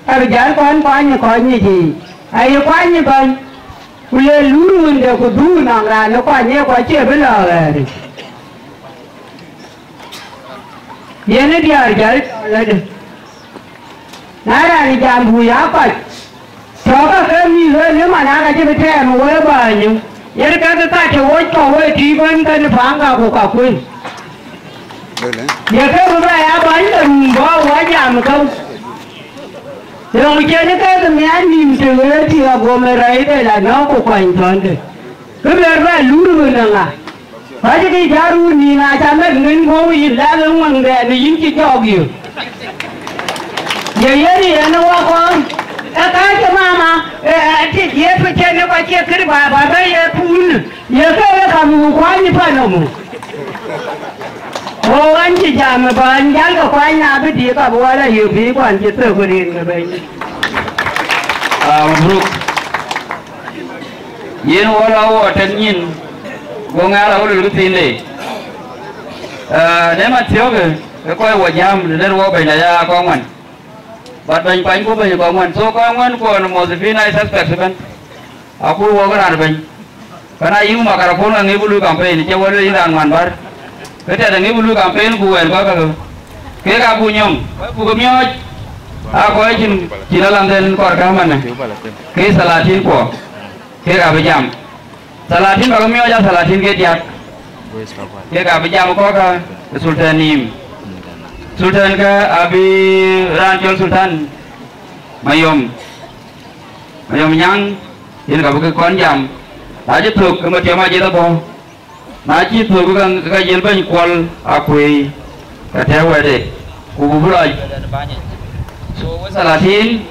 abï jäl kɔn kuany ë kɔc nyic yiic, aye kuany ë bäny, ku le luur wënde ku dhuur nɔm raan ë kuany ë kɔc cie bï lɔ ɣɛɛric. Yen ë diäär jäl cɔl adï? Na raan ë jam buk ya kɔc, tɔ̈ ka ke mïth ɣöt në man aka cï bï tɛɛm ë wëë bänyë, Yen ka ke ka cï wöc kɔ̈u wei tïï bɛ̈n kenë Paŋka ku Kakuei. Ye ke bï bɛ ya bäny ke nïïm bɔ̈ wä jam käu. Röŋ cïn ke ke miac nïïm të ɣet tï agom ë rɛ̈i bɛ la nɔ̈k ku kuany thɔ̈nde. Kë bɛ bɛ lur ɣön ë ŋa? Ka cï ke jat run nïïm acä mɛt ŋën guɔ̈u yïn lak ë ŋuɛ̈ŋdɛn ë yïn cï jɔɔk yök. Ye yen yen ë wakɔn, ee ka cï mama, ee, ee, tic Yecu cïn ë kɔc cie kërë baba bɛ̈i ye puunë, ye ke ye ka muk kuany ë pan ëmuk. Go ɣɛn cï jam ë bäny jäl ke kuany na bï dïïk ka bï wal ayök bï kuan cï thök rin ke bɛ̈ny. Ah, mabruk. Yen wɔ la wɔ tɛ̈n nyin, go ŋɛ̈ɛ̈r awä luel kë thiinde. Ah, dɛ̈ man thiɔ̈kë, ke kɔc wɔ jam, të dɛ̈t wɔ bɛ̈ny aya kɔc ŋuan. But bɛ̈ny kuany ku bɛ̈ny kɔc ŋuan. So kɔc ŋuan kuɔn mosifin ai suspect ëbɛ̈n. Aku wɔ ke raan bɛ̈ny. Kënë ayï makarapon ka ŋic bï lui campaign, cï wɔ lueel yïn raan ŋuan bär. Ke tɛ̈t aŋic bï lui campaign ku wɛ̈ɛ̈r kɔc kakë. Kek abuk nyɔm, kɔc buk ke miɔɔc, aa kɔc cïn, cïn alanhden kɔɔr kä manë. Ke thalatin kuɔ, kek abï jam. Thalatin bä ke miɔɔc aa thalatin ke diäk. Kek abï jam kɔ̈k kä ë Sultan nïïm. Sultan kä abï raan cɔl Sultan Mayom. Mayom Nyaŋ, yen ka bï ke kɔn jam. Na cï thök, ke Matiɔm Ajiëth abɔ̈. Na cï thök, ke ka, ke ka jël bɛ̈ny Kuɔl Akuëi, ka tɛ̈ɛ̈u wɛ̈tde, ku bï bï lɔ. So, we thalatin,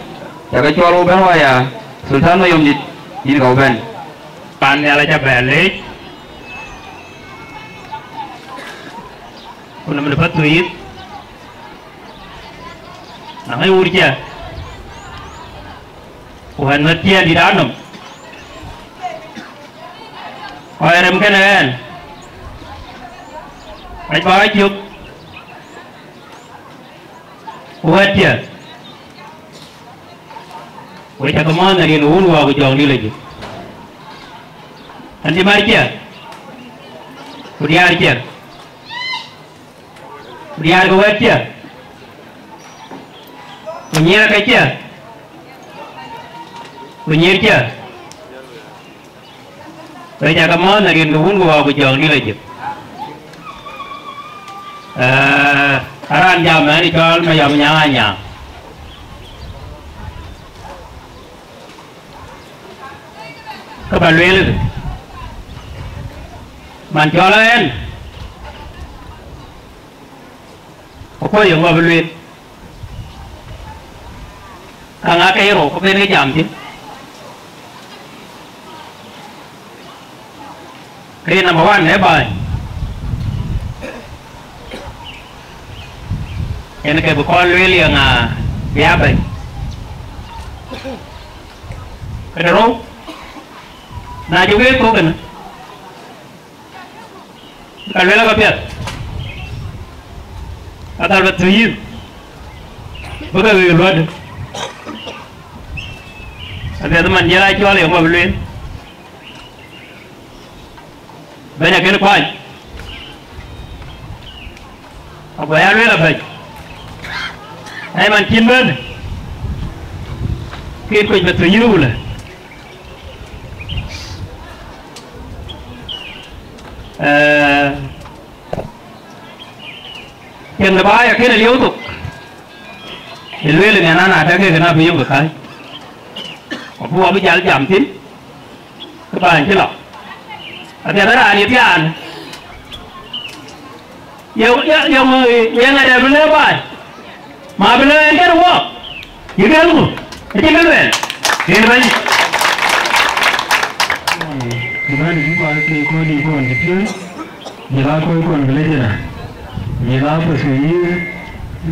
ca ke cɔl wo bɛ̈n waya, Sultan Mayom dït, yïn ka wo bɛ̈n. Pan nhial aca bɛ leec, ku nɔm de Pathuyith, na ŋäc wur cia, ku ɣɛn ŋäth cia dït anɔm, ku aa rem kënë ɣɛn, ɣɛc bä ɣa cök, ku ɣɛ̈t cia. Wek cä ke mɔ̈ɔ̈th në rin ke Wun, Wä ku Jɔŋdït lɔ jik. Ɣɛn cï mär cia, ku diäär cia, ku diäär ke wɛ̈t cia, ku nyiɛɛr ke cia, ku nyiɛɛr cia. Wek cä ke mɔ̈ɔ̈th në rin ke Wun ku Wä ku Jɔŋdït lɔ jik. Ee, araan jam ënë cɔl Mayom Nyaŋ Anyaŋ. Kë bä lueel, man cɔl ɣɛn, ku kuɔ̈c yeŋö bä lueel. Ka ŋa ke rou ke ben ke jam thïn? Ke number one ë bäny, yen ke bï kɔn lueel ye ŋa bï a bɛ̈ny. Këde rou, na cï wek thok kënë, ka luel aka piɛth, ka dhal bɛ thöc yïn, bï ke ɣööc luɔ̈tde. Apiɛth man jiël aa cɔl ye ŋuɔp lueel, bɛ̈ny akën kuany, aguɔ ya lueel abɛ̈ny. Ai man cïn bɛ̈n, ke kuec bɛ thöc yïn wulë. Ee, Piɛŋ de baai akënë lieu thok, ë lueel ë ŋɛn an, adäk kek ëna bï yök ë kääc, ku bï wɔ bï jäl jam thïn, kë bäny cï lɔ. Apiɛth raan ye thiaan, ye, ye, ye, ye ŋadɛ bï lëë baai, ma bï lëë ɛn kën wɔ. Yï gɛ̈l ku, acïn kë luɛɛl, yen bɛ̈ny. Bɛ̈ny bï kɔc ke kɔ̈ɔ̈c dïït kuɔn cï piööc, jël aa kɔc kuɔn ke lec ëna, jël aa Pathuyith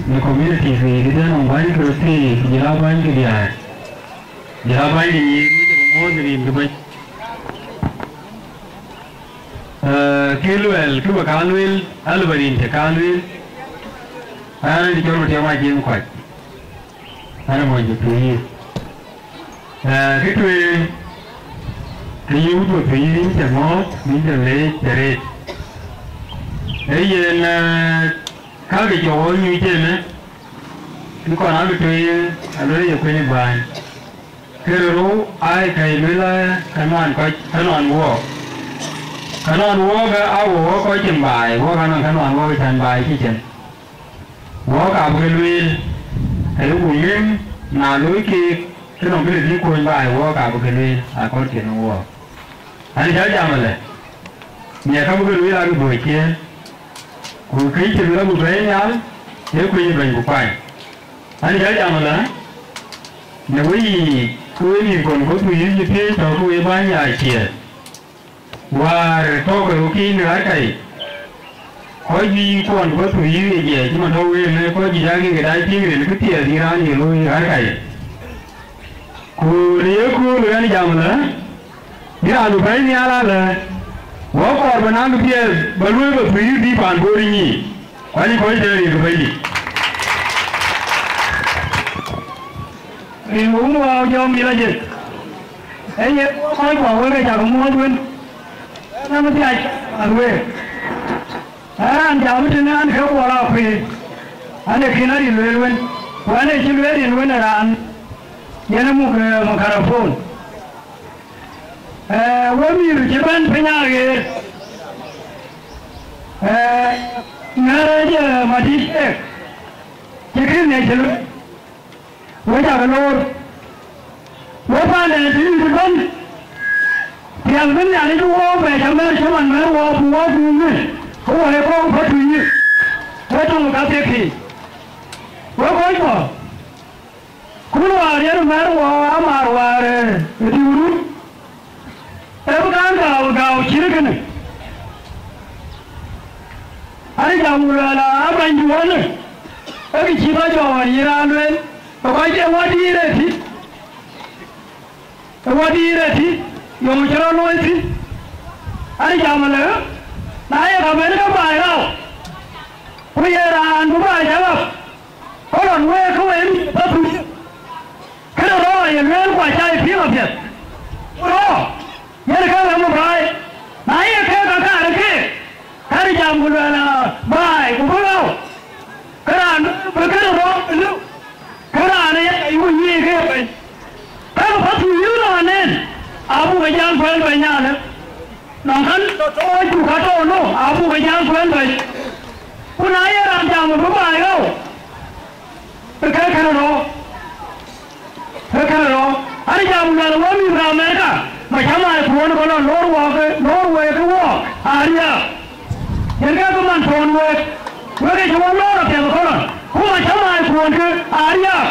në communities yiic ëtɛ̈ɛ̈n, nɔŋ bäny ke röt thii, jël aa bäny ke diäär, jël aa bäny de nyiic, wïc ke mɔ̈ɔ̈th rin ke bɛ̈ny. Ee, kë luɛɛl, kë bä kaŋ lueel, alë bä rin cï kaŋ lueel, an, cï cɔl bä tiɔm acïn kuac, an, mony Pathuyith. Ee, kë tueŋ, kë yï wut Pathuyith yïn cä ŋɔ̈ɔ̈th, yïn cä leec cä reet. Ee yen, ee, kakë cɔk ɣɔn nyuc ënë, bï kɔn abï tueŋ, alueel ye kuëny ë bäny. Kërë rou aa ye kɛ̈i lueel ë kënɔn kɔc, kënɔn wuɔɔk. Ka nɔn wɔɔk aa wɔ wɔɔk kɔc cin baai, wɔɔk anɔŋ ka nɔn wɔɔk cän baai cï cin. Wɔɔk abï ke lueel, ayï ku ŋiɛ̈m, na looi keek, ke nɔŋ këde bï kuöny baai, wɔɔk abï ke lueel, akɔ̈l cin wɔɔk. An, cä jam ëlë, miɛt ka bï ke lueel abï dhuöc kiëën, ku kë cï lueel abï bɛ̈ɛ̈i nhial, ee kuëny ë bɛ̈ny ku kuany. An, cä jam ëlë, në weyiic, ke we nïïm kɔn bɔ̈ ku yï piëëc tɔ̈ ke we bäny ya ciëër. Wäär tɔ̈ ke röt kïn ë ɣärkai, kɔc juëc kuɔn ku bä thuk yïk ë jiɛɛc cï man tɔ̈ wëël në kɔc juëc aa ke ke dac piŋ rin kë piɛth yï raan ye looi ë ɣärkai. Ku në ye kööl ɣɛn jam ëlä, bï raan du bɛ̈i nhial alä, wä kɔɔr bä naŋ kë piɛth bä luöi bä thuk yïk bï paan goor ë nyiic, ku acï kɔc tëër rin kë bɛ̈nydït. Rin wun wä jɔ mïl ajëk. Ee ye kɔc kɔ̈k wek ë cak muɔ̈ɔ̈th wën, ee nɔm thiac ath week. Ee raan jam tënë an, ke Kuɔl Akuëër, an, ee kïn aril lueel wën, ku an, ee cï lueel rin wën ë raan yen ë muk, ee, makarapon. Ee, we mïth cï bɛ̈n piny aɣeer, ee, ŋäär ë jë madït keek, cï kïn ŋiɛc cï lueel. Wek cä ke loor, wek paanden të yï bɛ̈n, piɛth bï Nhialic bï wook bɛ cä mɛ̈r cï man mɛ̈r wook bï wook guum në, ke wɔ ye kɔ̈k bä tuny yï, wek töŋ ka thiekiic. Wek kɔc kuɔ, kun wäär yen mɛ̈r wook amaar wäär ë diu rut. Ee bï kɛ̈n gääu, gääu cït kënë. An, jam ku luɛɛl, aa bɛ̈ny duɔ̈në, ee kë cï bä jɔɔr yï raan lueel, ë kɔc ee wädïïr ë tït, ë wädïïr ë tït, yöŋ cï rɔt looi thïn. An, jam ëlë, na ye ka ben ke baai rau, ku ye raan bï baai cä ɣap, Kolon week ke we mïth bä thuc, këde rɔɔk aye lueel ku acä ye piŋ apiɛth. Ku rɔɔk, yen ke ɣɛm ë baai, na ye keek ka kaarë keek, ka rï jam ku luɛɛl ë baai ku bï ɣɔ̈u, ke raan bï këde rɔɔk bï lëu, ke raan ë yak ayï ku nyiëëc ke ye bɛ̈ny. Ka ke bä thuc yï lɔn en, abuk ke jal kuɛɛl bɛ̈ny alë. Nɔŋ kän tɔ̈ tɔ̈ɔ̈c ku ka tɔ̈u nɔ, abuk ke jal kuɛɛl bɛ̈ny. Ku na ye raan jam bï baai ɣɔ̈u, ke kënë rɔ̈ɔ̈k, ke kënë rɔ̈ɔ̈k. An, jam luɛl wek mïth ke Amerika, macam ai kuɔn ke lɔ loor wɔɔk, loor week ke wɔɔk, aa riääk. Yen ke ke man tuɔɔn week, wek ke cï wä loor apiɛth ë Kolon, ku macam ai kuɔn ke aa riääk.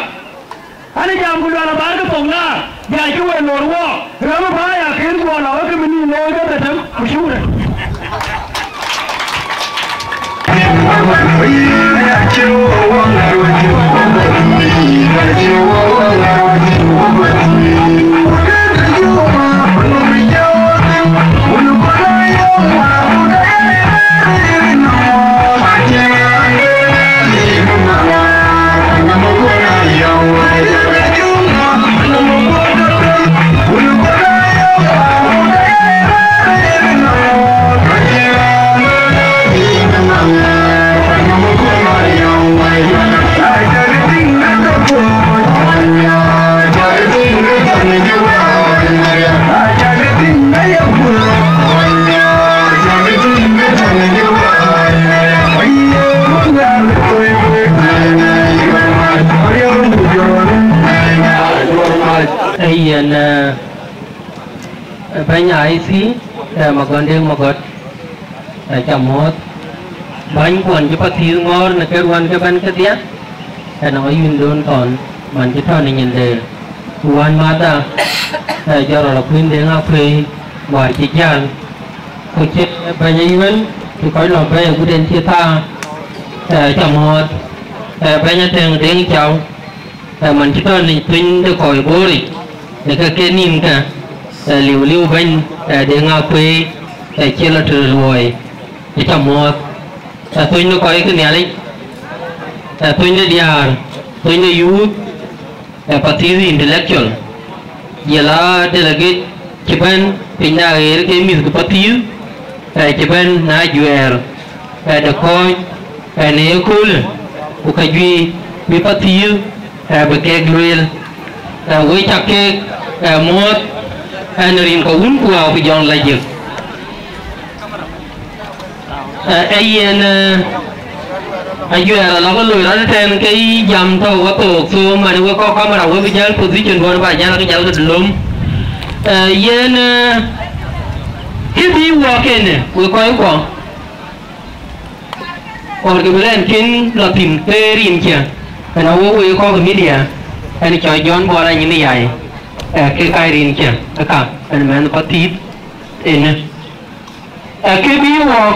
An, jam ku luɛl abaar ke thok naar, bï acï wek loor wɔɔk, rɛm ë baai akën guɔ lɔ, wek ke bï nïn looi ke dhetem ku cuure. Ee yen, eh, bɛ̈ny I C, eh, Magɔ̈t Deŋ Magɔ̈t, eh, ca muɔ̈ɔ̈th. Bäny kuɔn cï pathïïth ŋɔ̈ɔ̈r në kë ruɔ̈n ke bɛ̈n kedhie, eh, nɔŋ ayïndon thɔn, man cï tɔ̈ në nyinde. Ku wänmäthda, eh, jɔt rɔt akuën Deŋ Akuëi, wäär cï jäl. Ku cï bɛ̈ny Ayuel, cï kɔc lɔ bɛ̈ɛ̈i agut en cï thaa, eh, ca muɔ̈ɔ̈th, eh, bɛ̈ny Atëŋ Deŋ Cau, eh, man cï tɔ̈ në thöny de kɔc Booric, në ke ke nïn ke, eh, liu liu bɛ̈ny, eh, Deŋ Akuëi, eh, cï lɔ tëde luɔi, eh, ca muɔ̈ɔ̈th, eh, thöny de kɔc ke Nhialic, eh, thöny de diäär, thöny de youth, eh, pathïïth intellectual, jɔl a delegate cï bɛ̈n piny de aɣeer ke mïth ke pathïïth, eh, cï bɛ̈n në ajuɛɛr, eh, de kɔ̈ɔ̈c, eh, në ye köölë, ku ka juëc bï pathïïth, eh, bï kek lueel. Eh, wek cak keek, eh, muɔ̈ɔ̈th, eh, në rin ke Wun ku Wää ku Jɔŋ Lajik. Ee yen, ee, ajuɛɛr alɔ ke loi rɔt ëtɛ̈ɛ̈n ke yï jam tɔ̈u wä thook, so man wek kɔc kamera wek bï jäl position duɔ̈n ba jäl ke jäl ke lom. Ee, yen, ee, kë bï wɔ kënë wek kɔc kuɔ, kɔɔr ke bï rɛn kën lɔ thïn ke rin kiɛ̈, ɛn awok wek kɔc media, ɛn cɔl John Bol Anyim Yai, ee, ke kac rin kiɛ̈, ee ka, ɛn mɛnh Pathïth ënë. Ee, kë bï wɔk,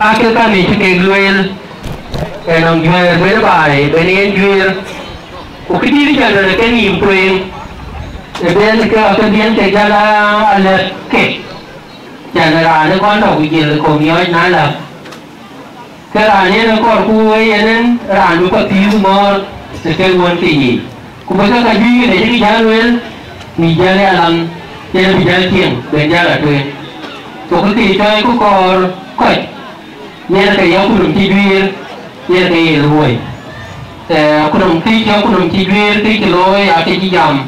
aa ke ka ŋic cï kek lueel, ee nɔŋ juɛ̈ɛ̈r ben baai, ben yen juëër, ku këdït cä lueel ke nïïm tueŋ, ë ben ke, ke ben ke jäl aa lɛ̈k ke, cän raan ë kɔn tɔ̈ ku jiël ë kom miɔɔc na lak. Ke raan yen ë kɔɔr ku wëi yen en raan bï Pathïïth ŋɔ̈ɔ̈r në kek wën ke yiic. Ku bï ke ka juëc kën acï kë jäl lueel, bï jäl ya lam, yen bï jäl cieŋ, ben jäl a tueŋ. Ku kë kë cɔɔc ku kɔɔr kɔc, yen ke ye kunɔm cï juëër, yen ke ye luöi. Ee, kunɔm kë cï kunɔm cï juëër kë cï looi, aa kë cï jam.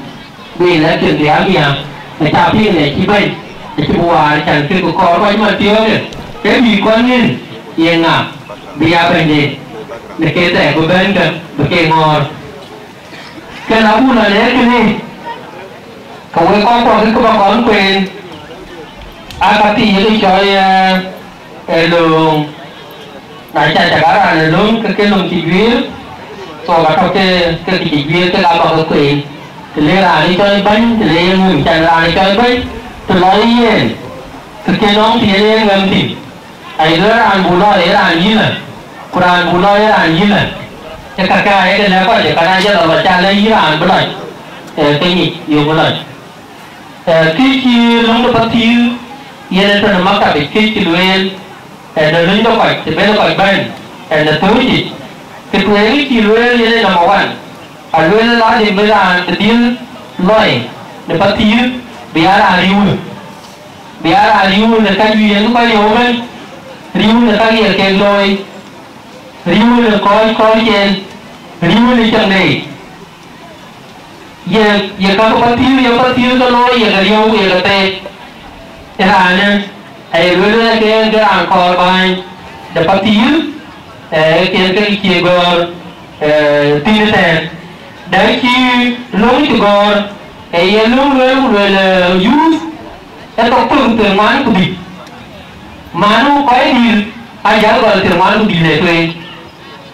Bï election bï amiäk, acä piŋ në cï bɛ̈ny, acï bï waar, can kë ku kɔɔr kɔc man piɔ̈ɔ̈kë, ke bï kɔn ŋën ye ŋa bï ya bɛ̈nyde, në ke thɛɛr bï bɛ̈n ke bï ke ŋɔ̈ɔ̈r. Ke na wun alë kënë, ke wek kɔc kuɔ kë bä kɔn kueen, aa ka thii ye kë cɔɔl, ee, ee lööŋ. Na ca cak aa raan ë lööŋ, ke ke lööŋ cï juëër, thok atɔ̈ ke, ke kë cï juëër kek abä ke kueen. Të le raan ë cɔɔl bäny, të le ye ŋum, can raan ë cɔɔl bäny, të lɔ yen, ke ke nɔŋ të yen yen ŋɛm thïn. Ayï duëër raan buk lɔ ye raan yïlë, ku raan buk lɔ ye raan yïlë. Ee kakë aa ye ke lɛ̈k kɔc, ee ka na jɔt lɔ, lɔ ca lɛ̈k yï raan bï lɔc, ee, ke nyic, yöŋ bï lɔc. Ee, kë cï löŋ de Pathïïr yen ë tɔ̈ në maktabic, kë cï lueel, ee, në löny de kɔc, të ben kɔc bɛ̈n, ee, në thööc yic, kë tueŋ cï lueel yen ë number one, alueel ladhim bï raan bï dhil lɔi në Pathïïr bï aa raan riëëu, bï aa raan riëëu në ka juëc yen kɔc yöök ëbɛ̈n, riëëu në ka ɣer kek looi, riëëu në kɔc kɔ̈ɔ̈r cen, riëëu në cäŋ de yic. Ye, ye ka ke Pathïïr, ye Pathïïr ke looi, ye ke riëëu, ye ke theek. Ë raanë, aye lueel wek ke, ke raan kɔɔr bäny de Pathïïr, ee, ke, ke cie gɔ̈ɔ̈r, ee, thïn ëtɛ̈ɛ̈n. Dɛ̈ cï löŋ cï gɔ̈ɔ̈r, ee, ye löŋ lueel, ku lueel, ee, youth, ee thok thok thiërŋuan ku dhïc. Manu kɔc dït, aa jäl gɔl thiërŋuan ku dhïc le tueŋ.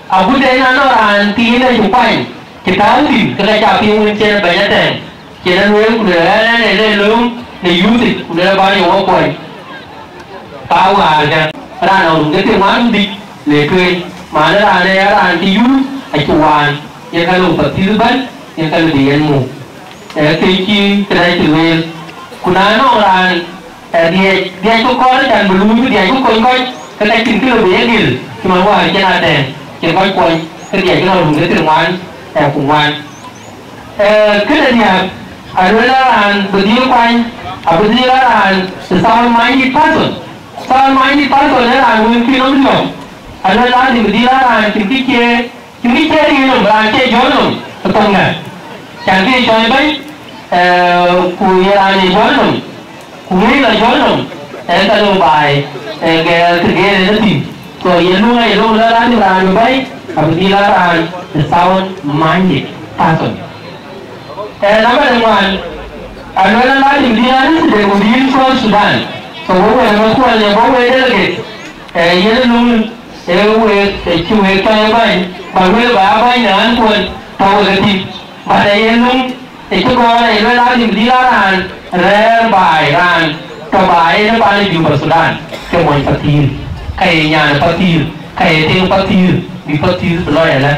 Agut en anɔŋ raan thiin ë cï kuany, cï tääu thïn, ke ka ca piŋ wën cïn bɛ̈ny ëtɛ̈ɛ̈n, cïn ë lueel, ku lueel ɛn, ɛn ë lööm në youth yic, ku lueel bä ye wɔ kuɔny. Ka wäär kë, raan nɔŋ run ke thiërŋuan ku dhïc le tueŋ, man raan ë raan cï youth acï waan, yen ka lɔ Pathïïr ëbɛ̈n, yen ka lɔ bï yen muk. Ee, kë cï këdäc cï lueel, ku na nɔŋ raan, ee, dhiɛc, dhiɛc ku kɔɔr can bï luui, bï dhiɛc ku kony kɔc, ke ka cïn kë lɔ bï ye gil, cï man wäär cïn atɛ̈ɛ̈n, cïn kɔc kuɔny, ke dhiɛc ke nɔŋ run ke thiërŋuan, ee, ku ŋuan. Ee, këde diäk, alueel a raan bï dhil kuany, abï dhil a raan sound minded person. Sound minded person ee raan wën kï nɔm riɔ̈ɔ̈k. Alueel a raan bï dhil a raan cïn kë cie Cïn kë cie riëëu nɔm, raan cie jɔ̈ɔ̈l nɔm ë thoŋdɛ̈. Can kë ye cɔɔl bɛ̈ny, ee, ku ye raan ye jɔ̈ɔ̈l nɔm, ku ŋic lɔ jɔ̈ɔ̈l nɔm, ee, ka lɔ baai, ee, gɛɛr të gɛɛr en ë thïn. So, ye luŋ, ye luŋ lɔ raan, raan bï bɛ̈ny, abï dhil a raan ë sound minded person. Ee, namba de ŋuan, alueel a raan bï dhil a resident ku dhil South Sudan. So, wek wën ë kuɔl ye bɔ̈ wek delegate, ee, yen ë luŋ Ee week, ee cï week tɔ ye bäny, ba lueel ba aa bäny në ɣän kuɔn tɔ wek ë thïn. But ee yen löŋ, ee cï gɔɔr ee lueel aa dhil dhil aa raan rɛ̈ɛ̈r baai, raan tɔ baai en ë paan ë Juba Thudan, ke mony Pathïïr, ka ye nyan Pathïïr, ka ye tiŋ Pathïïr, bï Pathïïr bï lɔ ëlë.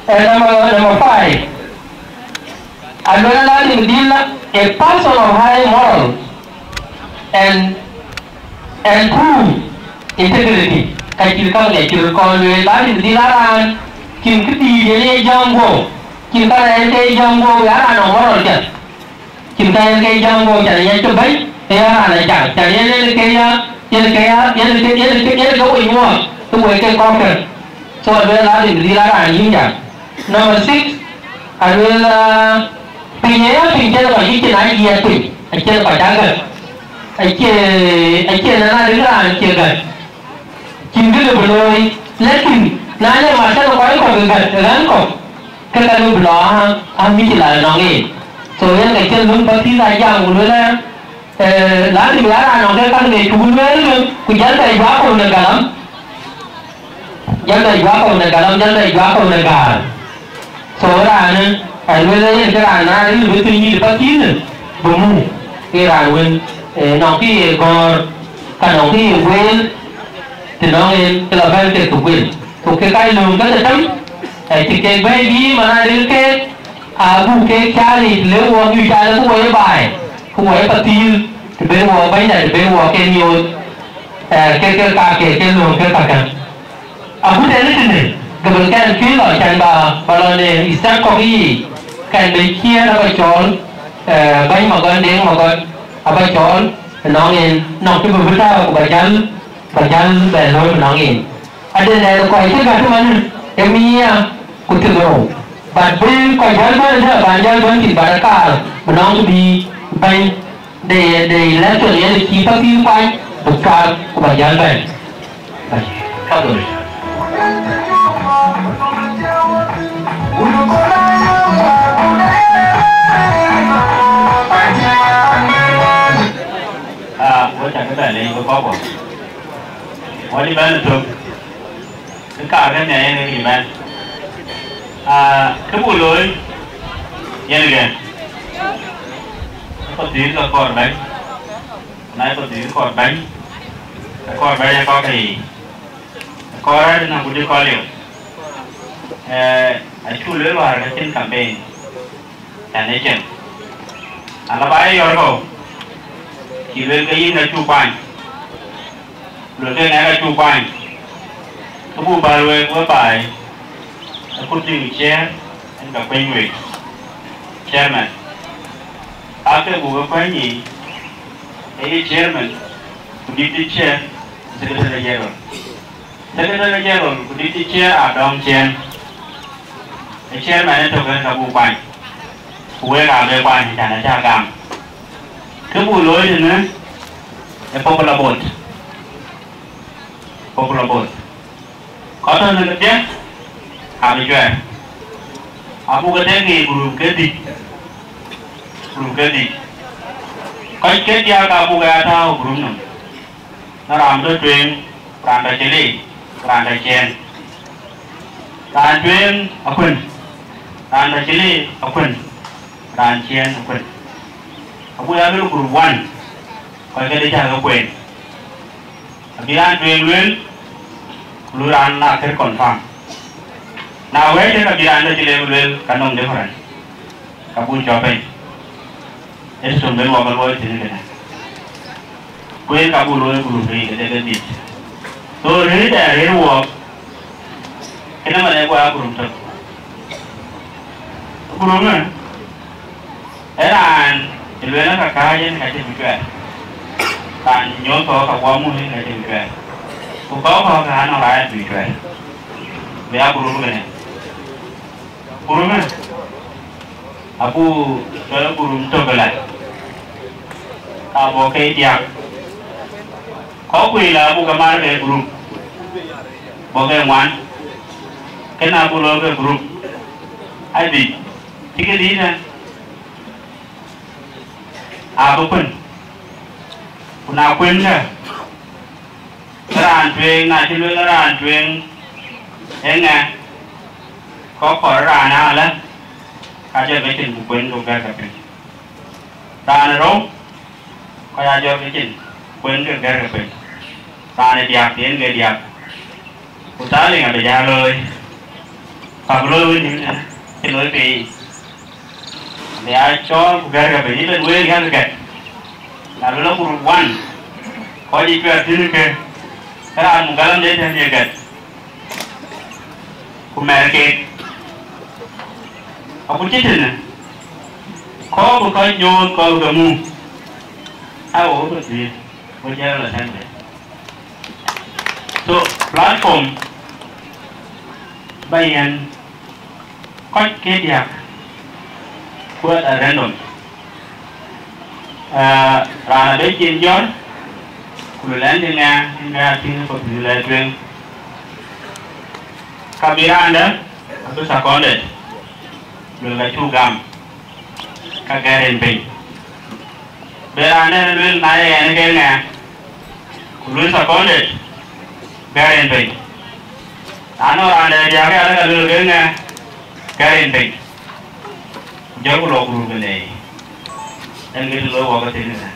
Ee number, number five. Aluel ladhim dhil a person of high moral and, and true integrity. Ka cït kaŋ de cït kɔn lueel, ladhim dhil a raan cïn këdïït yen ye jam guɔ, cïn ka rɛɛc ke jam guɔ, ya raan of moral jam. Cïn ka yen ke jam guɔ, can yen ke bɛ̈ny, ke ya raan a jam, can yen, yen ke ya, yen ke ya, yen ke, yen ke, yen ke wec nyuɔɔth, ke wec ke kɔ̈k kë. So aluel ladhim dhil a raan yïn jam. Number six, aluel, ah, piny aya, piny cïn kɔc cï cïn a yiɛɛt piny, acïn kɔc a gäk. Acie, acie na na dï raan cie gät. Cïn kë lëu bï looi, lakin na le mat tënë kɔc kɔ̈k ë gät ë ɣän kɔ̈k, ke ka lëu bï lɔ aa, aa mïcï la nɔŋ en. So yen ka cïn löŋ Pathïth aa jam ku lueel ë, eh, lazim ya raan nɔŋ ke ka ke cuk lueel, ku jäl bɛ juak kɔ̈u në galam. Jal bɛ juak kɔ̈u në galam, jal bɛ juak kɔ̈u në gaal. So raanë, alueel yen ke raan na ril bï piny dït Pathïth, bï muk, ke raan wën, eh, nɔŋ kë ye gɔ̈ɔ̈r, ka nɔŋ kë ye gueel, të nɔŋ en, ke lɔ bɛ̈n ke thuk guel. Ku ke kac lööŋ ke dhetem, eh, cï kek bɛ̈ɛ̈i bï man a ril keek, abuk keek caal yic, le wɔ nyuc caal ku wɔ ye baai, ku wɔ ye Pathïth, të ben wɔ bɛ̈nyda, të ben wɔ ke nyuɔɔth, eh, ke, ke ka ke, ke lööŋ ke ka kën. Agut en tënë, gabal kɛn kï lɔ can ba, ba lɔ në Eastern kɔ̈k yiic, kɛn bɛ ciëën aba cɔɔl, eh, bɛ̈ny Magɔt, Deŋ Magɔt, aba cɔɔl, nɔŋ en, nɔŋ kë bï bï tääu, ku ba jäl, ba jäl bɛ looi nɔŋ en. Ade nɛn kɔc cï gät man, ë mia, ku thiërdhorou. But bï kɔc jäl bɛ̈n ëtɛ̈, ban jäl bɛ̈n thïn, but akaar, bï nɔŋ kë bï bɛ̈ny, de, de election yen cï Pathïth kuany, bï kaar, ku ba jäl bɛ̈n. Ka dhor. Ah, wek cä ke bɛ leec wek kɔ̈k kɔ̈k. Wɔ cï bɛ̈n ë tök. Kë kaar kë nhiac yen ke cï bɛ̈n. Ah, kë buk looi yen ke. Kɔc dhil ke kɔɔr bɛ̈ny. Na ye kɔc dhil kɔɔr bɛ̈ny. Ke kɔɔr bɛ̈ny ë kɔ̈k ke yiic. Kɔɔr rɛ̈ɛ̈r ënɔŋ ku dï kɔc liu. Eh, acuk lueel wäär ke cïn campaign. Ɣɛn ë cin. Ala ba ye yɔ̈r kɔ̈u, cï lueel ke yïn ka cuk kuany. Lueel ke ŋɛk ka cuk kuany. Ke buk bäl week we baai, ë kur tïŋ ciëër, en ka kueny week. Chairman. Ake buk ë kuany yiic, ee ye chairman, ku deputy chair, ku secretary general. Secretary general ku deputy chair aa dɔm ciëën. Ë chairman ë tök en ka buk kuany. Ku wek aa be kuany, can acä gam. Kë buk looi tënë ë popular vote. Popular vote. Kɔc tɔ̈ në kedhie abï cuɛɛr. Abuk ke tëk ë group ke dhïc. Group ke dhïc. Kɔc ke diäk abuk ke ya tääu group nɔm. Na raan tɔ̈ tueŋ, raan tɔ̈ cï lik, raan tɔ̈ ciëën. Raan tueŋ akuën, raan tɔ̈ cï lik akuën, raan ciëën akuën. Abuk ya luel group one, kɔc kedhie cä ke kueen. Abï raan tueŋ lueel, ku luel raan na kër confirm. Na wɛ̈ɛ̈c tëk abï raan tɔ̈ cï lik lueel ka nɔŋ different. Ka buk cɔk piny. Ë tök ben wɔ ke luɔi thïn kënë. Ku yen ka buk luɔi group rëër këde ke dhïc. So rëër dɛ rëër wɔɔk. Kënë man ë guɔ ya group tök. Group ë, ë raan ë lueel ka kääc yen ka cï bï cuɛɛr. Raan nyuɔɔth kɔ̈k ka guɔ muk yen ka cï bï cuɛɛr. Ku kɔ̈k kɔ̈k ka anɔŋ raan bï cuɛɛr. Bï ya group kënë. Group ë, abuk cɔl group tök ëlä, ka bɔ̈ ke diäk. Kɔ̈k kuëëc la abuk ke mar ke group, bɔ̈ ke ŋuan. Kënë abuk looi ke group adhïc, cï ke dhïc tɛ̈n, abï kuën. Ku na kuënkë, ke raan tueŋ, na cï lueel raan tueŋ, ee ŋɛ, kɔc kɔɔr raan alä, ka jɔl ke cin ku kuën ku gɛ̈r ke piny. Raan ë rou, kɔc aa jɔl ke cin, kuën ke gɛ̈r ke piny. Raan ë diäk, yen ke diäk. Ku thaaliŋ abï jal looi, ku abï looi wën nïn, cï looi pei. Bï aa cɔɔl ku gɛ̈r ke piny, ëbɛ̈n wëëk yak gɛ̈t. Na bï lɔ group one, kɔc ë cuɛɛr thïn ke, ke raan muk galamde tɛ̈n ye gɛ̈t. Ku mɛɛr keek. Aku cï tënë, kɔɔr bï kɔc nyuɔɔth kɔɔr ke muk. Aa wo bï dhil, wo General Assembly. So, platform ba yɛn kɔc ke diäk, ku at a random. Aa, raan adë cin jɔ̈ɔ̈r, ku luel ɛn cï ŋɛk, ŋɛk atïŋ ë Pathuyith lɛɛr tueŋ. Ka bï raan dɛ̈ abï seconded, luel ka cuk gam, ka gɛ̈r en piny. Bï raan dɛ̈ luel na ye ɛn ke ŋɛk, ku luel seconded, gɛ̈r en piny. Na nɔŋ raan dɛ̈ diäk, ke alë ka luel ke ŋɛk, gɛ̈r en piny. Ku jɔlku lɔ group ënë, en ke të loi wɔ ke thïn ënë.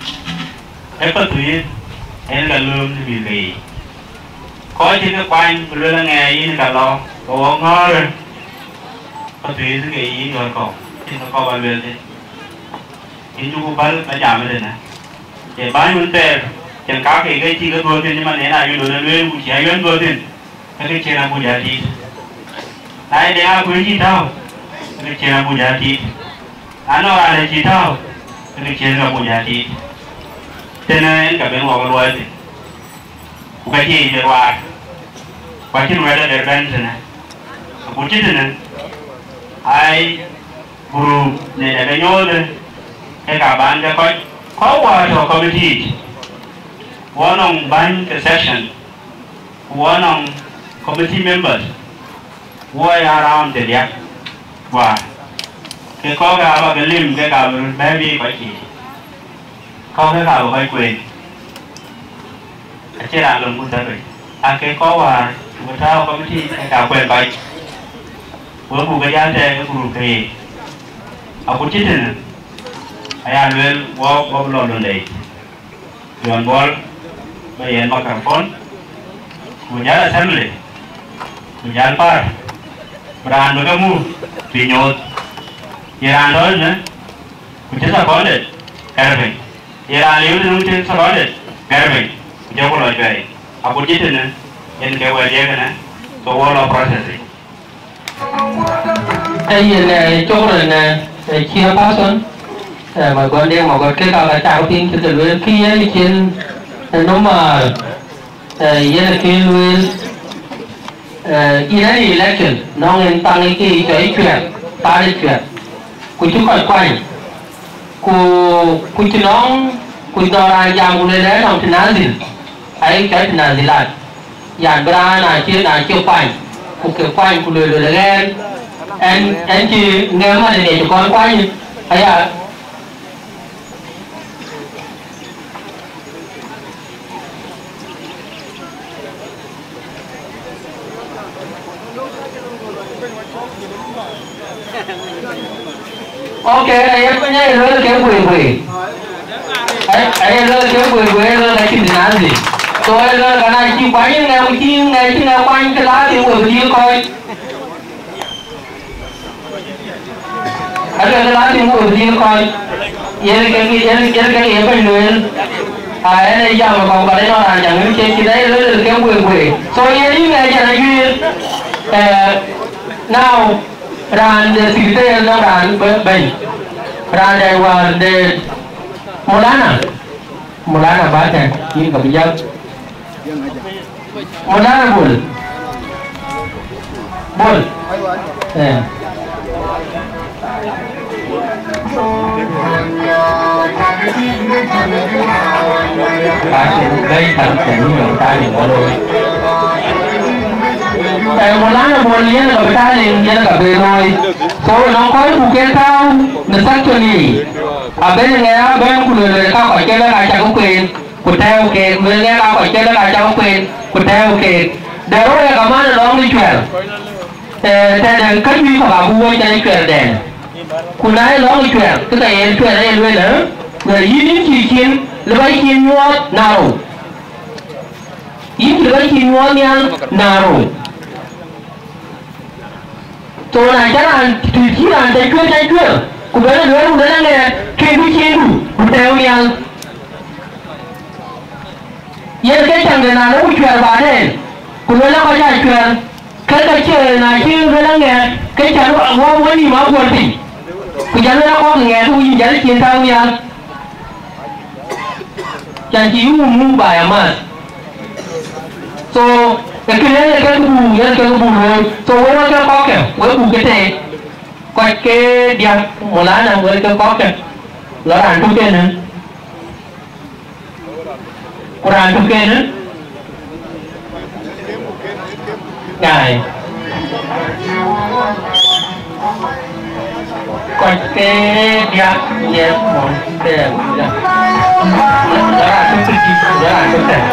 Ee Pathuyith, en ka lööm në bï ke yic. Kɔc cï ke kuany, ku luel aŋɛ yïn ka lɔ, ke wɔ ŋɔ̈ɔ̈rë. Pathuyith ke yïn ɣɔ̈r kɔ̈u, cïn ke kɔ̈u ba luel thïn. Yïn cuku päl ba jam ëtënë. Ye bäny wën thɛɛr, cïn kakë ke cï ke dhuɔ̈k thïn cï man en ayuɔ̈n ë lueel, ku cï ayuɔ̈n dhuɔ̈k thïn. Ke ke cïn abuc atiit. Na ye Deŋ Akuëi cï tääu, ke ke cïn abuc atiit. Na nɔŋ raan ë cï tääu, ke ke cïn abuc atiit. Tënë en ka ben wɔ ke luɔi thïn. Ku ka cï yic ruaar. Ku acïn wɛ̈t ë der bɛ̈n tënë. Agut cï tënë, ai, group në dɛ ke nyoothë, ke ka bän ke kɔc, kɔc wäär tɔ̈ committee, wɔ nɔŋ bäny ke section, ku wɔ nɔŋ committee members, wɔ ya round ke diäk wäär. Ke kɔ̈k aa ba ke lim, ke ka bï bɛ̈ɛ̈i bï kɔc cï, kɔ̈k ke ka bï kɔc kueen. Acïn raan lom ku thɛpei, ake kɔc wäär cuk tääu committee, ke ka kueen kɔc. Wek buk ke jäl tɛɛk ë group ke yiic. Agut cï tënë, aya lueel wɔ, wɔ bï lɔ londeic. John Bol, bï yen microphone, ku jäl assembly, ku jäl par, bï raan bï ke muk, bï nyooth. Ye raan tɔ̈ ënë, ku cï seconded, gɛ̈r piny. Ye raan liu tënë, ku cï seconded, gɛ̈r piny, ku jɔku lɔ juɛ̈ɛ̈i. Agut cï tënë, yen ke wɛ̈t ye kënë, ke wɔ lɔ process yic. Ee yen, ee, cɔk rɔt në, ee, chairperson, ee, Magɔ̈t Deŋ Magɔ̈t, kek aa ka cak piŋ cï ke lueel, kë yen cin, ee, normal, ee, yen ke lueel, ee, in any election, nɔŋ en thaŋ ë ke cɔl cuɛ̈ɛ̈r, thaar ë cuɛ̈ɛ̈r, ku cï kɔc kuany, ku, ku cï nɔŋ, ku nɔŋ raan jam ku lueel ë nɔŋ tinazil, ayï cɔl tinazilat. Yan bï raan na cï, na cï kuany, ku ke kuany, ku lueel, lueel ɣɛn, ɛn, ɛn cï ŋɛk man ë ŋiɛc kɔn kuany, aya. Ok, aye piny aye lueel ke guëi guëi. Aye, aye lueel ke guëi guëi, aye lueel ka cïn dï nazi. So aye lueel ka na cï kuany ŋɛk, ku cï ŋɛk, cï ŋɛk kuany, ke la thïn we bï dhil kɔc. Aye lueel ke la thïn we bï dhil kɔc. Yen ke, yen, yen ke ye bɛ̈ny lueel. A, yen aye jam kɔ̈k, but ënɔɔn raan jam, yen cï, cï dai lueel ke guëi guëi. So yen yïn ŋɛk jɛn ajuëër. Eh, now, raan de secretary nɔŋ raan bë-, bɛ̈ny. Raan de wäär de Maulana. Maulana Baten, yïn ka bï jäl. Maulana Bol. Bol. Eh. Baten, gai tar, tar, tar, tar, tar, Eh, Maulana Bol yen ka bï tääu, yen ka bï looi. So, nɔŋ kɔc buk ke tääu në section yic, abënë ŋɛk abɛ̈n ku lueel ka kɔc ke lëk acak kueen, ku tɛ̈ɛ̈u keek, lueel ŋɛk ka kɔc ke lëk acak kueen, ku tɛ̈ɛ̈u keek. Dɛ̈t rɔt ë kaman lɔŋ de cuɛ̈r. Eh, tɛ̈dɛ̈ käjuëc kɔ̈k abï wööc tɛ̈n cuɛ̈rdɛn. Ku na ye lɔŋ cuɛ̈r, ke ka yen cuɛ̈r aye lueel, eh? Lueel yïn, yïn cï cin, lëk ba cin nyuɔɔth na rou. Yïn cï lëk ba cin nyuɔɔth nhial na rou. So na cä raan, të cï raan tɛ̈ cuëër, tɛ̈ cuëër, ku bɛ̈n ë lueel, ku lueel aŋɛ, ke bï ciëëŋdu, ku tɛ̈ɛ̈u nhial. Yen ke cäŋ de na lɔ ku cuɛ̈ɛ̈r baden, ku lueel ë kɔc aa cuɛ̈ɛ̈r, ke ke cie na cï lueel aŋɛ, ke cä wä, wä nïïm aguɔ̈r piny, ku jɔ lueel akɔ̈k ŋɛɛt, ku yïn jɔl cin tääu nhial. Can cï yï muk, muk baai amath. So, ë kënë yen ke buk, yen ke buk looi. So, wek, wek ke kɔ̈kkë, wek buk ke tëë. Kɔc ke diäk, Maulana, wek ke kɔ̈kkë. Lɔ raan tök kenë. Ku raan tök kënë, ŋai. Kɔc ke diäk, yes, mɔn, tɛɛm, ya. Raan tök këdï, raan tök tɛɛm.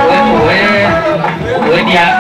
Wek, wek. Wek diäk.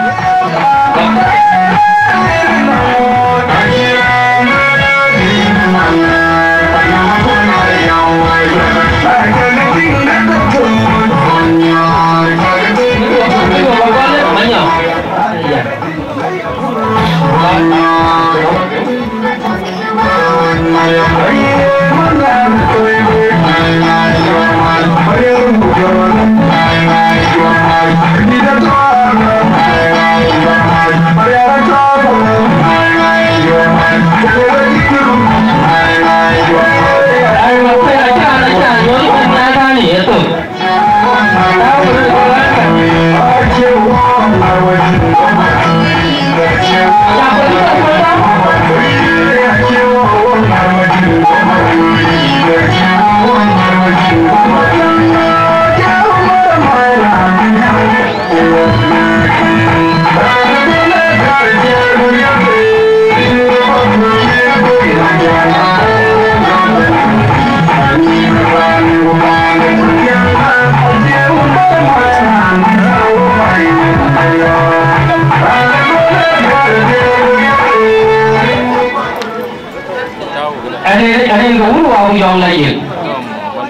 Ënë, ënë ke wun wä ku jɔŋ la yen.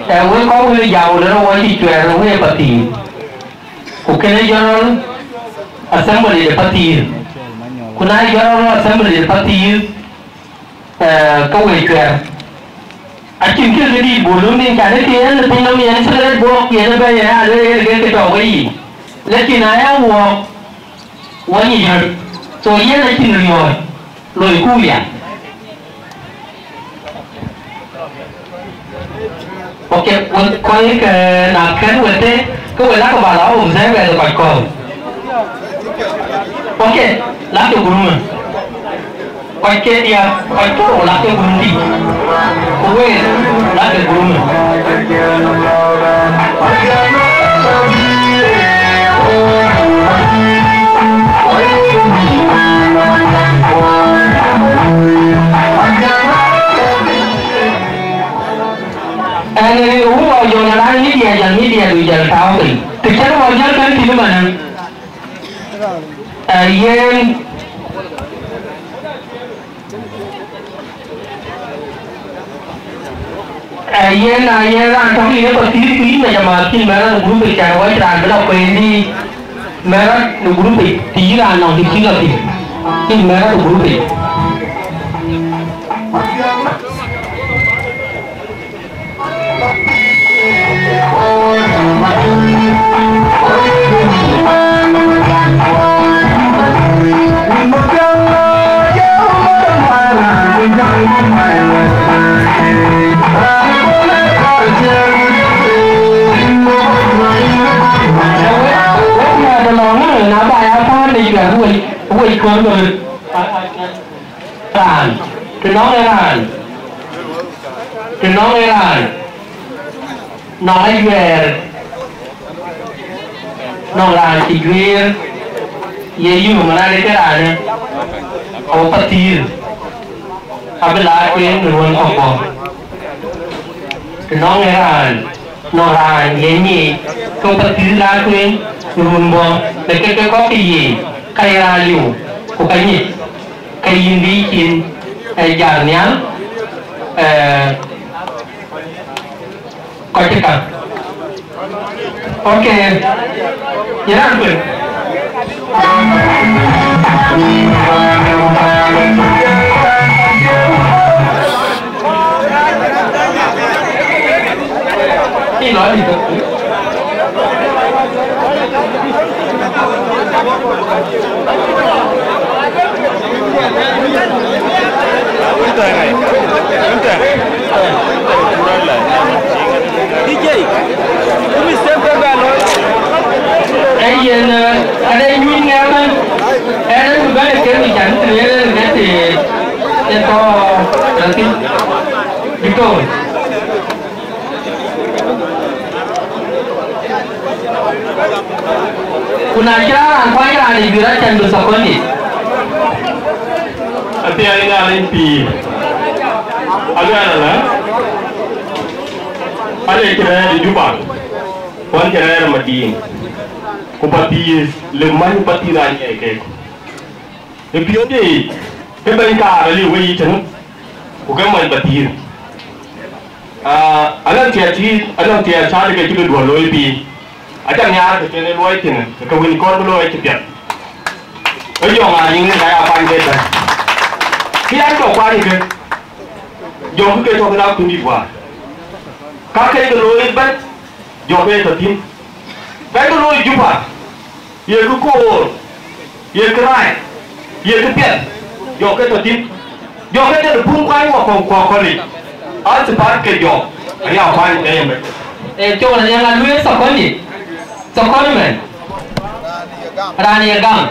Ë wek kɔc wën jam wën rɔt wä cï cuɛɛr wëë pathïïr. Ku kënë General Assembly de pathïïr. Ku na General Assembly de pathïïr, ë, ke wëë cuɛɛr. Acïn kë ke dït buk lun nin, can ë ke yen piny nɔm yen cigarette buɔk yen ë bɛ̈ɛ̈i ë aa lueel yen ke ke tɔ̈ wei yic. Lakin aya wuɔɔk, wä nyic röt. So yen acïn riɔ̈ɔ̈c loi ku ya. Ok, wek kɔc ke na kën wete, ke we lakë ba la observe ë kɔc kɔ̈u. Ok, lakë gurum. Kɔc ke diäk, kɔc ke rou lakë gurum dït. Ku wek lakë gurum. Ɛn ë rin wun wä jɔl raan media, jal media du jal tääu piny. Të cän wä jal kën tït ëmënë. Ë, yen, ë, yen, ë, yen raan tɔ̈ kï ye pathïïr ku yïn na jama kïn mɛ̈n rɔt në gurup, can wä cï raan bï la kueen dï mɛ̈n rɔt në gurup, të yïn raan nɔŋ të cï la thïn, kïn mɛ̈n rɔt në gurup. Raan, të nɔŋ ë raan, të nɔŋ ë raan, nɔŋ ajuɛɛr, nɔŋ raan cï juëër, ye yï mën raan ë ke raanë, awo pathïïr, abï la tueŋ në ruɔ̈n kɔ̈k bɔ̈. Të nɔŋ ë raan, nɔŋ raan ye nyic, ke pathïïr la tueŋ në ruɔ̈n bɔ̈, në ke ke kɔ̈k ke yiic, ka ye raan liu, ku ka nyic. Ke yïn bï cin, eh, jat nhial, eh, kɔc cï ka. Ok. Ye raan kuën. Ë lɔ dït. Ë yen, eh, ade nyuc ŋɛk ëbɛ̈n, ënë bï bɛ̈n ë kek yic, an, të yen ënë ke të Lakin, Victor. Ku na cï raan kuany raan ë juëc acän bï thok kɔ̈nydït. Athiɛɛi ŋa leny pïïr? Aluɛɛl ala, ale cï rɛ̈ɛ̈r ë Juba, ku an cï rɛ̈ɛ̈r ë Madiŋ, ku Pathïïth lëk mäny Pathïïth raan ë kek. Ë piɔ̈ndiɛ̈ yic, ke bɛ̈ny kaar aliu weyiic tënë, ku ke mony Pathïïth. Aa, anɔŋ tiɛɛl cï, anɔŋ tiɛɛl cäät ke cï ke duɔ̈l looi piny. Aca nhiaar ke cïn ë luɔi thïn, ke wën kɔn bï looi cï piɛth. Ë jɔŋ aa yiŋ ka ya kuany ke bɛ̈n. Kë yan jɔ kuany ke, jɔŋ ke tɔ̈ kën akuny dït wäär. Ka ke ke looi bɛ̈n, jɔŋ ke tɔ̈ thïn. Ka ke looi Juba, ye kë koor, ye kë rac, ye kë piɛth, jɔŋ ke tɔ̈ thïn. Jɔŋ ke tɔ̈ pum kuany wä kɔ̈u kuɔ kɔ̈lic. An cï path ke jɔŋ, aya kuany ke ye mec. Ee, cɔk raan ya ŋa lueel thok kɔ̈nydït? Thok kɔ̈nymɛn. Raan ye gam.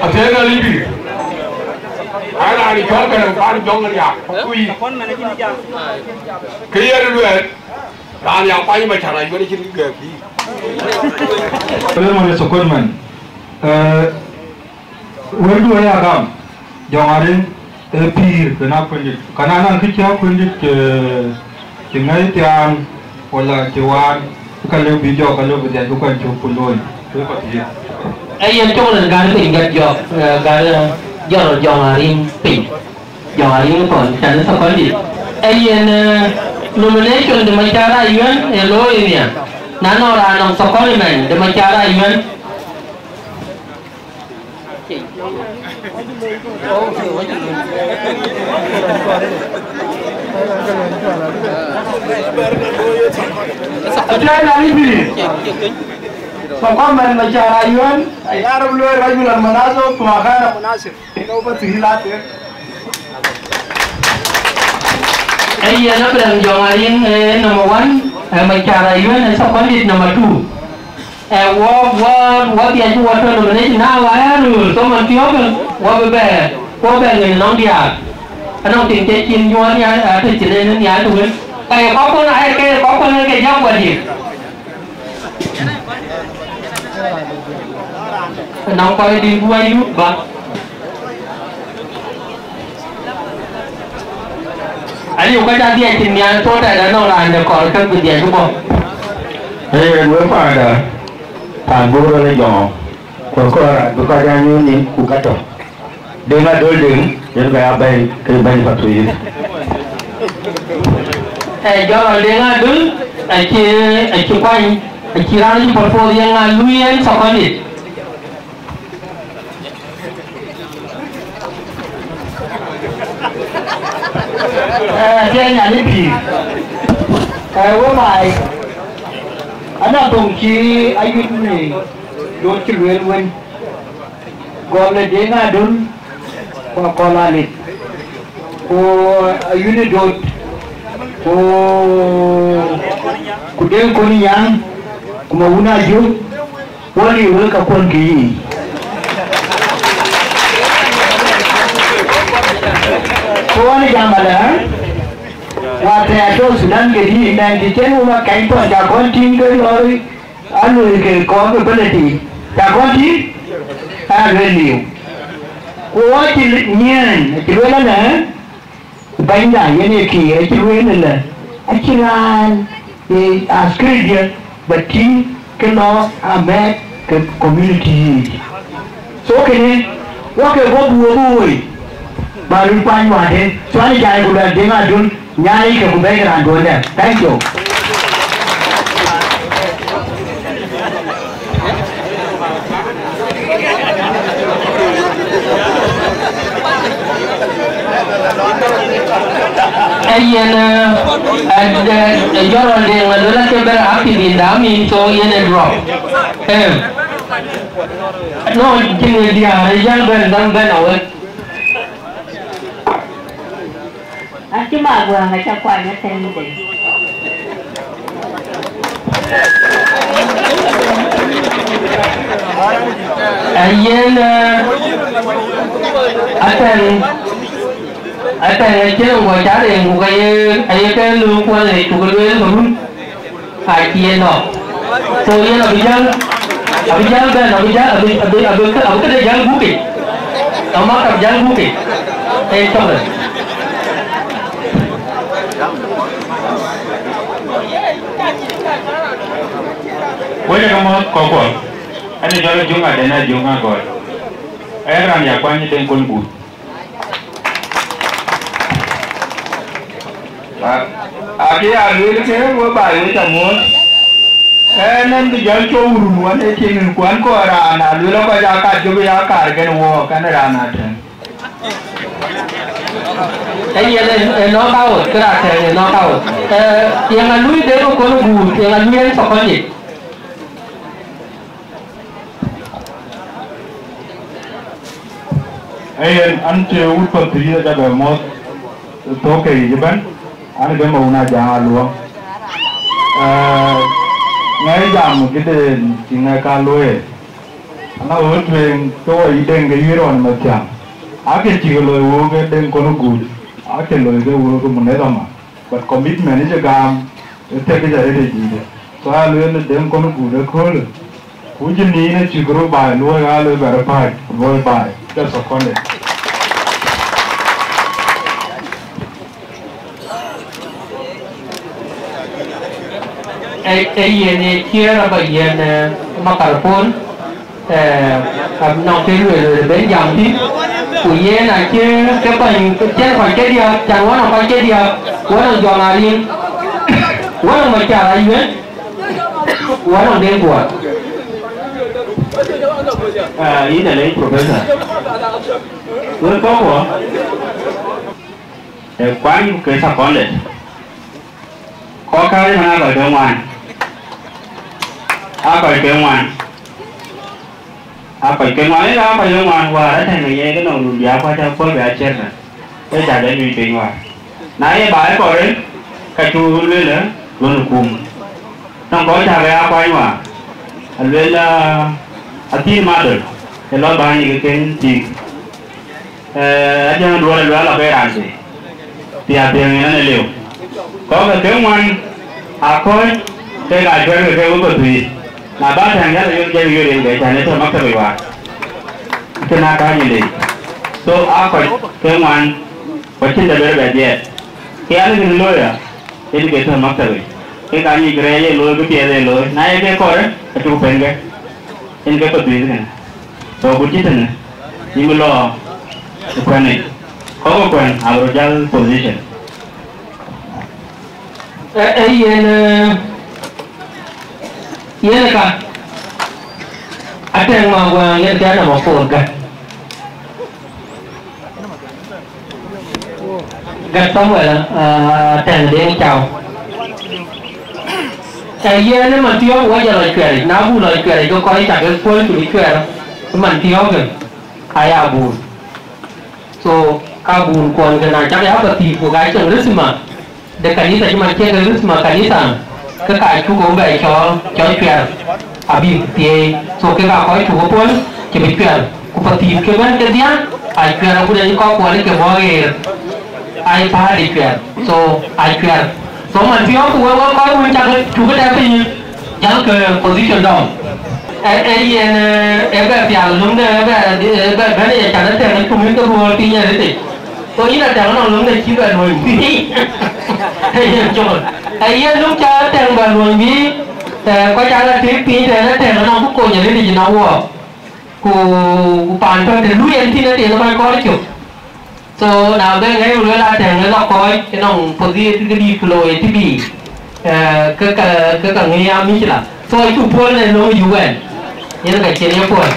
Athiɛɛi ŋa leny pïïr? An raan cɔl Gäräŋ pan jɔŋ riak, ku yï. Kë yen luɛɛl, raan ya kuany Macar Ayuɛn acïn kë gɛ̈k pïïr. Ëmën ë thok kɔ̈nymɛn. Ee, Wëldu aya gam, jɔŋ Ariŋ, ee pïïr kën akuëndït. Ka na naŋ kë cï akuëndït cï, cï ŋäi thiaan, wala cï waan, ka lëu bï jɔk, ka lëu bï dhiac bï kuany cök ku looi, wek kɔc thiëëk. Ee yen cök rin gäär piny gät jɔk, ee, gäär, ee, jɔl jɔŋ Ariŋ piny. Jɔŋ Ariŋ thɔn, cän thok kɔ̈nydït. Ee yen, ee, nomination de Macar Ayuɛn ee looi nhial. Na nɔŋ raan nɔŋ thok kɔ̈nymɛn de Macar Ayuɛn. Athiɛɛi ŋa leny pïïr? Thok kɔ̈nymɛn Macar Ayuɛn, aya rɔt lueel rajulan munasib, fi makan munasib. Ee yen Abraham Jɔŋ Ariŋ, ee, number one, ee, Macar Ayuɛn, ee, thok kɔ̈nydït number two. Ee, wɔ, wɔ, wɔ dhiac bï wɔ tɔ̈ nomination, na wɔ aa röör, thoman thiɔ̈k, wɔ bï bɛ, wɔ bɛ ŋic nɔŋ diaal. Anɔŋ tiŋ cï cin nyuɔɔth nhial, aa, të cïn en nhial të wën. Ka ye kɔ̈k kɔn, aa, ke ye kɔ̈k kɔn ke jam wädï. Nɔŋ kɔc dït wɔ yuk bä. Aliu kɔc adhiac cïn nhial, thok tɛ̈dë nɔŋ raan de kɔɔr kek bï dhiac bï bɔ̈. Ee, yen wek paanda, paan buk rɔt ë jɔŋ, ku kɔɔr raan bï kɔc aa nyuöth nïn ku ka tɔ̈. Deŋ Adöl Deŋ, yen ka ya bɛ̈ny, ke bɛ̈ny Pathuyith. Ee, jɔl Deŋ Adöl, acï, acï kuany, acï raan cï propose yen ŋa lui yen thok kɔ̈nydït. Ee, athiɛɛi ŋa leny pïïr? Ee, we baai, anɔŋ thoŋ cï Ayuɛn ë Dot cï lueel wën. Gɔl ë Deŋ Adöl, ku Akɔl Alith, ku Ayuɛn ë Dot, ku, ku Deŋ Kony Nyaŋ, ku Mawun Ajök, wɔ liu wek ka kuɔn kë yiic. Ku ɣɔn jam alë, ë? Wäär tɛ̈ atɔ̈ Thudan ke dï, ninety ten wä kɛny tɔ̈ ca kɔn tïŋ ke lɔɔr, aloi ke kɔɔr ke peleti, ca kɔn tïŋ, aa lueel liu. Ku ɣɔn cï nyiɛɛn, acï lueel alë, bɛ̈nyda yen ee kï, acï lueel ëlë, acïn raan ë askëridiɛ̈ ba tïŋ ke lɔ amɛɛt ke community yiic. So kënë, wɔ ke bɔ̈ buk woi, ba röt kuany wäde, so an, jai ku luɛl Deŋ Adöl, nyaai ke ku bɛ̈ɛ̈i ke raan duɔ̈ɔ̈nde. Thank you. Ee yen, ee, ee, ee, jɔl rɔt Deŋ Adöl ake bɛ̈n active in the army, so yen ë drop. Ee. No, cïn ë diäär, ee jäl bɛ̈n, däŋ bɛ̈n awek. Acï Maguäŋ aca kuany ëtɛ̈ɛ̈n de. Yen, eh, Atɛŋ, Atɛŋ acïn ŋuɔc arem, ku ka ye, aye ke lööŋ kuɔn ë cuk lueel ke run. Acie nɔ̈k. So yen abï jäl, abï jäl bɛ̈n, abï jäl, abï, abï, abï, abï, abï këde jäl gukic. Amak abï jäl gukic. Ee cɔkde. Wek ë ke mɔ̈ɔ̈th kɔ̈kkuɔ, ɛn ë jɔl Ajuŋ Aden Ajuŋ Agɔɔc. Ɛn raan ya kuany ë Deŋ Kɔn Guut. Akë ya lueel ke we baai wec amuɔ̈ɔ̈th. Ɛn, ɛn bï jɔl cɔu run wën ë tiŋ kuan kɔɔr raan a lueel kɔc aa kat jɔ bï ya kaar kën wɔɔk, ɛn raan atɛ̈n. Ee yen ë, ë knockout, kë raan tɛ̈n ë knockout. Ee, yeŋa lui Deŋ Kɔn Guut, yeŋa lui en second yic? Ee yen, an cï wut Pathuyith aca bɛ mɔ̈ɔ̈th ë thök ke yic ëbɛ̈n, an ke Maun Ajaŋ Aluɔŋ. Ee, ŋɛi jam këden cï ŋɛk ka looi, ana ɣöö tueŋ ke wɔ yï Deŋ ke yï rɔn mathiaŋ, aake cïk looi wëu ke Deŋ Kɔn Guut, aake looi ke wëu ke munedhama. But commitment ëcï gam ë tek yic arëët ë juëc. So aa lueel Deŋ Kɔn Guut ëköölë, ku cï nïn ë cïk röt baai luɔi, aa lueel bɛ rɔt pääc ku luɔi baai ke second. Ee, ee yen ë ciëër aba yen, eh, makarpon. Eh, ka nɔŋ kë lueel lueel ben jam thïn, ku yen acï ke bäny cïn kɔc ke diäk, can wɔ nɔŋ kɔc ke diäk, wɔ nɔŋ Jɔŋ Arin, wɔ nɔŋ Macar Ayuen, wɔ nɔŋ Deŋ Kuɔɔr. Ah, yïn alec, Professor. Wek kɔ̈kkuɔ, eh, kuany ke seconded. Kɔc kääc ëmën aa kɔc ke ŋuan, aa kɔc ke ŋuan, aa kɔc ke ŋuan, ë aa kɔc ke ŋuan, wäär Atɛŋ ë ye ke nɔŋ run bï akuac aköl bï a chairman, ë cä bɛ nyuc piny wäär. Na ye baai kɔɔr en, ka cuk lueel ë luɔn ë kum. Nɔŋ kɔc cä bɛ a kuany wäär, alueel, aa, athïn madöl ë lɔ bäny ke kën tïŋ. Eh, ajäŋ duɔ̈ɔ̈r ë luɛɛl abë raan thii, thii apiɛŋ yen ënë liu. Kɔ̈k ke ke ŋuan aa kɔ̈ɔ̈c, kek aa cuɛ̈ɛ̈r ke ke wek Pathuyith. Na bä tɛ̈ɛ̈ŋ, yɛn ayök jɛk yöör yen ke cän ë tɔ̈ maktab yic wäär. Kën aa kääc ë leec. So, aa kɔc ke ŋuan, ku acïn dɛ bɛ rɔt bɛ dhiɛɛt. Ke an, kën looi ë, yen ke tɔ̈ maktab yic. Kek aa nyic rɛɛc ë looi, bï piɛth ë looi. Na ye ke kɔɔr, acuk pɛ̈n ke. Yen ke Pathuyith kënë. So, ku cït tënë, yïn bï lɔ ë kuɛ̈n yic. Kɔ̈k ë kuɛ̈n abï röt jäl position. Ë, ë yen, ë, yen ka, Atɛŋ Maguaŋ yen ke number four gät. Gät Samuel, ah, Atɛŋ Deŋ Cau. Ee yen ë Mathiɔ̈k wɔ jɔ lɔ cuɛ̈ric, na buk lɔ cuɛ̈ric, ke kɔc cak ke puɔ̈l cï bï cuɛ̈r ë Mathiɔ̈k, aya bur. So, ka bur kuɔn ke na cak ya Pathuyith, ku ka cieŋ rithma de kanitha, cï man cieŋ rithma kanitha, ke ka cuk ke bɛ cɔɔl, cɔl cuɛ̈r, abï thiëëi. So, ke ka kɔc cuk ke puɔ̈l cï bï cuɛ̈r, ku Pathuyith ke bɛ̈n kedhie, aa cuɛ̈r agut en kɔc kuɔn ke bɔ̈ ɣeer, aa ye päär de cuɛ̈r. So, aa cuɛ̈r. So, Mathiɔ̈k, ku wek, wek kɔc wën cak cuk ke tɛ̈ piny, jäl ke position dɔm. Ë, ë yen, ë, ë bɛ pial löŋde, ë bɛ, ë bɛ bɛ̈n ye can Atɛŋ ë cuŋ ë ke ruɔ̈ɔ̈r piny arëtic. Go yïn Atɛŋ nɔŋ löŋde cï bɛ luɔ̈ny bï. Ë yen cɔl. Ë yen löŋ ca Atɛŋ bɛ luɔ̈ny bï, ë, kɔc aa la tëëk piny tɛ̈n Atɛŋ nɔŋ bï kony arëtic ënɔŋ wɔɔk. Ku, ku paan tɔ̈ të lui en thïn athiɛɛn ë kɔc kɔɔr cök. So, na bɛ ŋɛ̈i lueel Atɛŋ ë lɔ kɔc, ë nɔŋ position ke dït ku looi ë tï bï, eh, ke ka, ke ka ŋic aa mïcla. So, acuk puɔ̈l në löŋ ë U N, yen ka cïn ye puɔ̈l.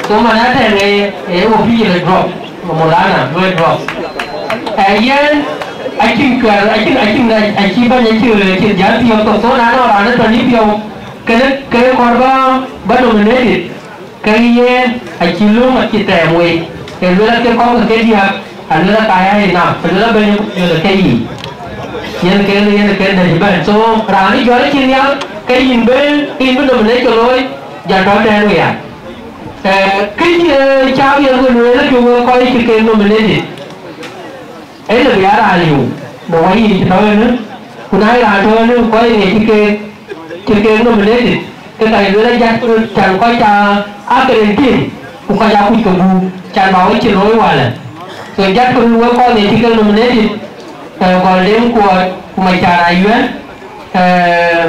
So, man Atɛŋ ë, ë official ë drop, Maulana, lueel drop. Eh, yen, acïn cuɛ̈r, acïn, acïn, acï bɛ̈ny acï, acï jäl piɔ̈u thok. So, na nɔŋ raan ë tɔ̈ yï piɔ̈u, kënë, kënë kɔɔr bä, bä nominated. Ke yen acï löŋ acï tɛɛm wei, ke luel ake kɔ̈k ke diäk, aluel aka ya ina, ke luel abɛ̈ny, luel ake yiic. Yen ke, yen ke dɛ̈c bɛ̈n. So, raan ë jɔl acïn nhial, ke yïn bë, ke yïn bï nomination looi, Jal tɔ̈ tɛ̈n wia. Eh, kë cï, eh, cä yen we lueel, kë we kɔc cï kek nominated, ee lë bï a raan liu, bï wɔ yiic tɔ̈ ënë, ku na ye raan tɔ̈ ënë, kɔc ŋic cï kek, cï kek nominated, ke ka ye lueel ajat röt, can kɔc aa, aa ke rin tim, ku kɔc aa kuc ke gup, can bä we cï looi walë. So jat röt we kɔc ŋic cï kek nominated, eh, Gɔl Deŋ Kuɔɔt, ku Macar Ayuɛl, eh,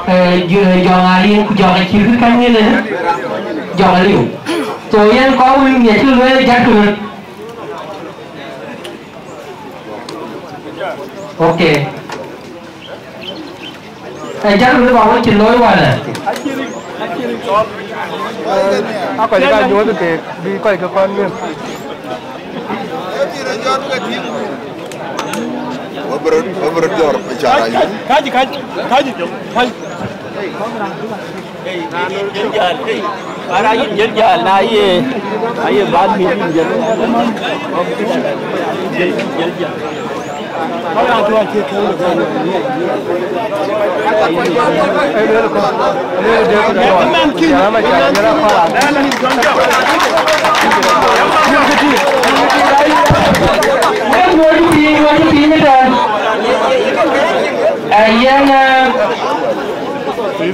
eh, Jɔ-, Jɔŋ Ariŋ, ku Jɔŋ acï kë kɛ̈n ŋic ënë, Jɔŋ aliu. So yen kɔc wïc ŋic cï lueel jat röt. Okay. Ë jam röt ba wek cï looi walë. Akɔc ka nyuɔɔth keek bï kɔc ke kɔn ŋic. Wabï röt, wabï röt jɔt Macar Ayuɛl. Kaji, kaji, kaji, kaji. Jël jäl, hey. Para yïn jël jäl, na ye, na ye bad mi yïn jël. Jël, jël jäl.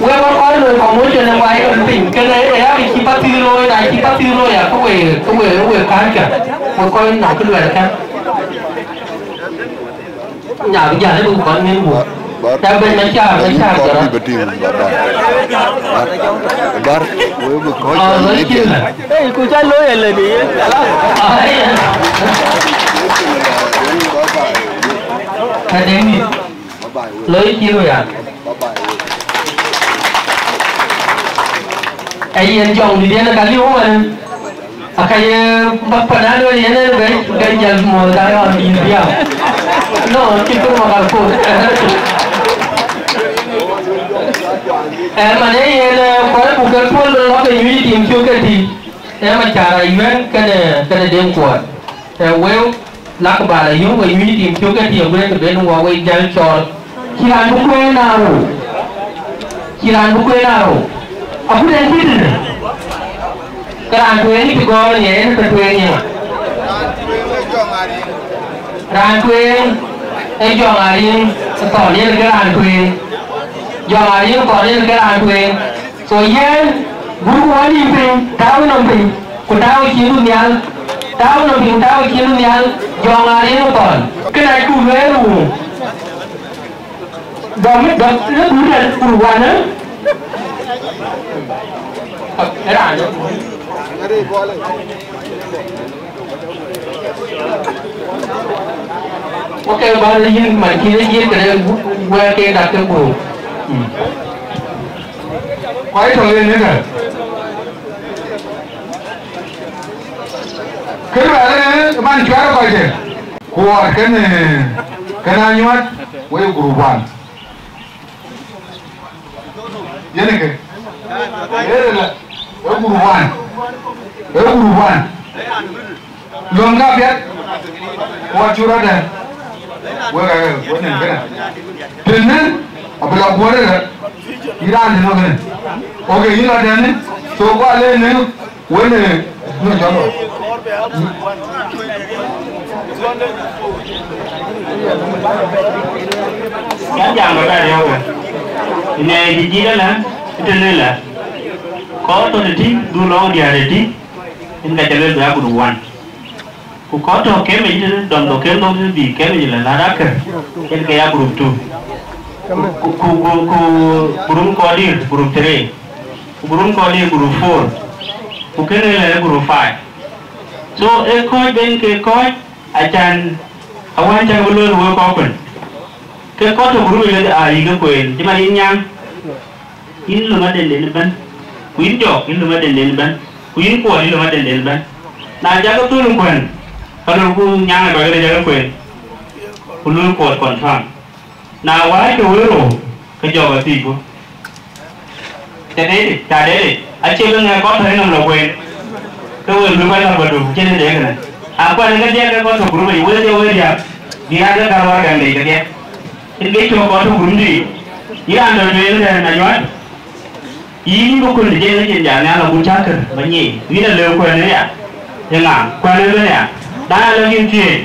Wek wä kɔc loi promotion ë wai röt piny, kënë ë ya kë cï pathï looi, na cï pathï looi, ya kë we, kë we, we kääckë, we kɔc nɔm kë luɛɛl kɛ̈n. Nya bï jäl ë bï kɔn ŋic wuɔk. Bar. Ya ben Macar, Macar kɔn jɔrɔ. Bï tïŋ, Bar, Bar. Bar, we bï kɔc. Oh, jam loi dït. Cïn. Hey, ku ca looi ëlë bï ye. Ah, yeah. Ka dëŋ ni. Loi cïn wia. Ee yen jɔŋdït yen ka liu wën. Aka ye bä panan wën yen en bɛ, bɛ jäl muɔl ka yɔn yïn bia. No, cï pur ma ka kut. Ee, man ee yen, ee, kuɔl buk ke puɔl bï lɔ ke nyuc tim cuk ke tï. Ee, Macar Ayuɛl kënë, kënë Deŋ Kuɔɔt. Ee, wëu, lak bä la yöök we nyuc tim cök ke tiëm wek ben wɔ wek jäl cɔɔl. Cï raan bï kueen aa rou. Cï raan bï kueen aa rou. Akut en cï tënë. Ke raan tueŋ cï gɔ̈ɔ̈r ë yen ke tueŋ yen. Raan tueŋ ë Jɔŋ Ariŋ Thɔn yen ke raan tueŋ. Jɔŋ Ariŋ Thɔn yen ke raan tueŋ. So yen, gurku wɔ nïïm piny, tääu nɔm piny, ku tääu cïn du nhial, tääu nɔm piny, tääu cïn du nhial, Jɔŋ Ariŋ Thɔn. Kënë acuk lueel wu. Dɔm, dɔm, në gurku, gurku wanë. Ë raan. Okay, bä yïn man cïn ë jiël këde wɛɛr ke dak ke guöör. Mm. Kuai tɔ̈ yen ënë. Kën bä ënë man cuɛ̈r kɔc de. Kuɔɔt kën, kën Anyuɔt, wek group one. Yen ke. Ere la. E group one. E group one. Lon ka piɛth. Wa chura de. We ka we ne kena. Tene abla kuore la. Iran no kena. Okay, ila tene. So kwa le ne. Wënë, në jɔlɔ. Yan jam ba bɛ̈ɛ̈r yɔ̈ɔ̈k ë. Në jijik ëlä, tënë lä. Kɔɔr tɔ̈ tëtï, dhuk lɔ̈ŋ diäär ëtï, yen ka ca luel bï a group one. Ku kɔc tɔ̈ kemic tënë, dɔm tɔ̈ kem dhok tënë bï kemic lä lät akër, yen ke ya group two. Ku, ku, ku, ku group kɔc dït, group three. Ku group kɔc dït, group four. Ku kënë lɛ group five. So, ee kɔc ben ke kɔc, acan, awään cak bï lueel wek kɔc kuën. Ke kɔc tɔ̈ group yic aa yï ke kueen, cï man yïn nyaŋ. Yïn lom adenden ëbɛ̈n, ku yïn jɔk, yïn lom adenden ëbɛ̈n, ku yïn kuɔɔt, yïn lom adenden ëbɛ̈n. Na jakï thöl kuɛ̈n, ka lorku nyaŋ ë kɔc këde jakï kueen, ku luöi kuɔɔt confirm. Na wääckï wël rou, ke jɔk athiic ku. Ca deetic, ca deetic, acie bï ŋɛk kɔc tɔ̈ yïnɔm lɔ kueen. Ke we luui kɔc lɔ bädu, cïn ë dek kënë. Akuɛn ë ke diɛk ke kɔc tök group yic, wek ke wek diäk, bï raan ke gäl waragäŋ dec kedhie. Yen ke cök kɔc tök group dïït. Yïn raan tɔ̈ tueŋ ëtɛ̈ɛ̈n Anyuɔt. Yïn bï kuën ë jɛn ë jin jal nhial abun cä kër ba nyic, yïn alëu kuɛ̈n ë ya, ye ŋa kuɛ̈n ë bɛ̈n ya? Na alëu yïn thiëëc,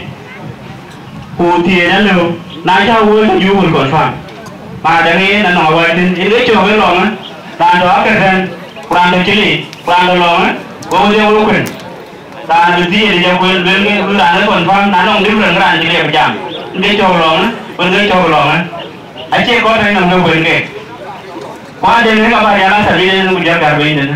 ku thiëëc alëu, na cä wööc ke yuk wël confirm. Ma dɛ̈ŋ yen anɔŋ awäc thïn, yen ke cɔ̈k ë lɔŋë, raan tɔ̈ akër tɛ̈n, ku raan tɔ̈ cï liic, ku raan tɔ̈ lɔŋë, go wël ye wël kuën. Raan bï dhiëëth ë jɔ kuën, luelkë, luel raan ë confirm, na nɔŋ different ke raan cï liep jam. Yen ke cɔ̈k lɔŋë, wël ke cɔ̈k lɔŋë. Acie kɔc tɔ̈ nɔm ke kuën keek. Ku ade ŋic abä rial asabïl en ku jɔ gär piny tënë.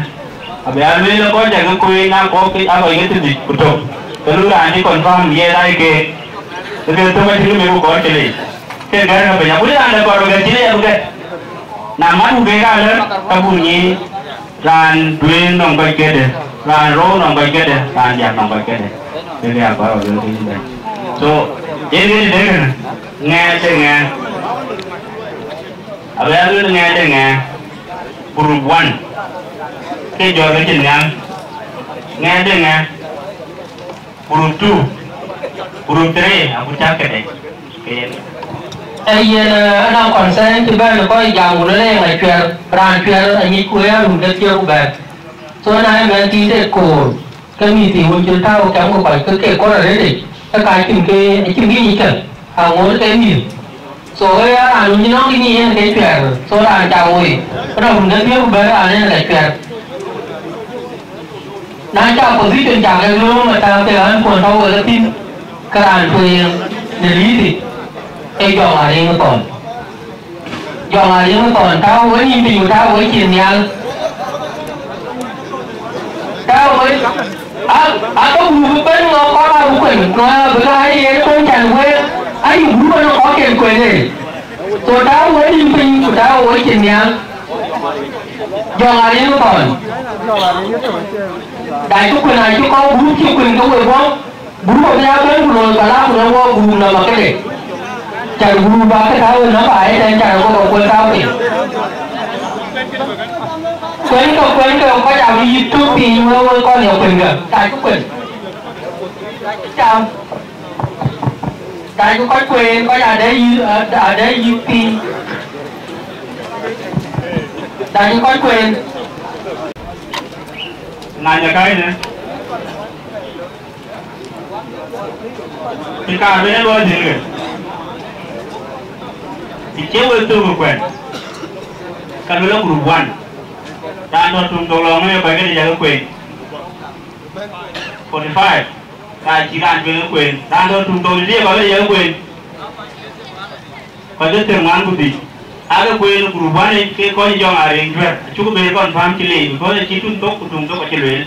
Abï a lueel kɔc cä ke kueen aa kɔc ke, aa kɔc ke thiërdhïc ku tök. Ke luel raan cï confirm ye rai keek. Ke ke thök acïn kë mïth ku kɔc cï leec. Ke gär ke piny. Agut raan de kɔɔr bï gät cï leec abï gät. Na mat ku keek alë, ka buk nyic raan tueŋ nɔm kɔc kedë, raan rou nɔm kɔc kedë, raan diäk nɔm kɔc kedë. Ke ke akɔɔr bï lueel ke yïn bɛ̈ny. So, yen yen de kënë, ŋɛɛr de ŋɛɛr. Abï a luel ŋɛɛr de ŋɛɛr, group one, ke jɔt ke cïn nhial, ŋɛɛr de ŋɛɛr, group two, group three, aku cak këde, ke yen. Ee yen, eh, anɔŋ consent cï bɛ̈n ë kɔc jam ku lɔ leŋ acuɛr, raan cuɛr anyic ku ë arun ke thiëër ku bɛ̈n. So na ëmɛn tiit ë koor, ke mïth wun cï tääu kɛm ke kɔc ke ke kɔn arëëtic, ke ka cïn ke, acïn kë nyic kë, aŋoot ke mïth. So, ë ya raan wun cï nɔŋ kë nyic yen ke cuɛɛr, so raan cak woi, rɔt wun ke thiëëk ku bɛ̈n raan yen ke cuɛɛr. Na cak position cak ke lööm ë tääu ke ɣän kuɔn tɔ̈u wek ë thïn, ke raan tueŋ në lïïth, ee jɔŋ ariŋ ë thɔn. Jɔŋ ariŋ thɔn, tääu wek nïïm piny, ku tääu wek cin nhial. Tääu wek, a, a ke group bɛ̈n ŋɔk kɔn aa ku kuën, ŋɔk bï ke aa yen kuën can wek, ayï group ënɔŋ kɔcken kuën ee. So tääu wek nïïm piny, ku tääu wek cin nhial. Jɔŋ ariŋ thɔn. Da cï kuën, acï kɔn group cï kuën ke wek bɔ̈. Group abï ya bɛ̈n ku looi, ka la ku lɔ wɔ group nɔm akëde. Can group akë tääu ë nɔm ba ëtɛ̈ɛ̈n, can kɔ̈k kuën tääu piny. Kuën ke, kuën ke, kɔc abï yï tök piny, wek, wek kɔn ye kuën ke, ka cï kuën. Cam. Da cï kɔc kuën, kɔc ade yï, ade yï piny. Da cï kɔc kuën. Ŋany ë kääc në. Cï kaar ben ë luɔi dhil ke. Cï cie wek thök ë kuɛn. Ka luel group one. Raan tɔ̈ tuŋ thok lɔŋ ë kɔc kedï jakë kueen. Forty five. Ka cï raan tueŋ ë kueen. Raan tɔ̈ tuŋ thok dït ë kɔc kedï jakë kueen. Kɔc ke thiëër ŋuan ku dhïc, aake kueen group one ke kɔc jɔŋ Ariŋ Juɛ̈r, acuk ber confirm cï leec, because acï tuŋ thok ku tuŋ thok acï lueel.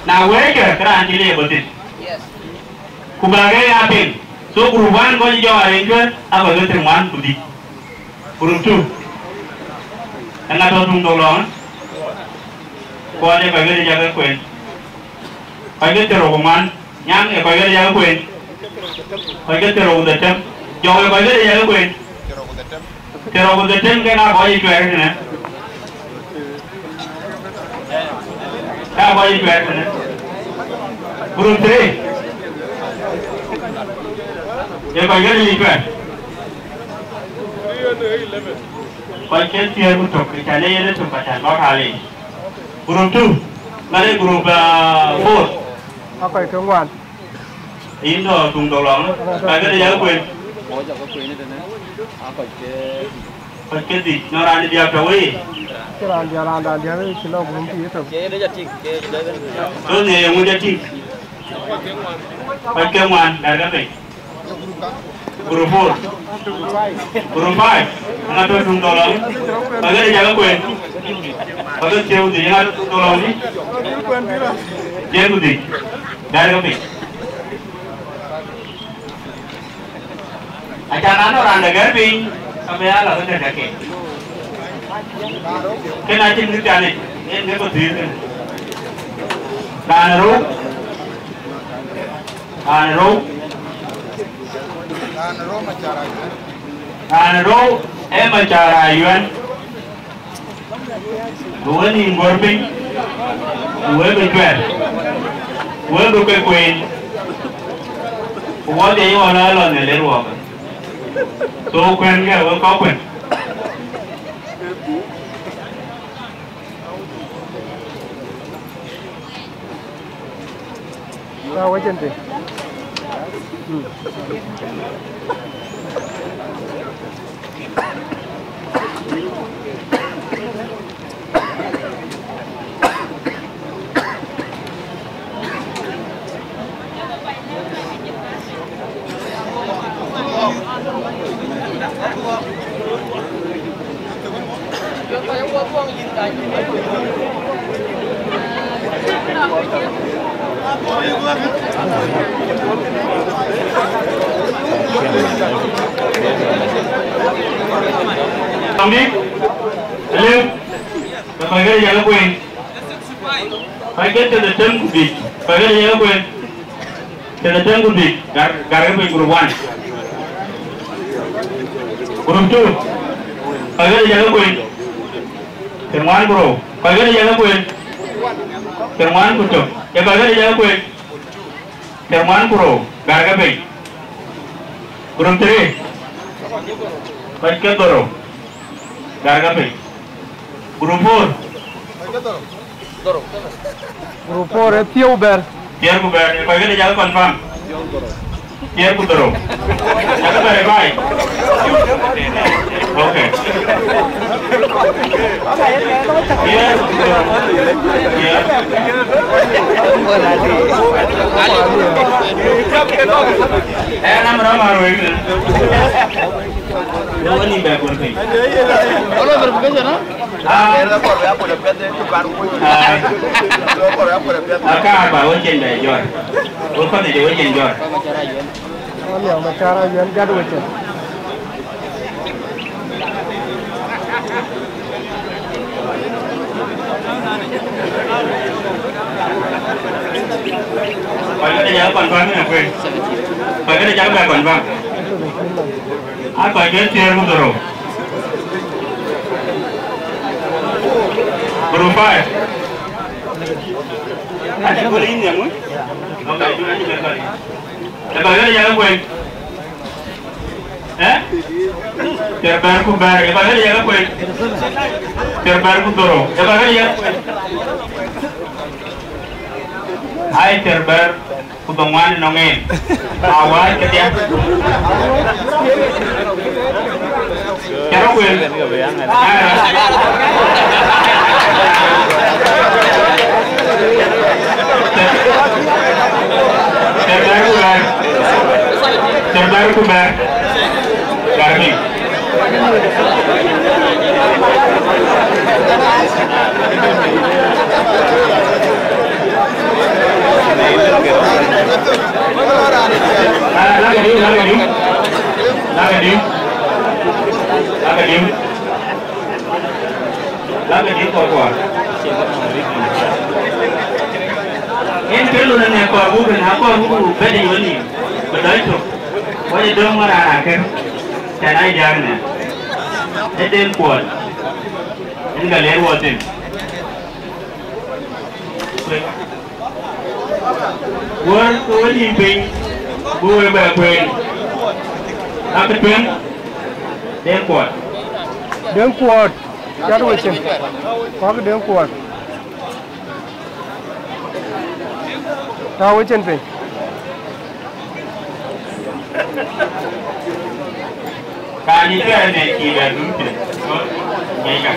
Na wëëckë, ke raan cï leec abɔ̈ thïn. Ku bä ke ya piŋ. So group one kɔc jɔŋ Ariŋ Juɛ̈r, aa kɔc ke thiëër ŋuan ku dhïc. Group two, eeŋa tɔ̈ tuŋ thok lɔŋë? Kuɔɔc ë kɔc ke dï jakë kueen. Kɔc ke thiërrou ku ŋuan. Nyaŋ ë kɔc kedï jakë kueen. Kɔc ke thiërrou ku dhetem. Jɔk ë kɔc kedï jakë kueen. Thiërrou ku dhetem ke na kɔc ë cuɛɛr tënë. Ka kɔc ë cuɛɛr tënë. Group three. Ë kɔc kedï cuɛɛr. Kɔc ke thiëër ku tök, ë can ë yen ë tök ka can kɔ̈k aa leec. Group two. Ŋadï group, ah, four. Akɔc ke ŋuan. Yïn tɔ̈ tuŋ thok lɔŋ, ka ke de yak kueen. Kɔc ke dhïc, nɔn raan diäk tɔ̈ wei. Cï raan diäk, raan dan diäk cï lɔ group tïï tök. Tony ye ŋuc atïŋ. Kɔc ke ŋuan, gär ke piny. Group four. Group five. Ŋa tɔ̈ tuŋ thok lɔŋ. Kɔc ke de yak kueen. Kɔc ke thiëër ku dhïc, ŋa tɔ̈ tuŋ thok lɔŋ. Thiëër ku dhïc. Gär ke piny. Acan na nɔŋ raan de gär piny, ka bï ya lɔ ke gär ke. Kën acïn kë pianic, en ke bï thïïr kënë. Raan ë rou, raan ë rou, raan ë rou ee Macar Ayuɛn. Bï we nïïm guɔ̈r piny, ku we bï cuɛt, ku we bï ke kueen, ku wɔ de yï ɣɔn aa lɔ në ler wɔɔkë. So kuɛ̈nkë we kɔ̈k kuën. Ah, wacin ti. Ambi, Aleu, ke kɔc ke yak kueen. Kɔc ke tënë tem ku biic, kɔc ke yak kueen. Tënë tem ku biic, gar, gar ke piny group one. Group two, kɔc ke yak kueen. Thiërŋuan ku rou, kɔc ke yak kueen. Thiërŋuan ku tök, ye kɔc ke yak kueen. Thiërŋuan ku rou, gar ke piny. Group three, kɔc ke dhorou, gar ke piny. Group four. Group four ee thiëër ku bɛ̈t. Thiëër ku bɛ̈t, kɔc ke yak confirm. Thiëër ku dhorou. Yak verify. Okay. Thiëër ku dhorou. Thiëër. Eh, nam ram arwek. Wani bɛ kɔn piny. Wala verification, ha? Ah. Ah. Aka ba wo cin bɛ jɔr. Wo kɔn de wo cin jɔr. Wani ama cara yɛn gat wo cin. Kɔc ke de jal confirm ni kueŋ. Kɔc ke de jal bɛ confirm. A kɔc ke thiëër ku dhorou. Group five. Ani gol in yamu. Okay, ani gol. Ë kɔc ke de jal kueŋ. Eh? Thiërbɛ̈t ku bɛ̈t, ë kɔc ke de jal kueŋ. Thiërbɛ̈t ku dhorou, ë kɔc ke de jal kueŋ. Ai, thiërbɛ̈t ku dhoŋuan ënɔŋ en. Awääc kedhie. Cä rɔt kuel. Thiërbɛ̈t ku bɛ̈t. Thiërbɛ̈t ku bɛ̈t. Garmi. Ah, lak adiu, lak adiu. Lak adiu. Lak adiu. Lak adiu kɔɔr kɔɔr. Yen kë lon ënë kɔɔr buk kën, akɔɔr buk bɛ̈t ë yööni, bï dɔc tök. Wɔ ye döŋ wɔ raan akër, cän aa diäk në. Ë den kuɔɔt. Yen ka leer wɔ thïn. Wär ke we nïïm piny, bï we bɛ kueen. Ake tueŋ, den kuɔɔt. Den kuɔɔt, cat we cin. Kɔ̈k den kuɔɔt. Tääu we cin piny. Ka ni kɛɛr ne ki bɛ dum piny. Ŋiɛc ka.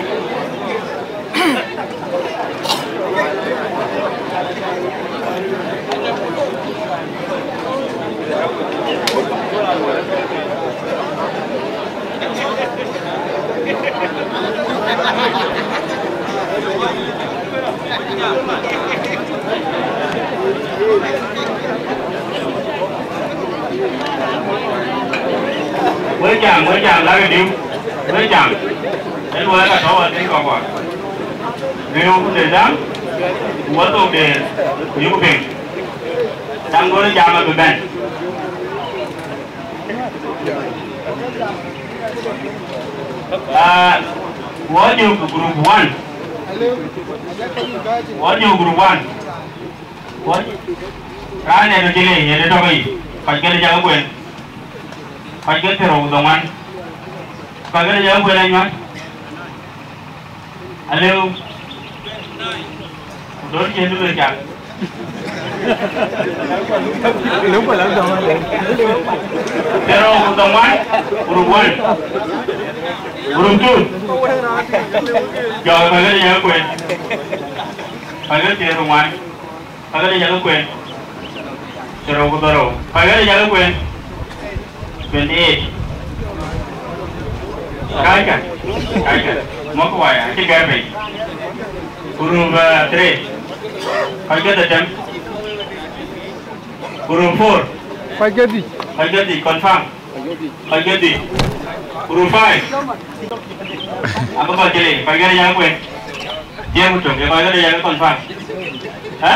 Wek jam, wek jam, lakï diu. Wek jam. Ë luɔi ka tɔ̈u athiŋ kɔ̈k kɔ̈k. Riëëu ku de däŋ, ku wä thok de, ku yök piŋ. Däŋ duɔ̈n jam abï bɛ̈n. Ah, wɔ jök group one. Wɔ jök group one. Wɔ, raan ë tɔ̈ cï le, yen ë tɔ̈ ke yic. Kɔc kën ë cak kueen. Kɔc ke thiërrou ku dhoŋuan. Kɔc kën ë cak kueen anyuɔ̈th. Aleu. Ku dɔ̈ɔ̈r cïn bï bɛ cak. Thiërrou ku dhoŋuan, group one. Group two. Jɔɔk, pälkë de yak kueen. Pälkë thiërrou ku ŋuan. Pälkë de yak kueen. Thiërrou ku dhorou. Pälkë de yak kueen. Twenty-eight. Kacka. Kacka. Mɔ̈kkë waya, acï gɛ̈r bei. Group, uh, three. Kɔc kedhie dhetem. Group four. Kɔc kedhie. Kɔc kedhie, confirm. Kɔc kedhie. Group five. Abï kɔc cï lei, kɔc kedhie yak kueen. Tiɛɛr ku tök, ye kɔc kedhie yak confirm. Hä?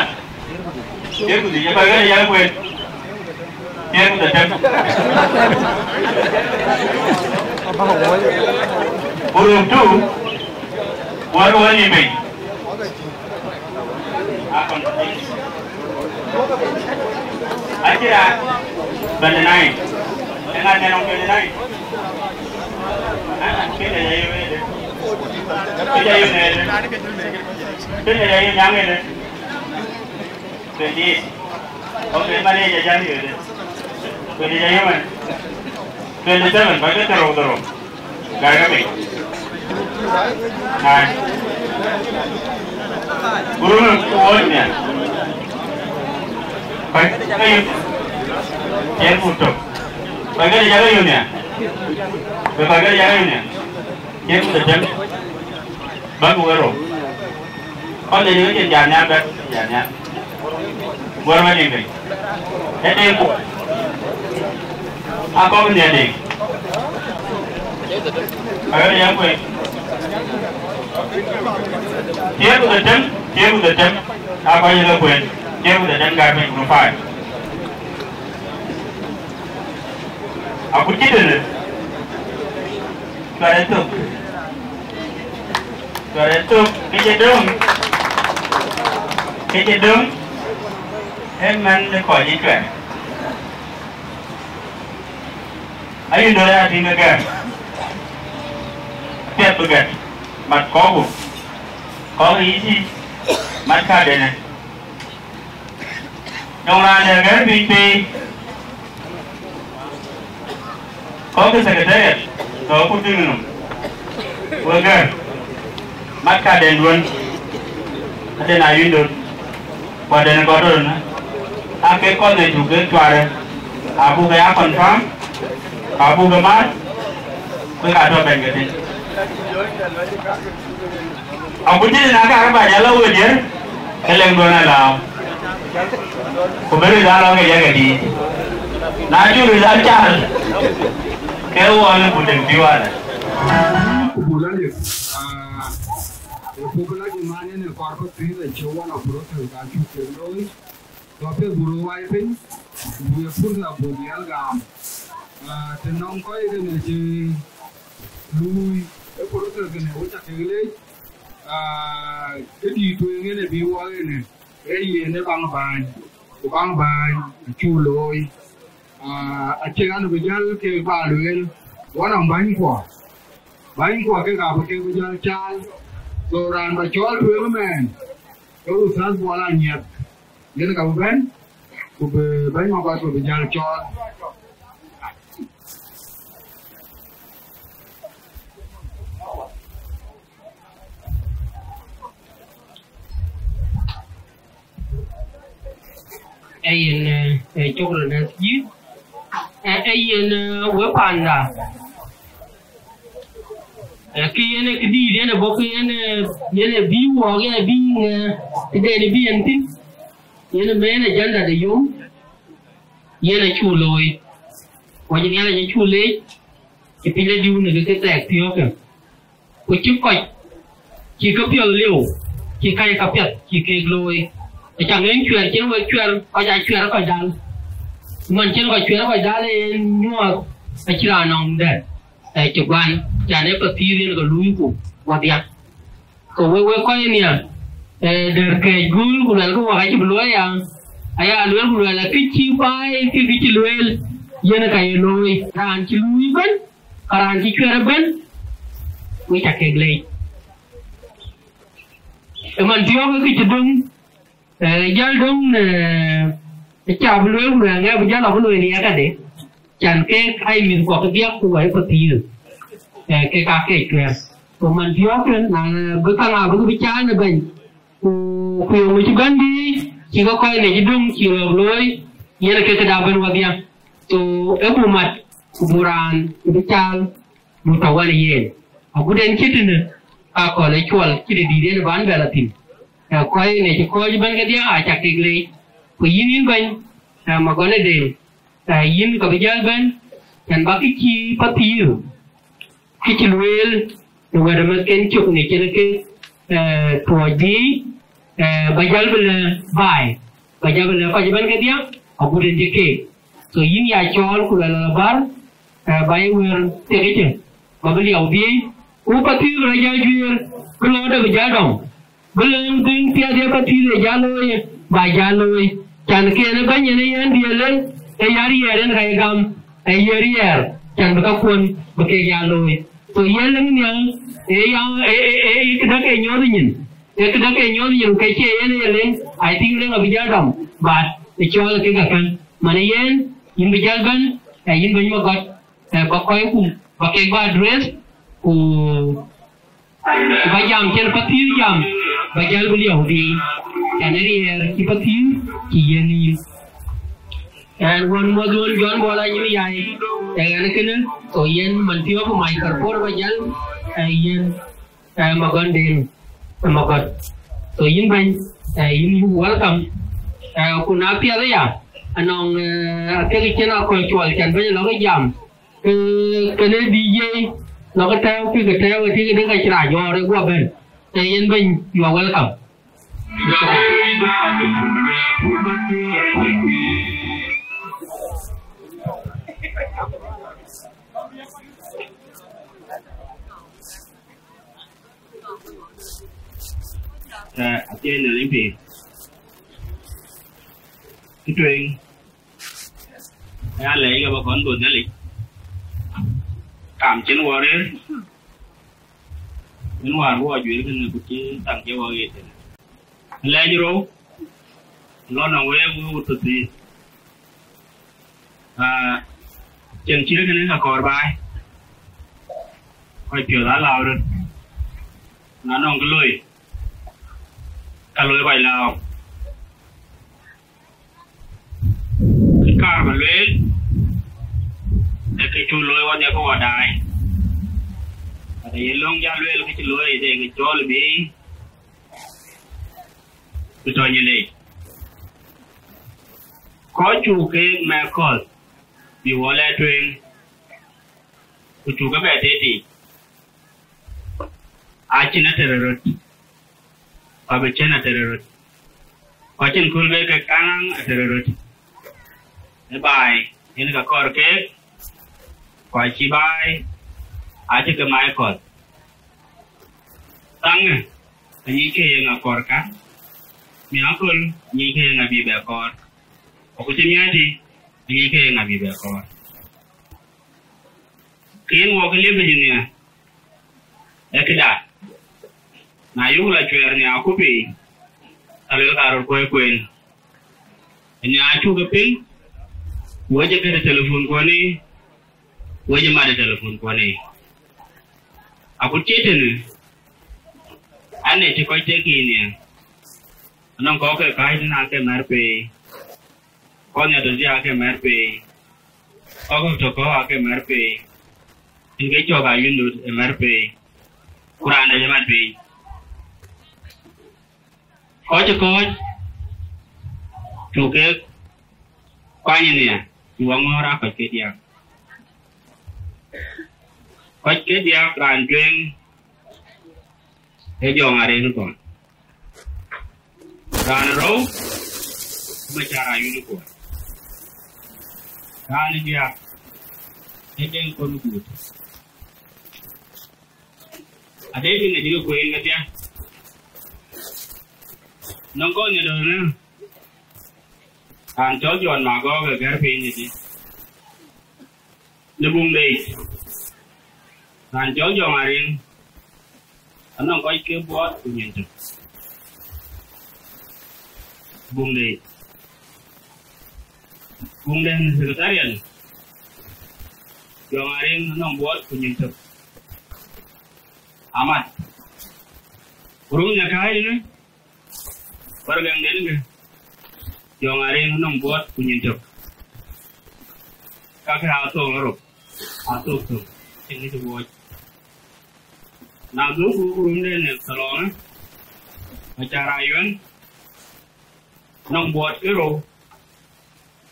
Tiɛɛr ku dhïc, ye kɔc kedhie yak kueen. Tiɛɛr ku dhetem. Group two, wär wär nïm bei. Acï raan twenty-nine. Eŋa nɛn nɔŋ twenty-nine? Kenya ya yom ede. Kenya ya yom ede. Kenya ya yom nyaŋ ede. Twenty-eight. Okay, mane ya jam yom ede. Twenty ya yom ede. Twenty-seven, ba ke tero doro. Gäi ke piny. Ai. Group në ku wööc nhial. Kɔc ke yök. Tiɛɛr ku tök. Kɔc ke yak yök nhial. Bï kɔc ke yak yök nhial. Tiɛɛr ku dhetem. Bäk ku wërou. Kɔc de yök cïn jat nhial bɛ̈k, jat nhial. Guɔ̈r wɛ̈t nïm bei. Ee Deŋ ku. Aa kɔ̈k nhial Deŋ. Aɣet ë yak kueen. Tiɛɛr ku dhetem, tiɛɛr ku dhetem. Aa kɔc ë ke kueen. Tiɛɛr ku dhetem gäär piny group five. Akut cï tënë. Cuɛt ë thök. Cuɛt ë thök. Kë cï döŋ. Kë cï döŋ. Ee mɛn ë kɔc ë cuɛt. Ayï döt aya tïŋ ke gɛ̈r. Apiɛth bï gɛ̈t, mat kɔ̈kku, kɔ̈k yiic, mat kadene. Dɔŋ raan dɛ gɛ̈r piny pei, kɔ̈k ke secretariat, tɔ̈ ku tïŋ nɔm. We gɛ̈r. Mat kaden duön, aden ayï döt, ku aden gɔ̈t röt, aa kek kɔn ë cuk kek cuarë, abuk ke ya confirm, abuk ke mat, wek aa tɔ bɛ̈ny ke thïn. Abuk dït na kaarë ba jäl la wël diër, ke leŋ duön alääu. Ku bï röt alɔ ke yɛk ë dïït. Na cuk röt acal, ke ɣɔn ku dëŋ pïïu alë. Ku buk la liep, aa, ë puk la jɔ man en ë kɔɔr kɔ̈k pïïr acï wal apurothel ka cuk ke looi. Ku apiɛth buk röt wai piny, ku buk ye purtha buk dhiɛl gam. Aa, të nɔŋ kɔc ëkënë cï luui ë purothel kënë, wek ca kek leec. Aa, ë dïït tueŋ en ë bï wɔ en ë, ee yen ë baŋ bäny, ku baŋ bäny acuk looi. Aa, acïk an, bï jäl kek ba lueel, wɔ nɔŋ bänykuɔ, bänykuɔ kek abï kek bï jäl caal. So raan ba cɔɔl tueŋ ëmɛɛn, ke Uthath Buɔl Anyiɛth, yen ka bï bɛ̈n, ku bï bɛ̈ny Maguath ku bï jäl cɔɔl. Ee yen, eh, eh, cuk röt nɛ̈th yï. Eh, ee yen, eh, we panda. Eh, kë yen, eh, këdïït yen, eh, bɔ̈ kë yen, eh, yen, eh, bï wɔɔk, yen, eh, bï, eh, këden bï yen thïn. Yen, eh, main agenda de yom. Yen, eh, acuk looi. Wɔ cï Nhialic acuk leec, cï piny la diu në kë ke thɛɛk thiɔ̈kë. Ku cï kɔc cï kepiɔ̈ɔ̈th liu, cï kac kapiɛth cï keek looi. Acaŋ en cuɛr cïn wek cuɛr, kɔc aa cuɛr kɔc dal. Ku man cïn kɔc cuɛr kɔc dal en nyuɔɔth, acï raan nɔŋ dɛ̈t, eh, cï guan, can ee pathïïr yen ke luuiku wädhia. Ke wek, wek kɔc ë nhial, eh, dɛ̈r kɛ̈ɛ̈c gööl, ku luɛlkï wak acï bï luɔi ya, aya lueel ku luɛl akë cï baai, kë kë cï lueel, yen ka ye looi. Raan cï luui ëbën, ka raan cï cuɛr ëbën, wek ca kek leec. Ë man thiɔ̈k ë kë cï döŋ, ë, jäl döŋ në, ë, ca bï lueel ku lueel ŋɛk bï jäl lɔ bï lueel ë yakade. Can kek ai mïth kuɔk diäk ku wɛ̈i pathïïr, ë, kek aa kec tuɛɛr. Ku man thiɔ̈k ë, na bï kaŋ aa bï bï caal në bɛ̈ny, ku, ku yöŋ cï bɛ̈n bï, cï ke kɔc nec ë döŋ cï rɔ̈ɔ̈k looi, yen ë kek këda bɛ̈n wadhia. So, ë buk mat, ku buk raan bï caal, buk tɔ̈ wɛ̈n ë yen. Agut en cït tënë, ka kɔn ë cuɔl cït ë dït en ë ban bɛ lɔ thïn. Ë kɔc nec ë kɔc bɛ̈n kedhie aa cak kek leec. Ku yïn, yïn bɛ̈ny, ë, Magɔ̈n ë Deŋ, ë, yïn ka bï jäl bɛ̈n, yɛn bä kë cï pathïïr, kë cï lueel, në wɛ̈t ë mɛthken cök në cïn ke, ë, tuɔɔc dhïï, ë, bä jäl bï lɛ baai, bä jäl bï lɛ kɔc ëbɛ̈n kedhie, agut en cï keek. So yïn ya cɔɔl ku lɛ lɔ bär, ë, bä ye wëër thiekic, bä bï liau dhïï, ku pathïïr bï rɔt jäl juëër, bï lɔ̈ɔ̈de bï jäl dɔm. Bï lëŋ dhïŋ piɛth ye pathïïr ë jäl looi, bä jäl looi. Can kë en ë bɛ̈ny en ë yɛn diëël en, ë ya riɛɛr en rɛ̈i gam, ë ye riɛɛr, can bï kakuɔn bï kek ya looi. So ye lëŋ nhial, ë ya, ë, ë, ë, ë këdäk ë nyuɔɔth nyin, ë këdäk ë nyuɔɔth nyin, ke cie yen ë ye lëŋ, I think lëŋ abï jäl dɔm, but ë cɔɔl kek akäŋ. Man ë yen, yïn bï jäl bɛ̈n, ë yïn bɛ̈ny Magɔ̈t, ë bä kɔc ku, bä kek bä address, ku Ku bä jam cïn pathïïr jam, bä jäl bï liau dhïï, can ë riɛɛr cï pathïïr cï yiën yïn. Ɛn wën muɔth wën Jɔn Bol Anyim Yai, ë ɣɛn kënë, so yen man thiɔ̈k mac kärpuɔ̈r bä jäl, ë yen, ë Magɔ̈n Deŋ, ë Magɔ̈t. So yïn bɛ̈ny, ë yïn welcome. Ë ku na piɛth aya, anɔŋ, ë, akek cïn akɔ̈l cuɔl can bɛ̈ny lɔ̈k ë jam. Ke, kënë D J, lɔ̈k tɛ̈ɛ̈u, kë ke tɛ̈ɛ̈u, ë tïŋ dï ka cï rac ɣɔɔr ë guɔ bɛ̈n. Ee yen bɛ̈ny, you are welcome. Ë, athiɛɛny Nhialic pïïr. Kë tueŋ, ya lɛc ke bä kɔn böth Nhialic. Kam cïn wɔ rëër, yen wäär bï wɔ juëër kënë ku cï thaŋ cï wɔ ɣet tënë. Lɛc rou, lɔ nɔŋ week wëu tɔ̈ thïn. Aa, cieŋ cït kënë ka kɔɔr baai. Kɔc piɔ̈ɔ̈th aa lääu röt. Na nɔŋ kë loi, ka loi kɔc lääu. Kë kaar bä lueel, ee kë cuk looi wadhia ke wɔ daai. But aye löŋ jal lueel kë cï looi, de kë cɔl bï, bï tɔ̈ nyin leec. Kɔc cuk ke mɛk kɔ̈th, bï wɔ lɛɛr tueŋ, ku cuk ke bɛ tëëtic. Acïn atërë röt, ku abï cïn atërë röt, ku acïn kööl bï kek kaŋ atërë röt. Ë baai yen ka kɔɔr keek, ku acï baai, acï ke mac kɔ̈th. Thaŋë, anyic ke ye ŋa kɔɔr ka, miäk aköl, anyic ke ye ŋa bï bɛ kɔɔr, ku cï miäk tï, anyic ke ye ŋa bï bɛ kɔɔr. Ke yen wɔ ke liep yic nhiaar, ee këda, na yök la cuɛɛr nhiaar ku pei, ka luel ka röt kuɔ̈i kueen. Nhiaar cuk ke piŋ, wec ë kët ë telefon kuɔ̈n ë, wec ë mat ë telefon kuɔ̈n ë. Akut cï tënë, an, ee cï kɔc tek yiic nhiaar, anɔŋ kɔ̈k ke kääc tënë aake mɛ̈r pei, kɔc nhiaar tɔ̈ cï aake mɛ̈r pei, kɔ̈k tɔ̈ kɔ̈u aake mɛ̈r pei, yen ke cɔk aa yundut ë mɛ̈r pei, ku raan dɛ̈ ë mat piny. Kɔc ë kɔ̈ɔ̈c, cuk kek kuany ë nhiaar, cï wɔ ŋɔ̈ɔ̈r aa kɔc ke diäk. Kɔc ke diäk raan tueŋ ee Jɔŋ Arin kɔn. Raan ë rou, Macar Ayuc kɔn. Raan ë diäk, ee Deŋ Kon Guut. Ade tïŋ acï ke kueen kedhie. Nɔŋ kɔc ë dɔ̈ɔ̈rë, raan cɔl Jɔn Magɔ̈k ë gɛ̈r piny ëdï. Në buŋ de yic, raan cɔl Jɔŋ Arin, anɔŋ kɔc ke buɔɔth ku nyin tök. Buŋ de, buŋ de secretariat, Jɔŋ Areŋ anɔŋ buɔɔt ku nyin tök. Amat. Ku rum nyakääc ënë, waragäŋden ke, Jɔŋ Areŋ anɔŋ buɔɔt ku nyin tök. Kakë aa thok ë rok, aa thok thok, cïn kë cï wuɔɔc. Na dhukku, ku rumden ë Thalɔŋë, Macar Ayuɛn, nɔŋ buɔɔt ke rou,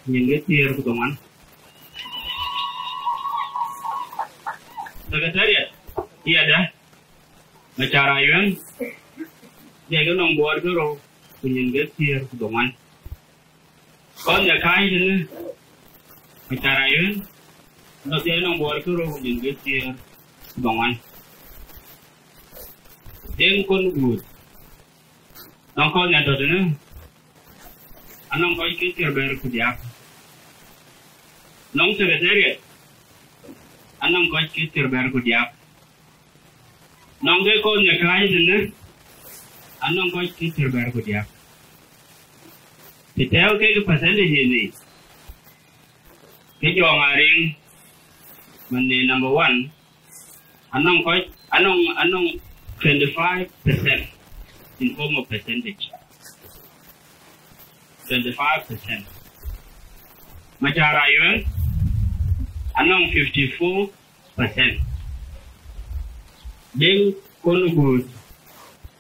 nyin ke thiëër ku dhoŋuan. Secretariat, yadë, Macar Ayuɛn, dhiac ke nɔŋ buɔɔt ke rou, ku nyin ke thiëër ku dhoŋuan. Kɔc nyakääc tënë, Macar Ayuɛn, nɔŋ dhiac nɔŋ buɔɔt ke rou, ku nyin ke thiëër ku dhoŋuan. Deŋ Kon Guut, nɔŋ kɔc nya tɔ̈ tënë, anɔŋ kɔc ke thiërbɛ̈t ku diäk. Nɔŋ secretariat, anɔŋ kɔc ke thiërbɛ̈t ku diäk. Nɔŋ ke kɔc nyakääc tënë, anɔŋ kɔc ke thiërbɛ̈t ku diäk. Të tɛ̈ɛ̈u kek percentage yic, ke Jɔŋ Areŋ, man de number one, anɔŋ kɔc, anɔŋ, anɔŋ twenty five percent in form of percentage. Twenty five percent. Macar Ayuɛn, anɔŋ fifty four percent. Deŋ Kon Guut,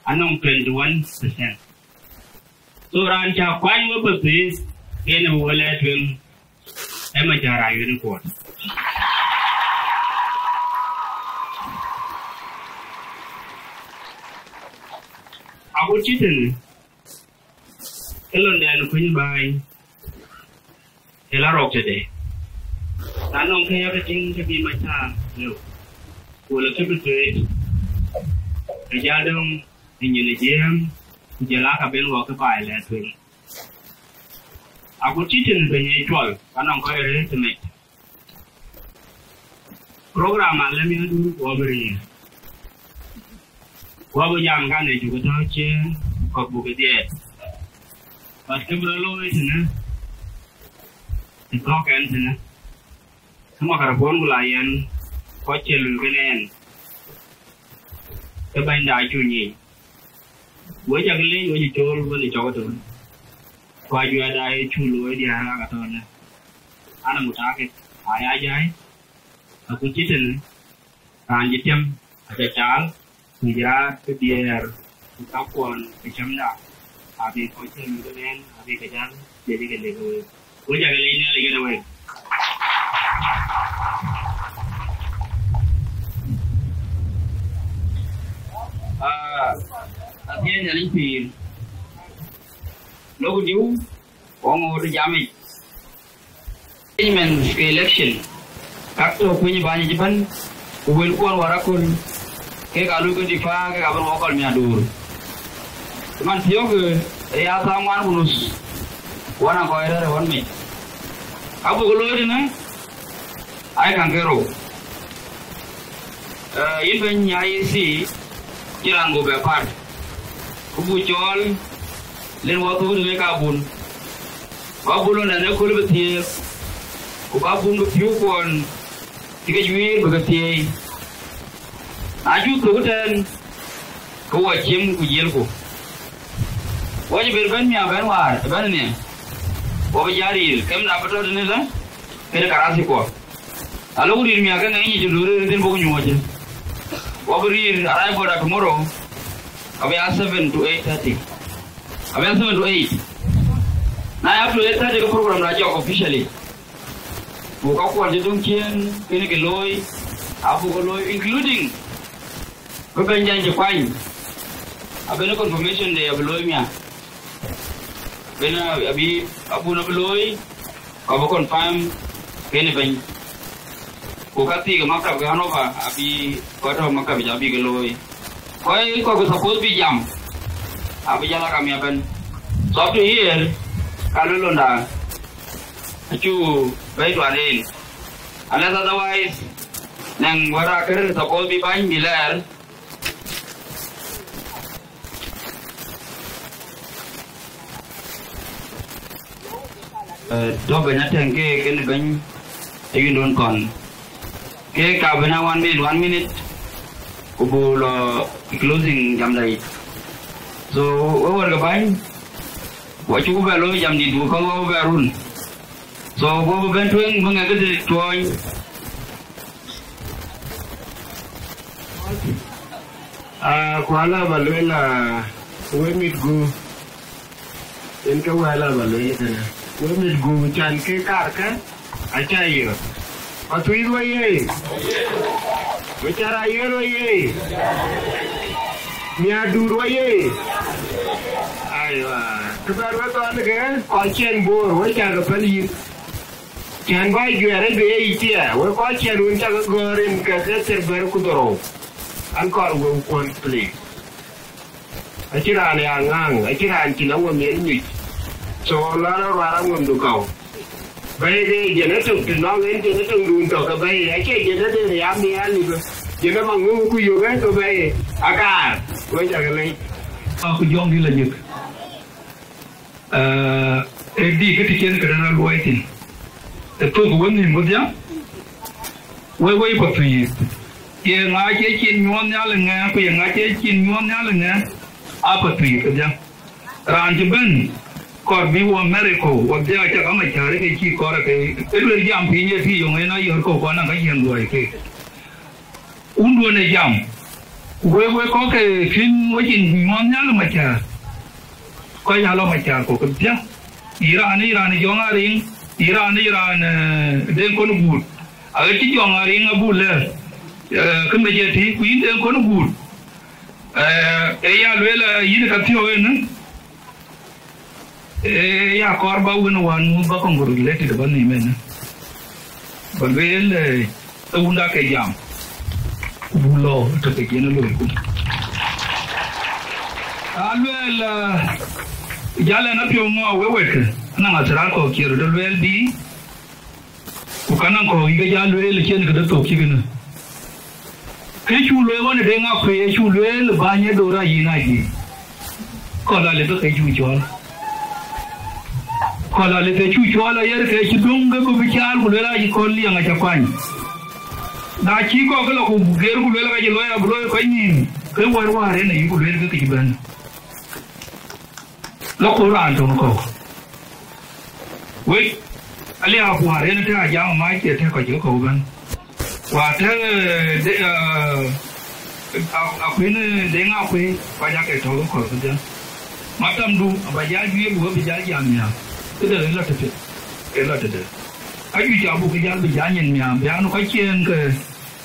anɔŋ twenty one percent. So raan cä kuany we baptist, yen ë we lɛɛr tueŋ, ë Macar Ayuɛn kuɔɔt. Agut cï tënë, ke londɛn kuny bäny, ke la rɔk tëde. Na nɔŋ kë yakë tïŋ ke bï Macar lëu, ku lë kë bï thuëëc, ke jal döŋ ë nyin ë jiëëm, ku jël aka ben wɔ ke baai lɛɛr tueŋ. Agut cï tënë bɛ̈ny ë cuɔl, ka nɔŋ kɔc rëër tëmec. Program alë miäkduur, ku abï riir. Ku abï jam kan ë cuk tɔ̈ ciëën, kɔ̈k buk dhiɛɛt. But kë bï rɔt looi tënë, të thɔ̈k ɛn tënë, ke microphone ku la yɛn kɔc cï luui kënë ɛn, ke bɛ̈nyda acuk nyic. Wek cä ke leec, wek cï cool wën ë cɔk ëtök. Ku ajuɛɛrda ë cuk looi diäär rak atɔ̈ ënë. Ana mutakit, aya jai, agut cï tënë, raan cï tiam, aca caal, ku jiraat ke diɛɛr, ku kakuɔn ke cämda, abï kɔc cï luui kënë ɛn, abï ke jäl, jël ke lek week. Wek cä ke leec Nhialic kënë week. Ah, athiɛɛny Nhialic pïïr. Lok diu, wɔ ŋoot jamic. Arrangements ke election, kak tɔ̈ kuëny bäny ëbɛ̈n, ku wëlkuɔn wär aköl, kek aa luui ke dï paa, kek abï wɔ kɔl miäkduur. Man thiɔ̈k, ee ya thaa ŋuan ku nus, wän a kɔc rɛ̈ɛ̈r ë ɣɔn mec. Ka buk looi tënë, ai kaŋ ke rou. Eh, yïn bɛ̈ny I E C, cï raan gup bɛ par, ku buk cɔɔl, len wɔ thok tënë kabun. Ba bun lɔn ɛn ëköl bï thiëëk, ku ba bun bï pïu kuɔn cï ke juiir bï ke thieei. Na cuk thök ëtɛ̈ɛ̈n, ke wɔ ciem ku jiëlku. Wɔ cï ber bɛ̈n miäk bɛ̈n wäär ëbɛ̈n nhial, wɔ bï jal riir, kɛmda bï tɔ̈ tënë lä, kënë karasi kuɔ. Alok riir miäk ke ŋɛny yic, të duöör rëër thïn buk nyuɔɔc. Wɔ bï riir arrival da tomorrow, abï ya seven to eight thirty. Abï ya seven to eight. Na ya up to eight thirty ke program da jɔk officially. Ku ka kuɔn cï döŋ ciëën, kënë ke looi, abuk ke looi, including bï bɛ̈ny jany cï kuany, abï në confirmation day abï looi miäk. Bï në abï abun abï looi, ku abï confirm kënë bɛ̈ny. Ku ka thii ke maktab ke Hanover abï kɔc tɔ̈ maktab yic abï ke looi. Kɔc kɔ̈k ke suppose bï jam, abï jal akam ya bɛ̈n. So up to here, ka luel londa, acuk bɛ̈i tuan en. Unless otherwise, nɛŋ wär akër suppose bï bäny bï lɛɛr. Tɔ̈ bɛ̈ny atɛ̈ŋ ke kën bɛ̈ny ë yïndun kɔn. Ke ka bɛ̈n a one minute, one minute, ku buk lɔ closing jamda yic. So, we wär ke bäny, wa cuk bɛ looi jamdït, ku kɔn wa bɛ run. So, go bï bɛ̈n tueŋ bï ŋɛk këdï tuɔɔny. Aa, ku ala ba lueel, aa, we mit gup, yen ke wɛl aba lueel kënë, we mit gup can ke karkë acä yök. Pathuith wä ye, we car ayöl wä ye, miäkduur wä ye. Aywa, kë bɛ̈n we thɔn ke kɔc cïn Bor, we cä ke päl yïth. Cän bä juɛɛr ë bï ye yic thiaak, wek kɔc cïn wën cä ke gɔ̈ɔ̈r rin ke ke thiërbɛ̈t ku dhorou. An kɔɔr wëu kuɔn, please. Acïn raan ya ŋaŋ, acïn raan cïn aŋuɔm yen nyuc. So, lɔ rɔt ruar aŋuɔmdu kɔ̈u. Bɛ̈i de jɛn ë tök, të nɔŋ en jɛn ë töŋdun tɔ̈ ke bɛ̈i, acie jɛn ë den ya miaal lipë. Jɛn ë maŋu ku yök ë ke bɛ̈i, akaar, wek cä ke lec. Aku jɔŋdï la nyïk. Ee, ë dï kë të cïn këdäŋ rɔt luɔi thïn. Ë thök wën nïïm wedhia, wek wei Pathuith. Ye ŋa cie cin nyuɔɔth nhial ë ŋɛɛŋ, ku ye ŋa cie cin nyuɔɔth nhial ë ŋɛɛŋ? Aa Pathuith kedhia. Raan cï bɛ̈n kɔɔr bï wɔ Merico, wedhia cä ka Macäär ke cï kɔɔr ake, ë duëër jam piny ye tïï yöŋ en ayɔ̈r kɔ̈u, ku anaŋ ka cïn luɔi keek. Wunduön ë jam, ku wek, wek kɔ̈k ke kën we cin nyuɔɔth nhial ë Macäär, kɔc aa lɔ Macäär kɔ̈k kedhia. Yï raan, yï raan ë Jɔŋ Ariŋ, yï raan, yï raan, eh, Deŋ Kɔn Guut, aɣet cï Jɔŋ Ariŋ abuk lɛ̈ɛ̈r, eh, kë mec ë tïï, ku yïn Deŋ Kɔn Guut, eh, ee ya lueel, eh, yïn ë ka thiɔ̈k en, Ee, ya kɔɔr ba wën wään muk ba congratulated ba nhïïm ënë. Ba lueel, ee, ë wunda ke jam. Ku buk lɔ tök ke jɛn ë loiku. Aa lueel, ee, jal ɛn apiɔ̈u ŋɔɔk wek wek, anaŋ athirar kɔ̈k cï röt ë lueel bï, Ku ka nɔŋ kɔ̈k yï ke jal lueel, cïn këde thok cï kënë. Kë cuk lueel ɣɔn ë Deŋ Akuëi, ë cuk lueel bäny ë dor ayïn ajiëc. Kɔc la lëth ke cuk cɔɔl. Kɔc la lëth ke cuk cɔɔl, ayer ke cï döŋ ke bï caal, ku lueel acï kɔn liɛŋ acä kuany. Na cï kɔc ke lɔ ku geer, ku lueel ka cï luɔi abï luɔi kɔc nïïm, ke wär wäär en ayï ku lueel ke kë cï bɛ̈n. Lɔ ku raan töŋ kɔ̈u. Wek, aliap wäär yen tëë ajam mac, cie tëë kɔc ke kɔ̈u ëbɛ̈n. Wäär tëë, eh, de, eh, a, Akuëi, eh, Deŋ Akuëi, kɔc aake tɔ̈ ke kɔ̈u kedhia. Maktamdu aba jal juëc, ku we bï jal jam nhial. Këde ë lɔ tëpiɛth, ë lɔ tëde. Ajuëc abuk ke jal bï jal nyin nhial, bï an kɔc ciëën ke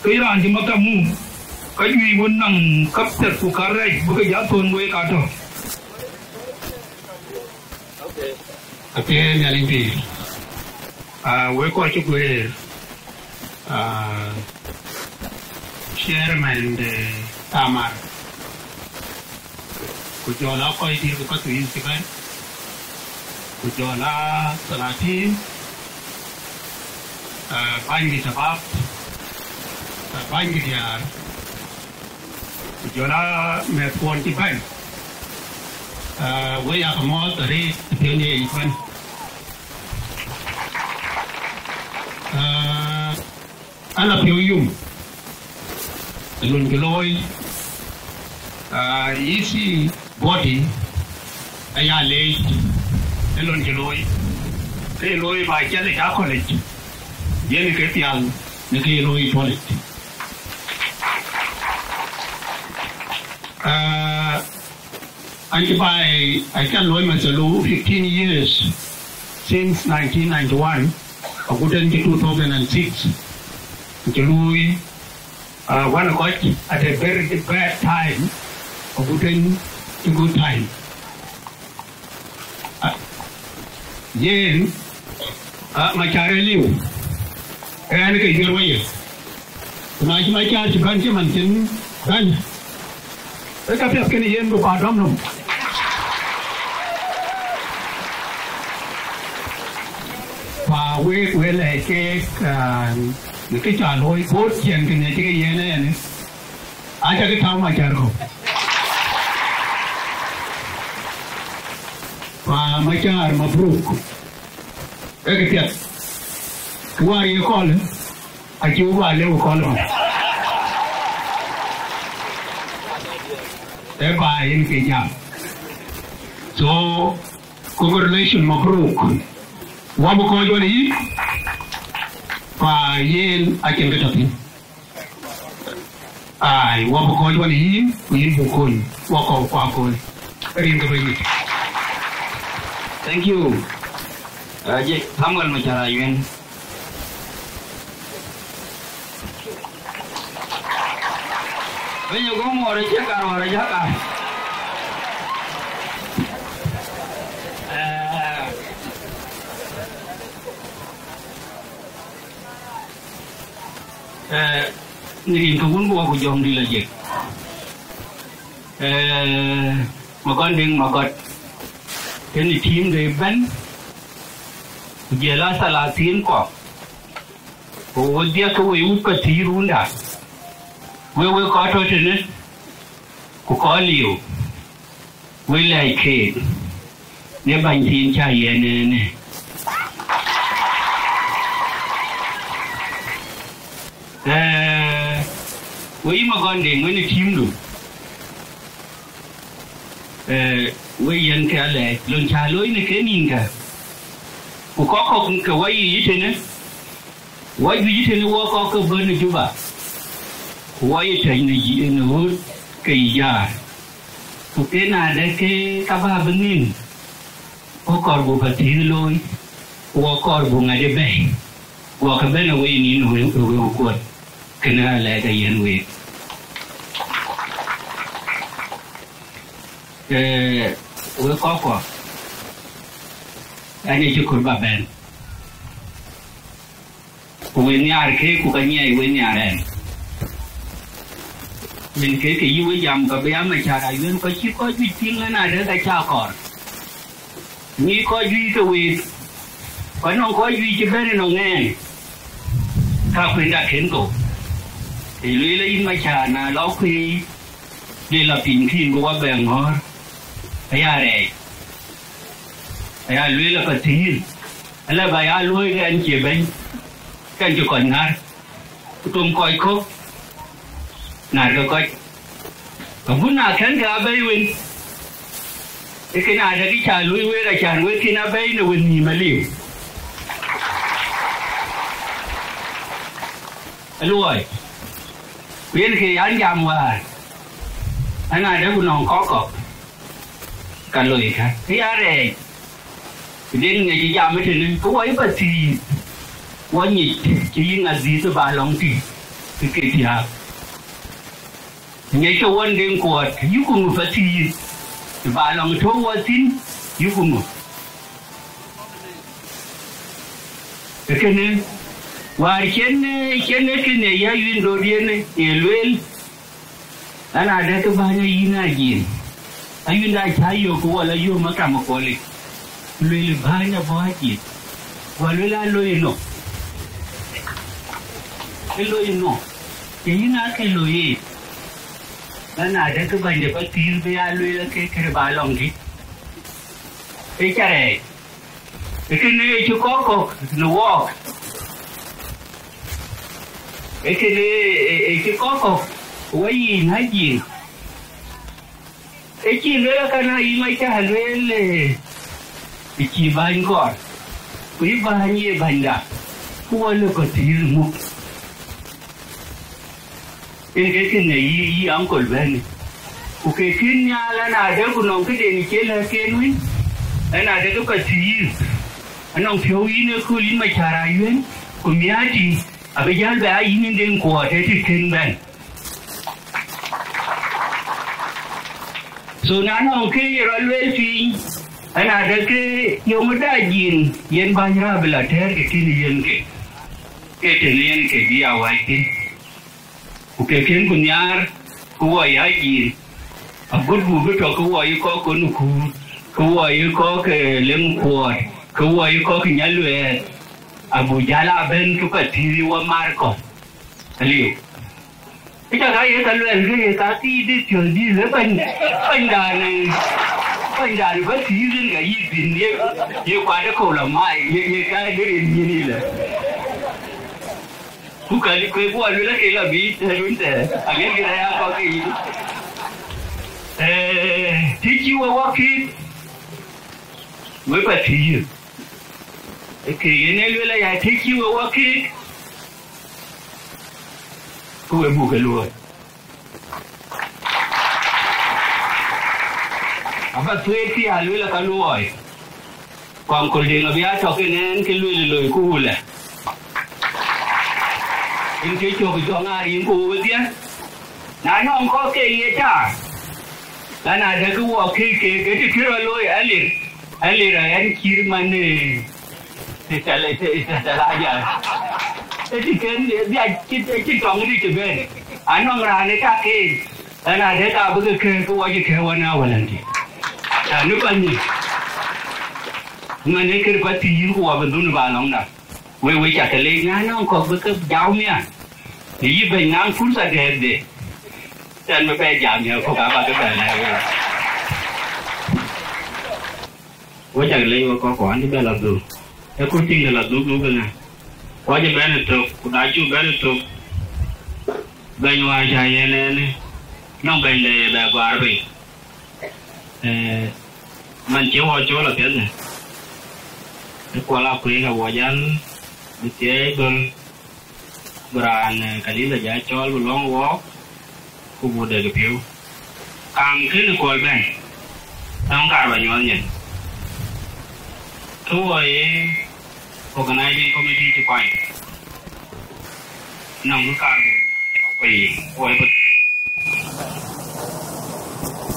Ke raan cï maktam muk, ka juëc wën naŋ kapiɛth ku karɛc bï ke jal thon wek atɔ̈. Athiɛɛi Nhialic pïïr. Aa, wek kɔc cï guëër, aa, chairman de Thamar, ku jɔl aa kɔc dït ke Pathuyith cï bɛ̈n, ku jɔl aa salatin, aa, bäny de shabab, aa, bäny de diäär, ku jɔl aa mɛ̈thkuɔn cï bɛ̈n, aa, wek aa ke mɔ̈ɔ̈th arëët ë piɔ̈n ye yic ëbɛ̈n. Aa, An, apiɔ̈u yum ë lon cï looi, aa, E C body aya leec ë lon cï looi, ke looi ba cɛl ë cä kɔ̈lic, yen ke pial në ke looi puɔlic. Aa, An cï baai, acä luɔi mathalu fifteen years since nineteen ninety-one, agut en cï two thousand and six, cï luui, ah, wän ë kɔc at a very bad time, agut en cï good time. Ah, yen, ah, Macäär ë liu, ɣɛn ke yuɛr wɔ ye. Ku na cï Macäär cï bɛ̈n cï man cïn bɛ̈ny, ke ka piɛth kënë yen bï kuat dɔm nɔm. Pa wek, wek lɛc keek, ah, në kë cä looi, both ciɛɛŋ kënë cï ke yen ënë, acä ke tääu Macäär kɔ̈u. Pa Macäär, mabruk. Ee kë piɛth. Kë wäär ye kɔl, acï wä lëu kɔl ëmën. Ee ba yen ke jam. So, congratulations, mabruk. Wä bï kɔc wän yï, pa yen acïn kë tɔ̈ thïn. Ai, wä bï kɔc wän yïn, ku yïn bï kony, wä kɔ̈u kua kony. Rin ke bɛ̈ny. Thank you. Uh, Samuel Macara Yuɛn. Bɛ̈ny Agɔŋ wär acï kar wär acï kar. Eh, eh, në rin ke Wun ku Wä ku Jɔŋdït lɔ jek. Eh, Magɔn Deŋ Magɔt, kënë tiimde ëbɛ̈n, ku jɔl a thalathin kɔ̈k, ku wodhia ke wei wut Pathïïr runda, wek wek kɔc tɔ̈ tënë, ku kɔc liu, wek lɛɛc keek, në bäny thiin cä yɛn ënë. Eh, wek yï Magɔn Deŋ, wek në tiimdu. Eh, wek yɛn ke alɛɛc, lon cä looi në ke nïnkë, ku kɔc kɔ̈k ke wä yiic tënë, wä juëc tënë wä kɔ̈k ke bɔ̈ në Juba, ku wä ye tɛ̈c në ji-, në ɣööt ke yï jäär. Ku ke na de ke ka bä bï ŋic, ku kɔɔr buk Pathïïr looi, ku wä kɔɔr buk ŋadï bɛ̈ɛ̈i, guɔ ke bɛ̈n ë wei nïn ë wëu, ë wëu kuɔt, kënë alɛɛc ayɛn week. Eh, wek kɔckuɔ, ɛn ë cï kɔɔr bä bɛ̈n. Ku wek nhiaar keek, ku ka nyiɛɛi wek nhiaar ɛn. Yen kek ke yï wek jam, ka bï ya Macara Yuɛn, ka cï kɔc juëc piŋ ënɔɔnë, ka cä kɔɔr. Nyic kɔc juëc ke week, ku anɔŋ kɔc juëc cï bɛ̈n ënɔŋ ɛn, ka kuënda kën thou. Ë lueel yïn Macar, na lɔ kuëëi, le lɔ piny kïn, ku wä bɛ ŋɔ̈ɔ̈r, aya rɛɛc, aya lueel ë Pathïïr, ala bä ya luöi ke ɛn cie bɛ̈ny, ke ɛn cï kɔc ŋäär, ku tom kɔc kɔ̈k, ŋäär ke kɔc. Agut na kɛ̈n ke abɛ̈i wën, ee kën adë kë cä luöi week, acan wek kën abɛ̈i në wën nïïm aliu. Aluɔi, ku yen ke an jam wäär, an adë ku nɔŋ kɔc kɔ̈k, ka loi ka, kë ya rɛɛc, ku den ŋic jam ë tënë, ku wɔ yï Pathïïr, wɔ nyic cï yïn adhith ba lɔŋ tï, kë ke thiääk. Ŋiɛckë wän den kuɔɔt, yïku ŋö Pathïïr, ba lɔŋ tɔ̈u wɔ thïn, yïku ŋö? Ee kënë, wäär cen, cen ee kënë ya yïn dot yen ye lueel, an adë kë bäny ayïn ajiël, ayïn da cä yök ku wala yök makam ë kuɔlic, ku lueel bäny abɔ̈ ajiël, ku lueel a loi nɔ, ë loi nɔ, ye yïn ake loi ye, an adë kë bäny de Pathïïr bï ya lueel ke kërë ba lɔŋ dï, ë cä rɛɛc. Ee kënë ë cï kɔc kɔ̈k në wɔɔk, ee kënë ë, ë cï kɔc kɔ̈k wä yiic në Ajiëŋ. Ë cï lueel akënë ayï Macar lueel, ë, ë cï bäny kɔɔr, ku yï bäny ye bänyda, ku wä lë Pathïïr muk. Yen ke kën ŋic yï, yï ankol bɛ̈ny. Ku ke kën nhial, ɛn adë ku nɔŋ këden cï lɛ̈k ken wën, ɛn adë ke Pathïïr, anɔŋ piɔ̈u yïn ëkööl yïn Macar Ayuën, ku miäti abï jäl bɛ aa yïn ë den kuɔɔt ë të kën bɛ̈n. So na nɔŋ kë ye rɔt lueel piny, ɛn adë ke yöŋ ë dac yïn, yen bäny rap bï la tɛ̈ɛ̈r ke kën yen ke, ke tën yen ke bï a wac thïn. Ku ke kën ku nhiaar, ke wɔ ye Ajiëŋ, agut buk bï tɔ̈ ke wɔ ye kɔc ke Nukuur, ke wɔ ye kɔc ke Leŋ Kuɔɔt, ke wɔ ye kɔc ke Nyaluɛɛr, abuk jäl a bɛ̈n ke Pathïïr wɔ mar kɔ̈th. Aliu. Ë cä ka ye ka luɛl ke ye ka thii dït piɔ̈l dït le bɛ̈ny, bɛ̈nydan, ë, Kɔc raan bä thiëëth en ka yïk thïn, ye, ye kuat ë kɔ̈u la mai, ye, ye ka dï rin nyin ilë. Ku ka kueek ku aluel ake la biic, run thɛɛr, aŋiɛckï rɛ̈ɛ̈r kɔ̈k ke yïn. Eh, të cï we wɔ kït, we pa thiëëth. Ë ke yen e luel aya, të cï we wɔ kït, ku we buk e luɔi. Aba thuëëc cï a luel aka luɔi. Kɔŋ köl deŋ abï a tɔ̈k ënɛɛn ke luel loi ku wulë. Yen ke cök jɔŋ a rin ku wedhie. Na nɔŋ kɔ̈k ke ye taar. Lan adäk wɔ ke ke ke të kërɔ looi alir. Alir a ɛn cït man, eh, të tɛl, të, të tɛl aja. Ë të kën, eh, bia cït, cït tɔŋ dït të ben. Anɔŋ raan ë tak en. Ɛn adɛ̈t abï ke kɛ̈ɛ̈k ke wɔ cï kɛ̈ɛ̈k wɔ na wälɛ̈nydït. Tɛ̈ në bäny nyin. Man ee kën pa thiëëc ku wɔ bï dhun ba lɔ̈ŋda. Wek, wek ca ke leec na nɔŋ kɔ̈k bï ke jam miäk. Në yï bɛ̈ny naŋ fursa dɛ̈ɛ̈tde. Tɛ̈n bï bɛ jam miäk kɔ̈k aba ke bɛ lɛ̈k wek. Wek cak lec wek kɔc kuan cï bɛ la dhuk. Ee kut tiŋde la dhuk dhuk ënë. Kɔc ë bɛ̈n ë thök, ku na cuk bɛ̈n ë thök, bɛ̈ny wäär cä yen ënë, nɔŋ bɛ̈nyde ye bɛ guaar piny. Eh, man cï wɔ cɔl apiɛth ë. Ë kuɔl akuëëk awɔ jäl, bï thiëëc dhöl. Bï raan, eh, kanitha ja cɔɔl bï lɔ̈ŋ wɔɔk, ku buk dek piɔ̈u. Kaam kënë kuɔl bɛ̈n, nɔŋ kaar bä nyuɔɔth nyin. Kë wɔ ye organizing committee cï kuany, nɔŋ kë kaar buk nyaai ë kɔc yiic, wɔ ye bï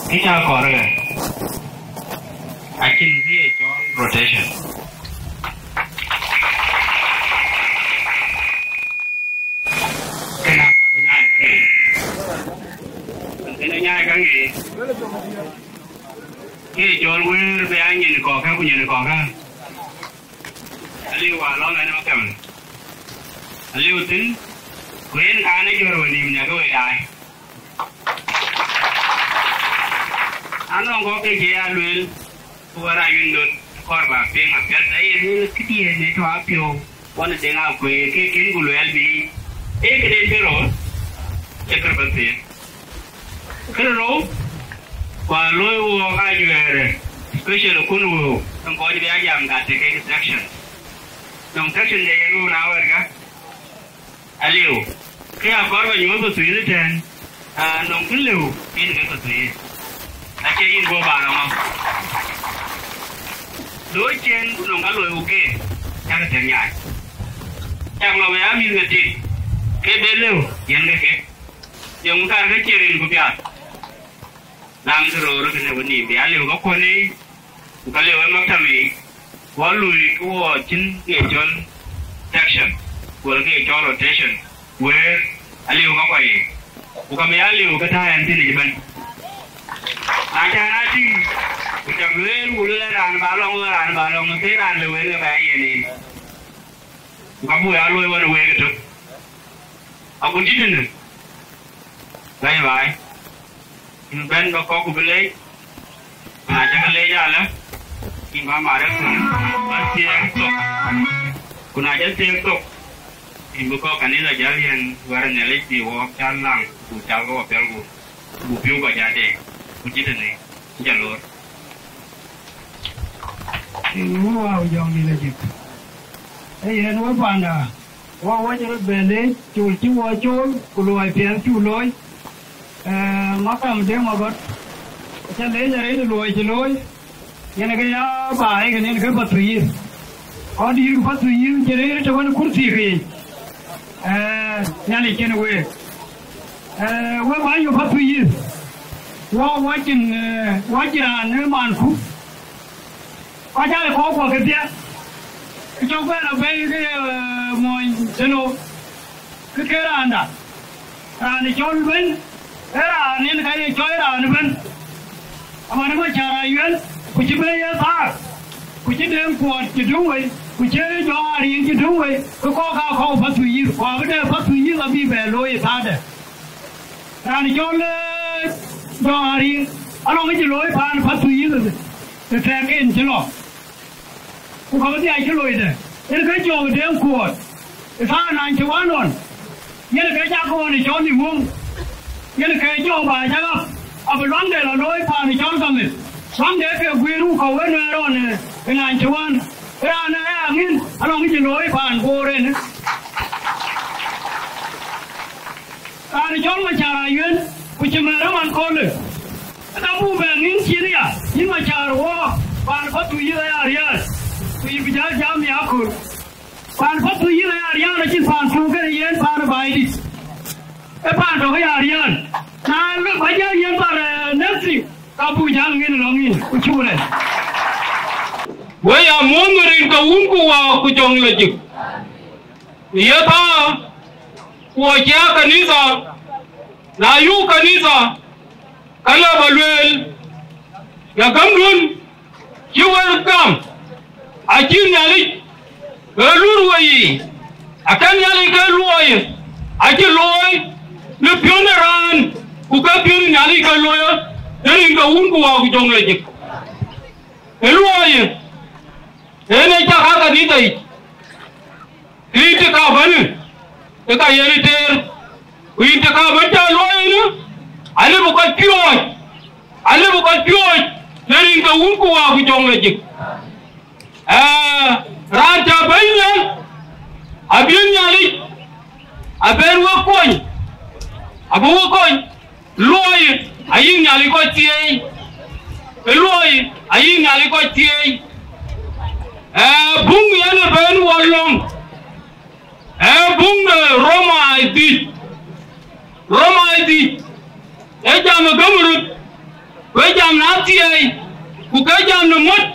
Kë cä kɔɔr ë, acïn kë ye cɔl rotation. Kënë akɔɔr bï nyaai kaŋ ë. Kënë nyaai kaŋ ë. Kë ye cɔl wëër bï aa nyin kɔ̈kë ku nyin kɔ̈kë. Aliu wa lɔ̈ŋ ɛn ë maktam. Aliu thïn, ku yen kaan ë jɔ̈ɔ̈r we nïïm nɛ̈kë we daai. Anɔŋ kɔ̈k ke cï ya lueel, ku wär ayuny dot, kɔɔr bä piŋ apiɛth, aye lueel këdiɛ̈n ë tɔ̈ apiɔ̈u, ɣɔn ë Deŋ Akuëi, ke kën ku luɛɛl bï, ee këden ke röör, ee kër bä thiëëk. Kërë rou, ku aa looi wook ajuɛɛrë, special kun wëu, nɔŋ kɔc bï a jam ka të kek section. Nɔŋ section de yen wëu na wɛ̈t ka, Aliu, kë ya kɔɔr bä nyuɔɔth Pathuyith ëtɛ̈ɛ̈n, aa, nɔŋ kë lëu yen ke Pathuyith. Acie yïn guɔ ba lɔ ŋö. Looi cieŋ ku nɔŋ ka looi ku ke, cakë tëk nyaai. Cak lɔ bɛ aa mïth ke tik, ke be lëu, yen ke kek. Yeŋö kar ke cie rin ku piath. Naŋ kë röör kënë we nïïm bï a lëu ka kuɔ̈n ë, ku ka lëu ë maktam ë, ku a lui kë wɔ cïn ke cɔl section, ku wël ke cɔl rotation, wëër a lëu ka kuɔc ë, ku ka bï a lëu ke tääu ɛn thïn ëc ëbɛ̈n. Na cä na tïŋ, ku cäk lueel, ku lueel raan ba lɔŋ, raan ba lɔŋ, ke raan lëu wël ke bɛ a yen en. Ku ka buk a luɔi ɣɔn ë week ëtök. Agut cï tënë, bɛ̈ny baai, yïn bɛ̈n bä kɔ̈k ku bï leec, ku na cä ke leec alë, yïn bä mat ë kun bä thiëëk thok, ku na cä thiëëk thok, yïn bï kɔ̈k kanitha jäl yen wɛ̈t ë Nhialic bï wɔ cä laŋ, ku cä ke wɔ piɛl, ku buk piɔ̈u kɔc adë, ku cï tënë, cä loor. Ee, wun Wau Jɔŋdït Ajik. Ee yen, we panda, wɔ wɔ cï röt bɛ leec, col cï wɔ col, ku luɔi piɛth cuk looi. Ee, makam Deŋ Magɔt, acä leec arëët luɔi cï looi, yen ke ya baai, ke yen ke Pathuyith. Kɔc dïït ku Pathuyith cï rëër të wën kurthi ke yic. Ee, Nhialic cïn week. Ee, wek bä yök Pathuyith. Wɔ, wɔ cïn, ee, wɔ cïn raan ë manku. Kɔc aa kɔɔr kuɔ kedhie. Cɔk bɛ̈n abɛ̈i ke, ee, mony tënou. Kë ke raanda. Raan ë cɔl ëbën, ee raan yen ka ye cɔl raan ëbën. Aman ë Macär Ayuɛl, ku cï bɛ̈n ye thaar, ku cï Deŋ Kuɔɔt cï döŋ wei, ku cï Jɔŋ Ariŋ cï döŋ wei, ke kɔɔr ka kɔ̈u Pathuyith, ku abï de Pathuyith abï bɛ looi ë thaardɛ̈. Raan cɔl, ee, Jɔŋ Ariŋ, alɔŋ cï looi paan Pathuyith ëbën. Ë thɛɛk en cï lɔ, ku ka bï dhiac cï loidë, yen ke jɔɔk ë deŋ kuɔɔt ë thaar nany cï wään ɣɔn, yen ke cak ɣɔn ë cɔl ë wöŋ, yen ke jɔɔk bä cä ɣap, abï luaŋde lɔ looi paan ë cɔl Gamit, luaŋde ke guiir, ku ka wën nuɛɛr ɣɔn ë nany cï wään, raan ë aŋïn alɔŋ cï looi paan Bor en. Raan cɔl Macar Ayuen, ku cï mɛ̈r ë man köölë. Ëna buk bɛ ŋïn cin ya, yïn Macar wɔ, paan Pathu yïn aya rial, ku yï bï jäl jam ya aköl. Paan Pathu yïn aya rial, acïn paan thuk kën yen paan ë Baidït. Ë paan tök aya rial. Na bä jäl yen thar, eh, next thing, ka buk jäl ŋïn lɔ ŋïn, ku cuk rɛn. Wek ya muɔ̈ɔ̈th në rin ke Wun ku Wä ku Jɔŋ Lajik. Ye thaa, ku ɣɔn cie kanitha, na yök kanitha, ka lɔ bä lueel, na gamdun cï wek gam, acï Nhialic ke lur we yiic, akën Nhialic ke luɔi, acï looi në piɔ̈n ë raan, ku ke piɔ̈n Nhialic ke looi, në rin ke Wun ku Wä ku Jɔŋ Lajik. Ë luɔi, en ee cak aa kanitha yic. Yïn të ka bɛ̈n, ë ka yen ë teer, ku yïn të ka bɛ̈n cä luɔi ënë, alëbï kɔc piɔ̈ɔ̈c, alëbï kɔc piɔ̈ɔ̈c në rin ke Wun ku Wä ku Jɔŋ Lajik. Ee, raan cä bɛ̈ny nhial, abï Nhialic, abï wek kony, abï wek kony. Luɔi ayï Nhialic kɔc thieei, ë luɔi ayï Nhialic kɔc thieei. Ee, buŋ yen ë bɛ̈n wɔ lɔ̈ŋ, ee, buŋ de Romai dhïc, Romai dhïc, ee jam ë gäm röt, ku ee jam në athiɛɛi, ku ke jam në mɔ̈t.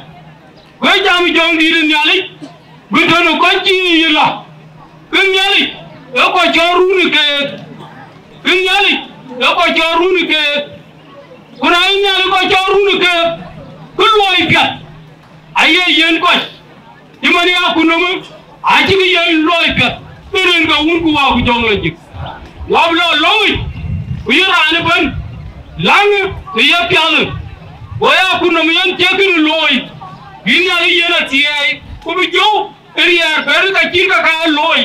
Wek jam Jɔŋdït ë Nhialic, bï tɔ̈ në kɔc cï yï lɔ. Kën Nhialic ë kɔc cɔl run ë keek. Kën Nhialic ë kɔc cɔl run ë keek. Ku na yï Nhialic kɔc cɔl run ë keek, kë luɔi piɛth aye yiɛ̈n kɔc. Cï man ya ku nɔm, acï kë yiɛ̈n luɔi piɛth, bï rin ke Wun ku Wä ku Jɔŋ Lajik. Wä bï lɔ lɔ̈ŋic, ku yïn raan ëbɛ̈n, läŋ ë ye piathë, go ya ku nɔm yen cï kënë looi, bï Nhialic yen athiɛɛi, ku bï jɔu ë riɛɛr bɛ̈ɛ̈r ka cït ka ka looi.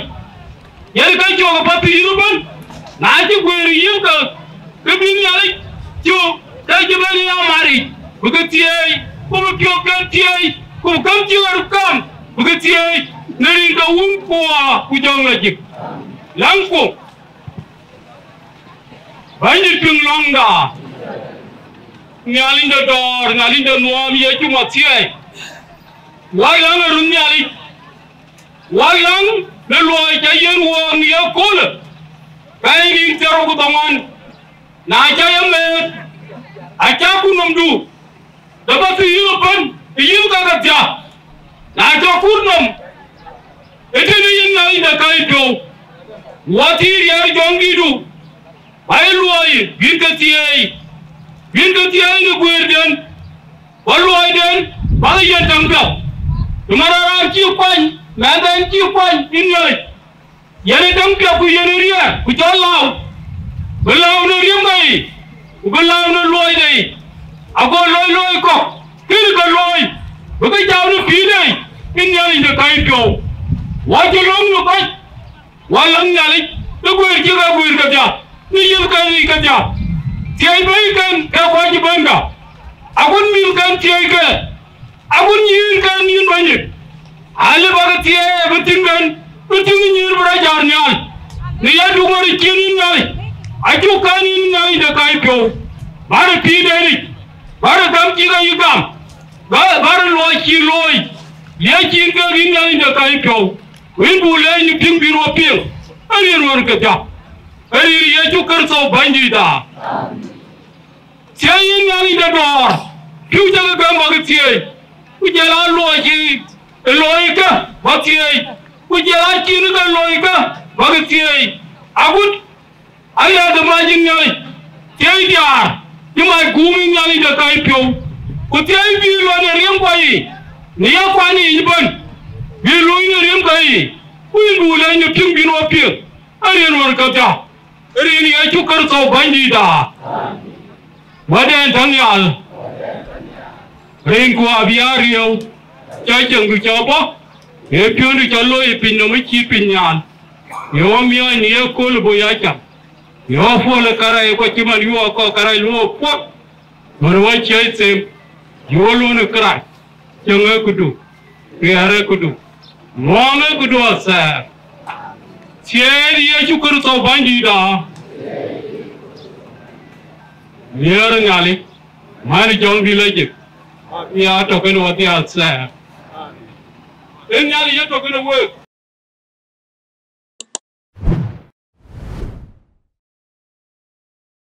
Yen ke cök ë Pathu yïn ëbɛ̈n, na cï guëër yïn ke, ke bï Nhialic cök ke cï bɛ̈n ya maric, bï ke thieei, ku bï piɔ̈k ke thieei, ku bï käm cï ɣer käm, bï ke thieei, në rin ke Wun ku Wä ku Jɔŋ Lajik. Läŋku. Bɛ̈nydït piŋ lɔ̈ŋda, Nhialic de dɔ̈ɔ̈r, Nhialic de nuɔɔm, Yecu Mathiath. Wak läŋ ë run Nhialic, wak läŋ në luɔi cä yiɛ̈n wook në ye köölë, pɛɛi rin thiërrou ku dhoŋuan, na cä ye meeth, acä ku nɔmdu, de bä thïn yïn ëbɛ̈n ë yïn ka ke thiaak, na cä kut nɔm, ë tënë yïn Nhialic de kääc piɔ̈u, wä thïn riɛɛr Jɔŋdïtdu, bä ye luɔi bïn ke thieei, bïn ke thieei në guëërden, bä luɔiden bä ke yiɛ̈n täŋ piɛth, cï man raan cï kuany, mɛnhden cï kuany yïn Nhialic. Yen ë däŋ piɛth ku yen ë riɛɛr ku cɔl lääu, bï lääu në riɛmke yic, ku bï lääu në luɔide yic, ago loiloi kɔ̈k kënë ke looi, bï ke jam në pïïrde yic, yïn Nhialic de kääc piɔ̈u. Wä cï löŋ në kɔc, wä läŋ Nhialic, në guëër cï ke guëër kedhia, në yiëthken yic kedhia, thieec bɛ̈nyken ke kɔc ëbɛ̈n ka, agut mïthken thieec ke, agut nyïïrken yïn Bɛ̈nydït, alë bä ke thieei bï tïŋ kën, bï tïŋ nyïïr bï rɔt jär nhial, në ya duk ŋɔ̈r ë ciëën yïn Nhialic, acuk kän yïn Nhialic de kääc piɔ̈u, bä rɔt pïïrden yic, bä rɔt gam cï ke yï gam, bä, bä rɔt luɔi cï looi, liɛc cïn kek yïn Nhialic de kääc piɔ̈u, ku yïn buk leec në piŋ bï rɔt piŋ, ë riɛn wär kedhia, ë riɛn Yecu Kërtho Bɛ̈nydïïtda. Thieei yïn Nhialic de dɔ̈ɔ̈r, pïu cä ke gäm bä ke thieei, ku jël aa luɔi cï ë looi kë bä thieei, ku jël aa cïn ke looi kë bä ke thieei. Agut aya de mac yïn Nhialic, thieei diaar cï mac guum yïn Nhialic de kääc piɔ̈u, ku thieei bï luɔi në riɛmkuɔ yiic, në yakuan yiic ëbɛ̈n, bï luui në riɛmke yiic, ku yïn buk leec në piŋ bï rɔt piŋ, ë riɛn wär kedhia, ë riɛn Yecu Kërtho Bɛ̈nydïïtda. Wäden tɔ̈ nhial. Rin ku abï aa riëëu, cä ceŋdu cä bɔ̈, ee piɔ̈ndu cä looi ë piny nɔm ë cïï piny nhial. Ye wɔ miɔɔc në ye kööl ë bɔ̈ ya cam. Ye wɔ puɔl ë kärac ë kɔc cï man yuɔɔk kɔ̈k kärac luɔ̈k puɔ̈k. Mën wɔ ciɛɛc them, ye wɔ luɔ̈n ë kërac, ceŋ ë këdu, riɛɛr ë këdu, luɔɔŋ ë këdu athɛɛr. Thiëëc Yecu Kërtho Bänydïïtda. Nhiëër Nhialic, man Jɔŋdït lajik, ya tɔ̈ kënë wɔ dhiath thɛɛr. Ee Nhialic ye tɔ̈ kënë week.